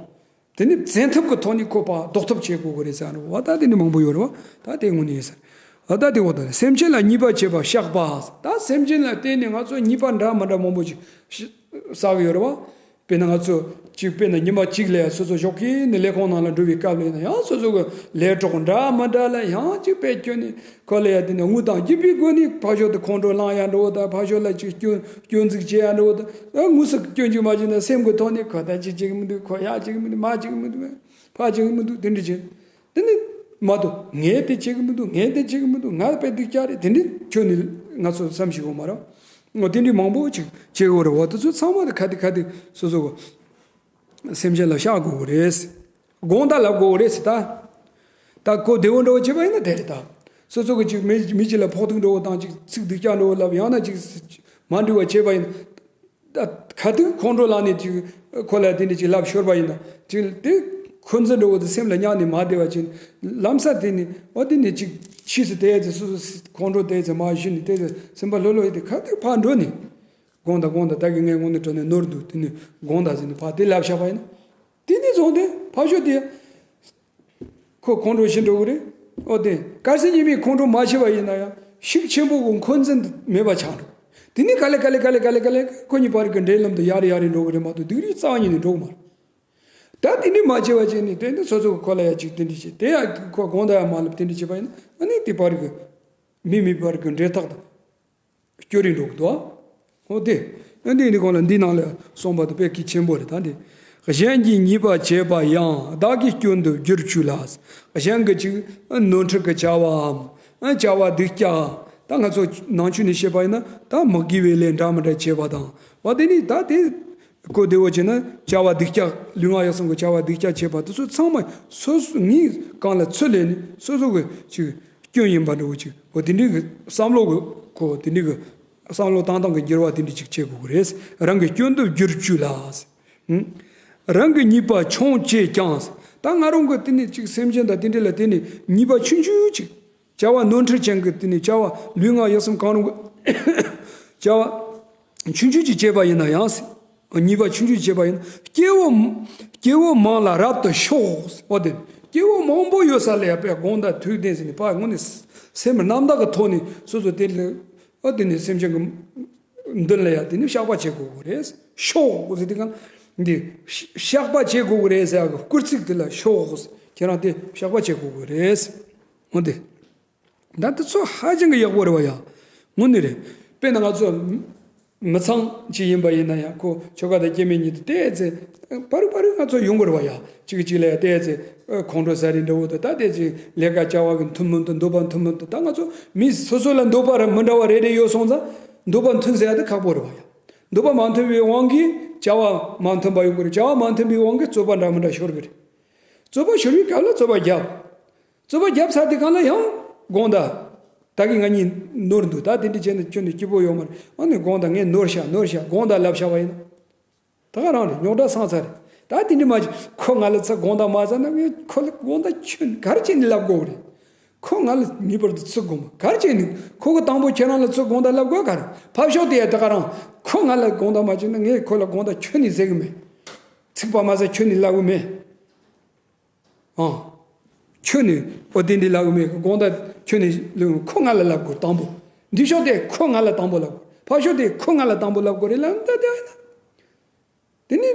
དེ་ནི་བཙན་ཐབས་ཀྱི་ཐོག་ནས་ཁོ་པ་ཟློག་ཐབས་བྱེད་དགོས་ཀྱི་རེད་ཟེར་བ། ད་དེ་ནི་མང་པོ་ཡོད་རེད་བ། ད་དེ་དངོས་གནས་ཡིན་ཟེར། ད་ད་དེ་འོ་ད་ནི་སེམས་ཅན་ལ་ཉེས་པ་བྱེད་པ་བཤགས་པ། ད་སེམས་ཅན་ལ་བརྟེན་ནས་ང་ཚོ་ཉེས་པ་འདྲ་མི་འདྲ་མང་པོ་ཅིག་བསགས་ཡོད་རེད་བ། དཔེར་ན་ང་ཚོ་གཅིག་དཔེར་ན་ཉི་མ་གཅིག་ལ་ཡང་སོ་སོ་ཞོགས་ཀས་ནས་ལས་ཁུངས་ནང་ལ་འགྲོ་བའི་སྐབས་ལ་ཡིན་ན་ཡང་སོ་སོ་གི་ལས་གྲོགས་འདྲ་མི་འདྲ་ལ་ཡང་གཅིག་དཔེ་ཁྱོན་ནས་ཁོ་ལ་ཡ་དེ་ནས་དངུལ་དང་རྒྱུ་སྤུས་དགོས་ནས་ཕར་ཕྱོགས་དུ་ཁོང་ཁྲོ་ལངས་ཡ་འགྲོ་བ་དང་ཕར་ཕྱོགས་ལ་ཅིག་སྐྱོན་སྐྱོན་འཛུགས་བྱེད་ཡ་འགྲོ་བ་དང་། ཨ་དངོས་སུ་སྐྱོན་ཅིག་མ་བྱས་ན་སེམས་ཀྱི་ཐོག་ནས་ཁོ་ད་ཅིག་བྱེད་ཀྱི་མི་འདུག་ཁོ་ཡ་བྱེད་ཀྱི་མི་འདུག་མ་བྱེད་ཀྱི་མི་འདུག་ཕ་བྱེད་ཀྱི་མི་འདུག་དེ་འདྲ་བྱེད། དེ་ནི་མ་གཏོགས་ངས་དེ་བྱེད་ཀྱི་མི་འདུག་ངས་དེ་བྱེད་ཀྱི་མི་འདུག་ང་དཔེ་སྡུག་ཅག་རེད་དེ་འདྲ་ཁྱོན་ནས་ང་ཚོ་བསམ་ཤེས་དགོས་མ་རེད། འོ་དེ་འདྲའི་མང་པོ་ཅིག་བྱེད་དགོས་རེད་བ། དེ་ཚོ་ཚང་མ་དེ་ག་དེ་ག་དེ་སོ་སོ་གི་སེམས་ཅན་ལ་བཤགས་དགོས་རེད། དགོངས་དག་ལབ་དགོས་རེད་ཟེར་ད། ད་ཁོ་བདེ་བོ་འདྲ་བོ་བྱེད་པ་ཡིན་ན་དེ་རེད་ད། སོ་སོ་གི་ཅིག་མི་མི་གཅིག་ལ་ཕོག་ཐུག་འདྲ་བོ་དང་ཅིག་ཚིག་སྡུག་ཅག་འདྲ་བོ་ལབ་ཡང་ན་ཅིག་མ་འགྲིག་པ་བྱས་པ་ཡིན། ད་ག་དུས་ཁོང་ཁྲོ་ལངས་ནས་ཅིག་ཁོ་ལ་དེ་འདྲ་ཅིག་ལབ་ཤོར་བ་ཡིན་ན་ཅིག་དེ་འཁོན་འཛིན་འདྲ་བོ་དེ་སེམས་ལ་ཉར་ནས་མ་བསྡད་པ་ཅིག་ལམ་སང་དེ་ནི་འོ་དེ་ནི་ཅིག་ཕྱིས་སུ་དེ་ཚེ་སོ་སོ་ཁོང་ཁྲོ་དེ་ཚེ་མ་ཞུ་ནས་དེ་ཚེ་སེམས་པ་ལྷོད་ལྷོད་ཡིན་དེ་ག་དུས་ཕར་འགྲོ་ནས། དགོངས་དག་དགོངས་དག་ད་གི་ངས་དངོས་གནས་དྲང་གནས་ནོར་འདུག་དེ་ནི་དགོངས་དག་ཟེར་ནས་ཕར་དེ་ལབ་བཞག་པ་ཡིན་ན། དེ་ནི་བཟུང་སྟེ་ཕར་ཕྱོགས་དེ། ཁོ་ཁོང་ཁྲོ་ཞི་འགྲོ་གི་རེད། ཨོ་དེ་དཀར་ཟས་གཉིས་མེད་ཁོང་ཁྲོ་མ་ཞི་བ་ཡིན་ན་ཡང་ཤུགས་ཆེན་པོ་གི་འཁོན་འཛིན་མེད་པ་ཆགས་འགྲོ། དེ་ནི་ག་ལེ་ག་ལེ་ག་ལེ་ག་ལེ་ག་ལེ་ཁོ་གཉིས་བར་གྱི་འབྲེལ་ལམ་དུ་ཡར་ཡར་འགྲོ་གི་རེད་མ་གཏོགས་སྡུག་རུས་རྩ་བ་ཉིད་ནས་འགྲོ་གི་མ་རེད། ད་དེ་འདྲས་མ་བྱས་པ་བྱས་ནས་དེ་འདྲ་སོ་སོ་གི་ཁོ་ལ་ཡ་ཅིག་དེ་འདྲས་བྱས་དེ་ཡང་ཁོ་དགོངས་དག་ཡང་མ་ལབ་དེ་འདྲས་བྱས་པ་ཡིན་ན་ཨ་ནི་དེ་བར་གྱི་མི་མི་བར་གྱི་འབྲེལ་ཐག་དང་། སྐྱོ་རིང་འགྲོ་གི་འདུག་ཨོ་དེ། ཨ་འདི་ནི་གོང་ལ་འདི་ནང་ལ་གསུངས་པ་དེ་དཔེ་གལ་ཆེན་པོ་རེད་ད་འདི། གཞན་གྱིས་ཉེས་པ་བྱས་པ་ཡང་བདག་གི་སྐྱོན་དུ་བསྒྱུར་བཅུག་ལ། གཞན་གྱི་ཅིག་ནོར་འཁྲུལ་གྱི་བྱ་བའམ་བྱ་བ་སྡུག་ཅག་ད་ང་ཚོ་ནང་ཆོས་ནས་བཤད་པ་ཡིན་ན་ད་མི་དགེ་བའི་ལས་འདྲ་མི་འདྲ་བྱས་པ་དང་བ་དེ་ནི་ད་དེ། གོ་བདེ་བོ་བྱས་ན་བྱ་བ་སྡུག་ཅག་ལུས་ངག་ཡིད་གསུམ་གྱི་བྱ་བ་སྡུག་ཅག་བྱེད་པ་དེ་ཚོ་ཚང་མ་སོ་སོ་ངའི་རྐང་ལ་ཚུར་ལེན་ནས་སོ་སོ་གི་ཅིག་སྐྱོན་ཡིན་པ་འདྲ་བོ་ཅིག་འོ་དེ་འདྲའི་གི་བསམ་བློ་གི་གོ་དེ་འདྲའི་གི་བསམ་བློ་བཏང་སྟངས་ཀྱི་འགྱུར་བ་དེ་འདྲ་ཅིག་བྱེད་དགོས་ཀྱི་རེད། རང་གི་སྐྱོན་དུ་བསྒྱུར་བཅུག་ལ། ཧུམ། རང་གི་ཉེས་པ་ཆུང་བྱས་ཀྱང་། ད་ང་རང་གི་དེ་ནས་ཅིག་སེམས་ཅན་དང་དེ་འདྲ་ལ་དེ་ནས་ཉེས་པ་ཆུང་ཆུང་ཅིག་བྱ་བ་ནོར་འཁྲུལ་ཅན་གྱི་དེ་ནས་བྱ་བ་ལུས་ངག་ཡིད་གསུམ་གང་རུང་གི་བྱ་བ་ཆུང་ཆུང་ཅིག་བྱས་པ་ཡིན་ན་ཡང་། ཉེས་པ་ཆུང་ཆུང་བྱས་པ་ཡིན་ན་སྐྱེ་བོ་སྐྱེ་བོ་མང་ལ་རབ་ཏུ་ཕྱོགས། འོ་དེ་སྐྱེ་བོ་མང་པོ་ཡོད་ས་ལ་ཡང་དཔེ་དགོངས་དག་ཐུགས་བདེན་ཟེར་ནས་ཕར་དངོས་གནས་སེམས་རྣམ་དག་གི་ཐོག་ནས་སོ་སོ་དེ་ལ་འོ་དེ་ནས་སེམས་ཅན་གྱི་མདུན་ལ་ཡང་དེ་ནས་བཤགས་པ་བྱེད་དགོས་ཀྱི་རེད། ཕྱོགས་ཟེར་དུས་གང་འདི་བཤགས་པ་བྱེད་དགོས་ཀྱི་རེད་ཟེར་ཡག་གི་སྐུལ་ཚིག་དེ་ལ་ཕྱོགས། ཁྱེད་རང་དེ་བཤགས་པ་བྱེད་དགོས་ཀྱི་རེད། འོ་དེ། ད་དེ་ཚོ་ཧ་ཅང་གི་ཡག་པོ་རེད་བ་ཡ། དངོས་གནས་རེད། དཔེར་ན་ང་ཚོ་མི་ཚང་ཅིག་ཡིན་པ་ཡིན་ན་ཡང་ཁོ་ཆོ་ག་དང་སྐྱེ་དམན་གཉིས་དེ་བལྟས་ཚེ་པར་པར་ང་ཚོ་ཡོང་གི་རེད་བ་ཡ། གཅིག་གཅིག་ལ་ཡ་བལྟས་ཚེ་ཁོང་ཁྲོ་ཟ་རེས་འདྲ་བོ་དང་ད་བལྟས་ཚེ་ལས་ཀ་བྱ་བ་གི་མཐུན་མིན་དང་འདོད་པ་མཐུན་མིན་དང་ད་ང་ཚོ་མི་སོ་སོ་ལ་འདོད་པ་ར་མི་འདྲ་བ་རེ་རེ་ཡོད་སོང་ཙང་འདོད་པ་མཐུན་ཟེར་ཡ་དེ་ཁག་པོ་རེད་བ་ཡ། འདོད་པ་མ་མཐུན་པའི་དབང་གིས་བྱ་བ་མ་མཐུན་པ་ཡོང་གི་རེད། བྱ་བ་མ་མཐུན་པའི་དབང་གིས་རྩོད་པ་འདྲ་མི་འདྲ་ཤོར་གི་རེད། རྩོད་པ་ཤོར་བའི་སྐབས་ལ་རྩོད་པ་བརྒྱབ། རྩོད་པ་བརྒྱབ་ཚར་དུས་གང་ལ་ཡང་དགོངས་དག་ད་གིན་ང་གཉིས་ནོར་འདུག་ད་དེ་འདྲ་བྱས་ན་ཁྱོད་ནི་སྐྱིད་པོ་ཡོད་མ་རེད། ཨ་ནི་དགོངས་དག་ངས་ནོར་ཤག་ནོར་ཤག་དགོངས་དག་ལབ་བཞག་པ་ཡིན་ན། ད་ག་རང་རེད། རྙོག་དྲ་སངས་ཚར་རེད། ད་དེ་འདྲ་མ་བྱེད། ཁོ་ང་ལ་ཚུར་དགོངས་དག་མ་ཟ་ན་ངས་ཁོ་ལ་དགོངས་དག་ཁྱོད་ག་རེ་བྱས་ནས་ལབ་དགོས་རེད། ཁོ་ང་ལ་ངེས་པར་དུ་ཚུར་དགོངས་པ་ག་རེ་བྱས་ནས་ཁོ་གི་དང་པོ་ཁྱེད་རང་ལ་ཚུར་དགོངས་དག་ལབ་དགོས་ག་རེ། ཕར་ཕྱོགས་དེ་ཡ་ད་ག་རང་ཁོ་ང་ལ་དགོངས་དག་མ་བྱས་ན་ངས་ཁོ་ལ་དགོངས་དག་ཁྱོད་ནས་ཟེར་གི་མེད། ཚིག་པ་མ་ཟ་ཁྱོད་ནས་ལབ་གི་མེད། ཨང་། ཁྱོད་ནི་ཨོ་དེ་འདི་ལབ་གི་མེད་གི། དགོངས་དག་ཁྱོད་ནི་ལུང་ཁོ་ང་ལ་ལབ་དགོས་དང་པོ། འདི་ཕྱོགས་དེ་ཁོ་ང་ལ་དང་པོ་ལབ་དགོས། ཕ་ཕྱོགས་དེ་ཁོ་ང་ལ་དང་པོ་ལབ་དགོས་རེད་ལབ་ད་དེ་ཨ་ཡིན་ན། དེ་ནི་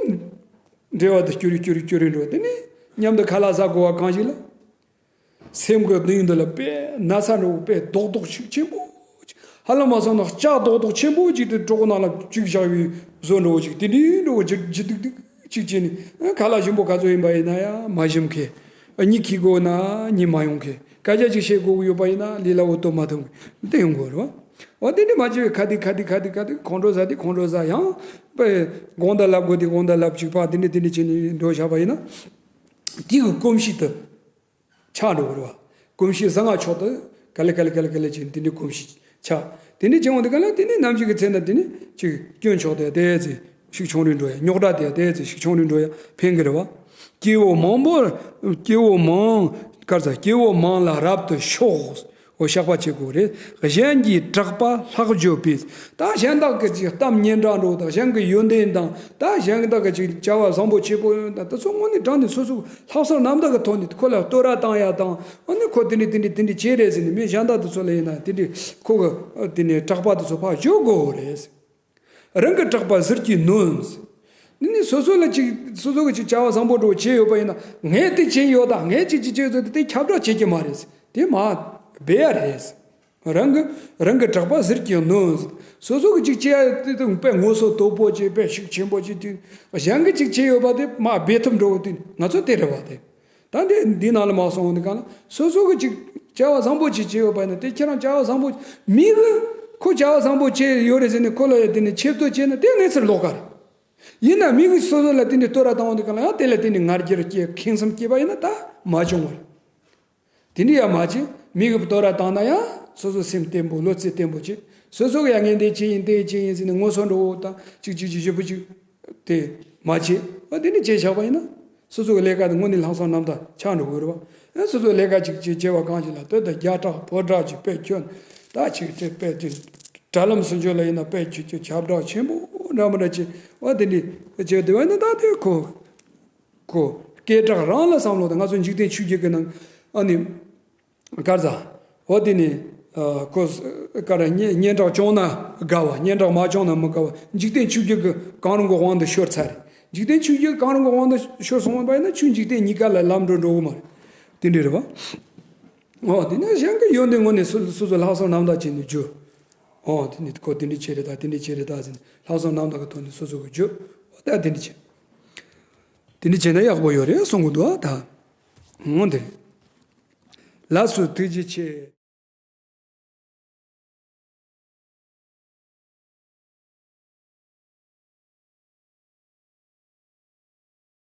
འབྲེལ་བ་དེ་སྐྱུར་རེ་སྐྱུར་རེ་སྐྱུར་རེ་འགྲོ། དེ་ནི་མཉམ་དུ་ཁ་ལག་ཟ་དགོས་པ་གང་ཞིག་ལ། སེམས་ཀྱི་གནས་འདི་ལ་དཔེ་ན་ཚ་འགྲོ་དཔེ་རྡོག་རྡོག་ཤུགས་ཆེན་པོ་ཅིག་ཧ་ལམ་མ་སོང་ན་ལྕགས་རྡོག་རྡོག་ཆེན་པོ་ཅིག་དེ་གྲོགས་ནང་ལ་བཅུག་བཞག་པའི་བཟོ་འདྲ་བོ་ཅིག་དེ་འདྲའི་འདྲ་བོ་ཅིག་ལྗིད་ཏིག་ཏིག་ཅིག་བྱས་ནས་ཁ་ལག་ཞིམ་པོ་ག་ཚོད་ཡིན་པ་ཡིན་ན་ཡང་མ་ཞིམ་མཁན། གཉིད་ཁུག་དགོས་ན་གཉིད་མ་ཡོང་མཁན། སྐད་ཆ་ཅིག་བཤད་དགོས་ཀྱི་ཡོད་པ་ཡིན་ན་ལས་སླ་བོ་གཏོང་མ་ཐུབ་མཁན་དེ་ཡོང་དགོས་རེད་བ། འོ་དེ་འདྲ་མ་བྱས་པའི་ཁ་དེ་ཁ་དེ་ཁ་དེ་ཁ་དེ་ཁོང་ཁྲོ་ཟ་དེ་ཁོང་ཁྲོ་ཟ་ཡང་དཔེ་དགོངས་དག་ལབ་དགོས་དེ་དགོངས་དག་ལབ་ཅིག་ཕར་དེ་འདྲ་དེ་འདྲ་བྱས་ནས་འགྲོ་བཞག་པ་ཡིན་ན། དེ་གི་གོམས་གཤིས་དེ་ཆགས་འགྲོ་གི་རེད་བ། གོམས་གཤིས་བཟང་ང་ཕྱོགས་དེ་ག་ལེ་ག་ལེ་ག་ལེ་ག་ལེ་བྱས་ནས་དེ་འདྲའི་གོམས་གཤིས་ཆགས། དེ་འདྲའི་བྱུང་བ་དེ་ག་ལེ་དེ་ནས་ནམ་ཞིག་གི་ཚེ་ན་དེ་ནས་ཅིག་སྐྱོན་ཕྱོགས་དེ་དེ་ཚེ་ཤུགས་ཆུང་རུ་འགྲོ་ཡ། རྙོག་དྲ་དེ་དེ་ཚེ་ཤུགས་ཆུང་རུ་འགྲོ་ཡ་ཕན་གི་རེད་བ། སྐྱེ་བོ་མང་པོ་སྐྱེ་བོ་མང་གར་ས་སྐྱེ་བོ་མང་ལ་རབ་ཏུ་ཕྱོགས། འོ་བཤགས་པ་བྱེད་དགོས་རེད། གཞན་གྱི་གྲགས་པ་ལྷག་བརྗོད་པས། ད་གཞན་དག་གི་ཅིག་གཏམ་སྙན་གྲགས་འགྲོ་དང་གཞན་གྱི་ཡོན་ཏན་དང་ད་གཞན་དག་གི་ཅིག་བྱ་བ་བཟང་པོ་བྱེད་པོ་ཡོན་ཏན་དེ་ཚོ་དངོས་གནས་དྲང་ནས་སོ་སོ་ལྷག་བསམ་རྣམ་དག་གི་ཐོག་ནས་ཁོ་ལ་བསྟོད་ར་བཏང་ཡ་དང་ཨ་ནི་ཁོ་དེ་འདྲ་དེ་འདྲ་དེ་འདྲ་བྱས་རེད་ཟེར་ནས་མི་གཞན་དག་དེ་ཚོ་ལ་ཡིན་ན་དེ་འདྲ་ཁོ་གི་དེ་ནས་གྲགས་པ་དེ་ཚོ་ཕར་བརྗོད་དགོས་རེད། རང་གི་གྲགས་པ་ཟིལ་གྱིས་གནོན། ནི་ནི་སོ་སོ་ལ་ཅིག་སོ་སོ་གི་ཅིག་བྱ་བ་བཟང་པོ་འགྲོ་བྱས་ཡོད་པ་ཡིན་ན་ངས་དེ་བྱས་ཡོད་ད་ངས་ཅིག་ཅིག་བྱས་ཡོད་ད་དེ་ཁྱབ་བསྒྲགས་བྱེད་ཀྱི་མ་རེད། དེ་མ་འབད་ཡ་རེད། རང་གི་རང་གི་གྲགས་པ་ཟིལ་གྱིས་གནོན། སོ་སོ་གི་ཅིག་བྱས་ཡ་དེ་དང་དཔེ་ངོ་སོ་དོད་པོ་བྱས་དཔེ་ཤུགས་ཆེན་པོ་བྱས་དུས་གཞན་གི་ཅིག་བྱས་ཡོད་པ་དེ་མ་འབད་ཐུབ་འགྲོ་བ་དེ་ང་ཚོ་དེ་རེད་བ་དེ། ད་འདི་འདི་ནང་ལ་མ་སོང་འདི་གང་ལ་སོ་སོ་གི་ཅིག་བྱ་བ་བཟང་པོ་ཅིག་བྱས་ཡོད་པ་ཡིན་ན་དེ་ཁྱེད་རང་བྱ་བ་བཟང་པོ་མི་གི་ཁོ་བྱ་བ་བཟང་པོ་བྱས་ཡོད་རེད་ཟེར་ནས་ཁོ་ལ་ཡ་དེ་ནས་ཆེ་བསྟོད་བྱས་ན་དེ་གནས་ཚུལ་ལོགས་ཀ་རེད། ཡིན་ན་མི་གི་སོ་སོ་ལ་དེ་འདྲའི་བསྟོད་ར་བཏང་བ་འདི་གང་ལ་ཡང་དེ་ལ་དེ་འདྲའི་ང་རྒྱལ་སྐྱེ་ཁེངས་སེམས་སྐྱེས་པ་ཡིན་ན་ད་མ་བྱུང་བ་རེད། དེ་འདྲ་ཡང་མ་བྱེད། མི་གི་བསྟོད་ར་བཏང་ན་ཡང་སོ་སོ་སེམས་བརྟན་པོ་བློ་རྩེ་བརྟན་པོ་བྱེད། སོ་སོ་གི་ཡང་ངས་འདི་བྱེད་ཡིན་དེ་བྱེད་ཡིན་ཟེར་ནས་ངོ་སོ་འགྲོ་བོ་དང་གཅིག་གཅིག་གཅིག་ཞེ་པོ་གཅིག་དེ་མ་བྱེད། ཨ་དེ་འདྲ་བྱས་བཞག་པ་ཡིན་ན་སོ་སོ་གི་ལས་ཀ་དེ་དངོས་གནས་ལྷག་བསམ་རྣམ་དག་ཆགས་འགྲོ་གི་རེད་བ། ཨ་སོ་སོ་ལས་ཀ་གཅིག་གཅིག་བྱེད་པ་གང་ཞིག་ལ་དོ་དང་རྒྱ་གྲགས་ཕོ་གྲགས་ཀྱི་དཔེ་ཁྱོན་ད་ཅིག་དེ་དཔེ་དེ་དྲ་ལམ་སུ་འཇོག་ལ་ཡིན་ན་དཔེ་ཁྱོད་ཁྱོད་ཁྱབ་བསྒྲགས་ཆེན་པོ་འདྲ་མི་འདྲ་བྱེད། ཨ་དེ་འདྲ་བྱེད་དེ་བ་ཡིན་ན་ད་དེ་ཁོ། ཁོ། སྐད་གྲགས་རང་ལ་བསམ་བློ་དང་ང་ཚོ་འཇིག་རྟེན་ཆོས་བརྒྱད་ཀྱི་ནང་ཨ་ནི། གར་ཟ། འོ་དེ་ནི། ཨ་ཁོ། ག་རེ་སྙན་སྙན་གྲགས་བྱུང་ན་དགའ་བ་སྙན་གྲགས་མ་བྱུང་ན་མི་དགའ་བ་འཇིག་རྟེན་ཆོས་བརྒྱད་ཀྱི་གང་རུང་གི་དབང་དུ་ཤོར་ཚར་རེད། འཇིག་རྟེན་ཆོས་བརྒྱད་གང་རུང་གི་དབང་དུ་ཤོར་སོང་བ་ཡིན་ན་ཆོས་འཇིག་རྟེན་གཉིས་ཀ་ལ་ལམ་འགྲོ་འགྲོ་གི་མ་རེད། དེ་འདྲ་རེད་བ། འོ་དེ་ནི་གཞན་གྱི་ཡོན་ཏན་དངོས་གནས་སོ་སོ་སོ་ལྷག་བསམ་རྣམ་དག་བྱས་ནས་བརྗོད། འོ་དེ་ནི་ཁོ་དེ་འདྲ་བྱས་རེད་ད་དེ་འདྲ་བྱས་རེད་ད་ཟེར་ནས་ལྷག་བསམ་རྣམ་དག་གི་ཐོག་ནས་སོ་སོ་གི་བརྗོད། འོ་ད་དེ་འདྲ་བྱས། དེ་འདྲ་བྱས་ན་ཡག་པོ་ཡོད་རེད་གསུང་གི་འདུག་ཨ་ད། འོ་དེ་རེད། ལགས་སོ་ཐུགས་རྗེ་ཆེ།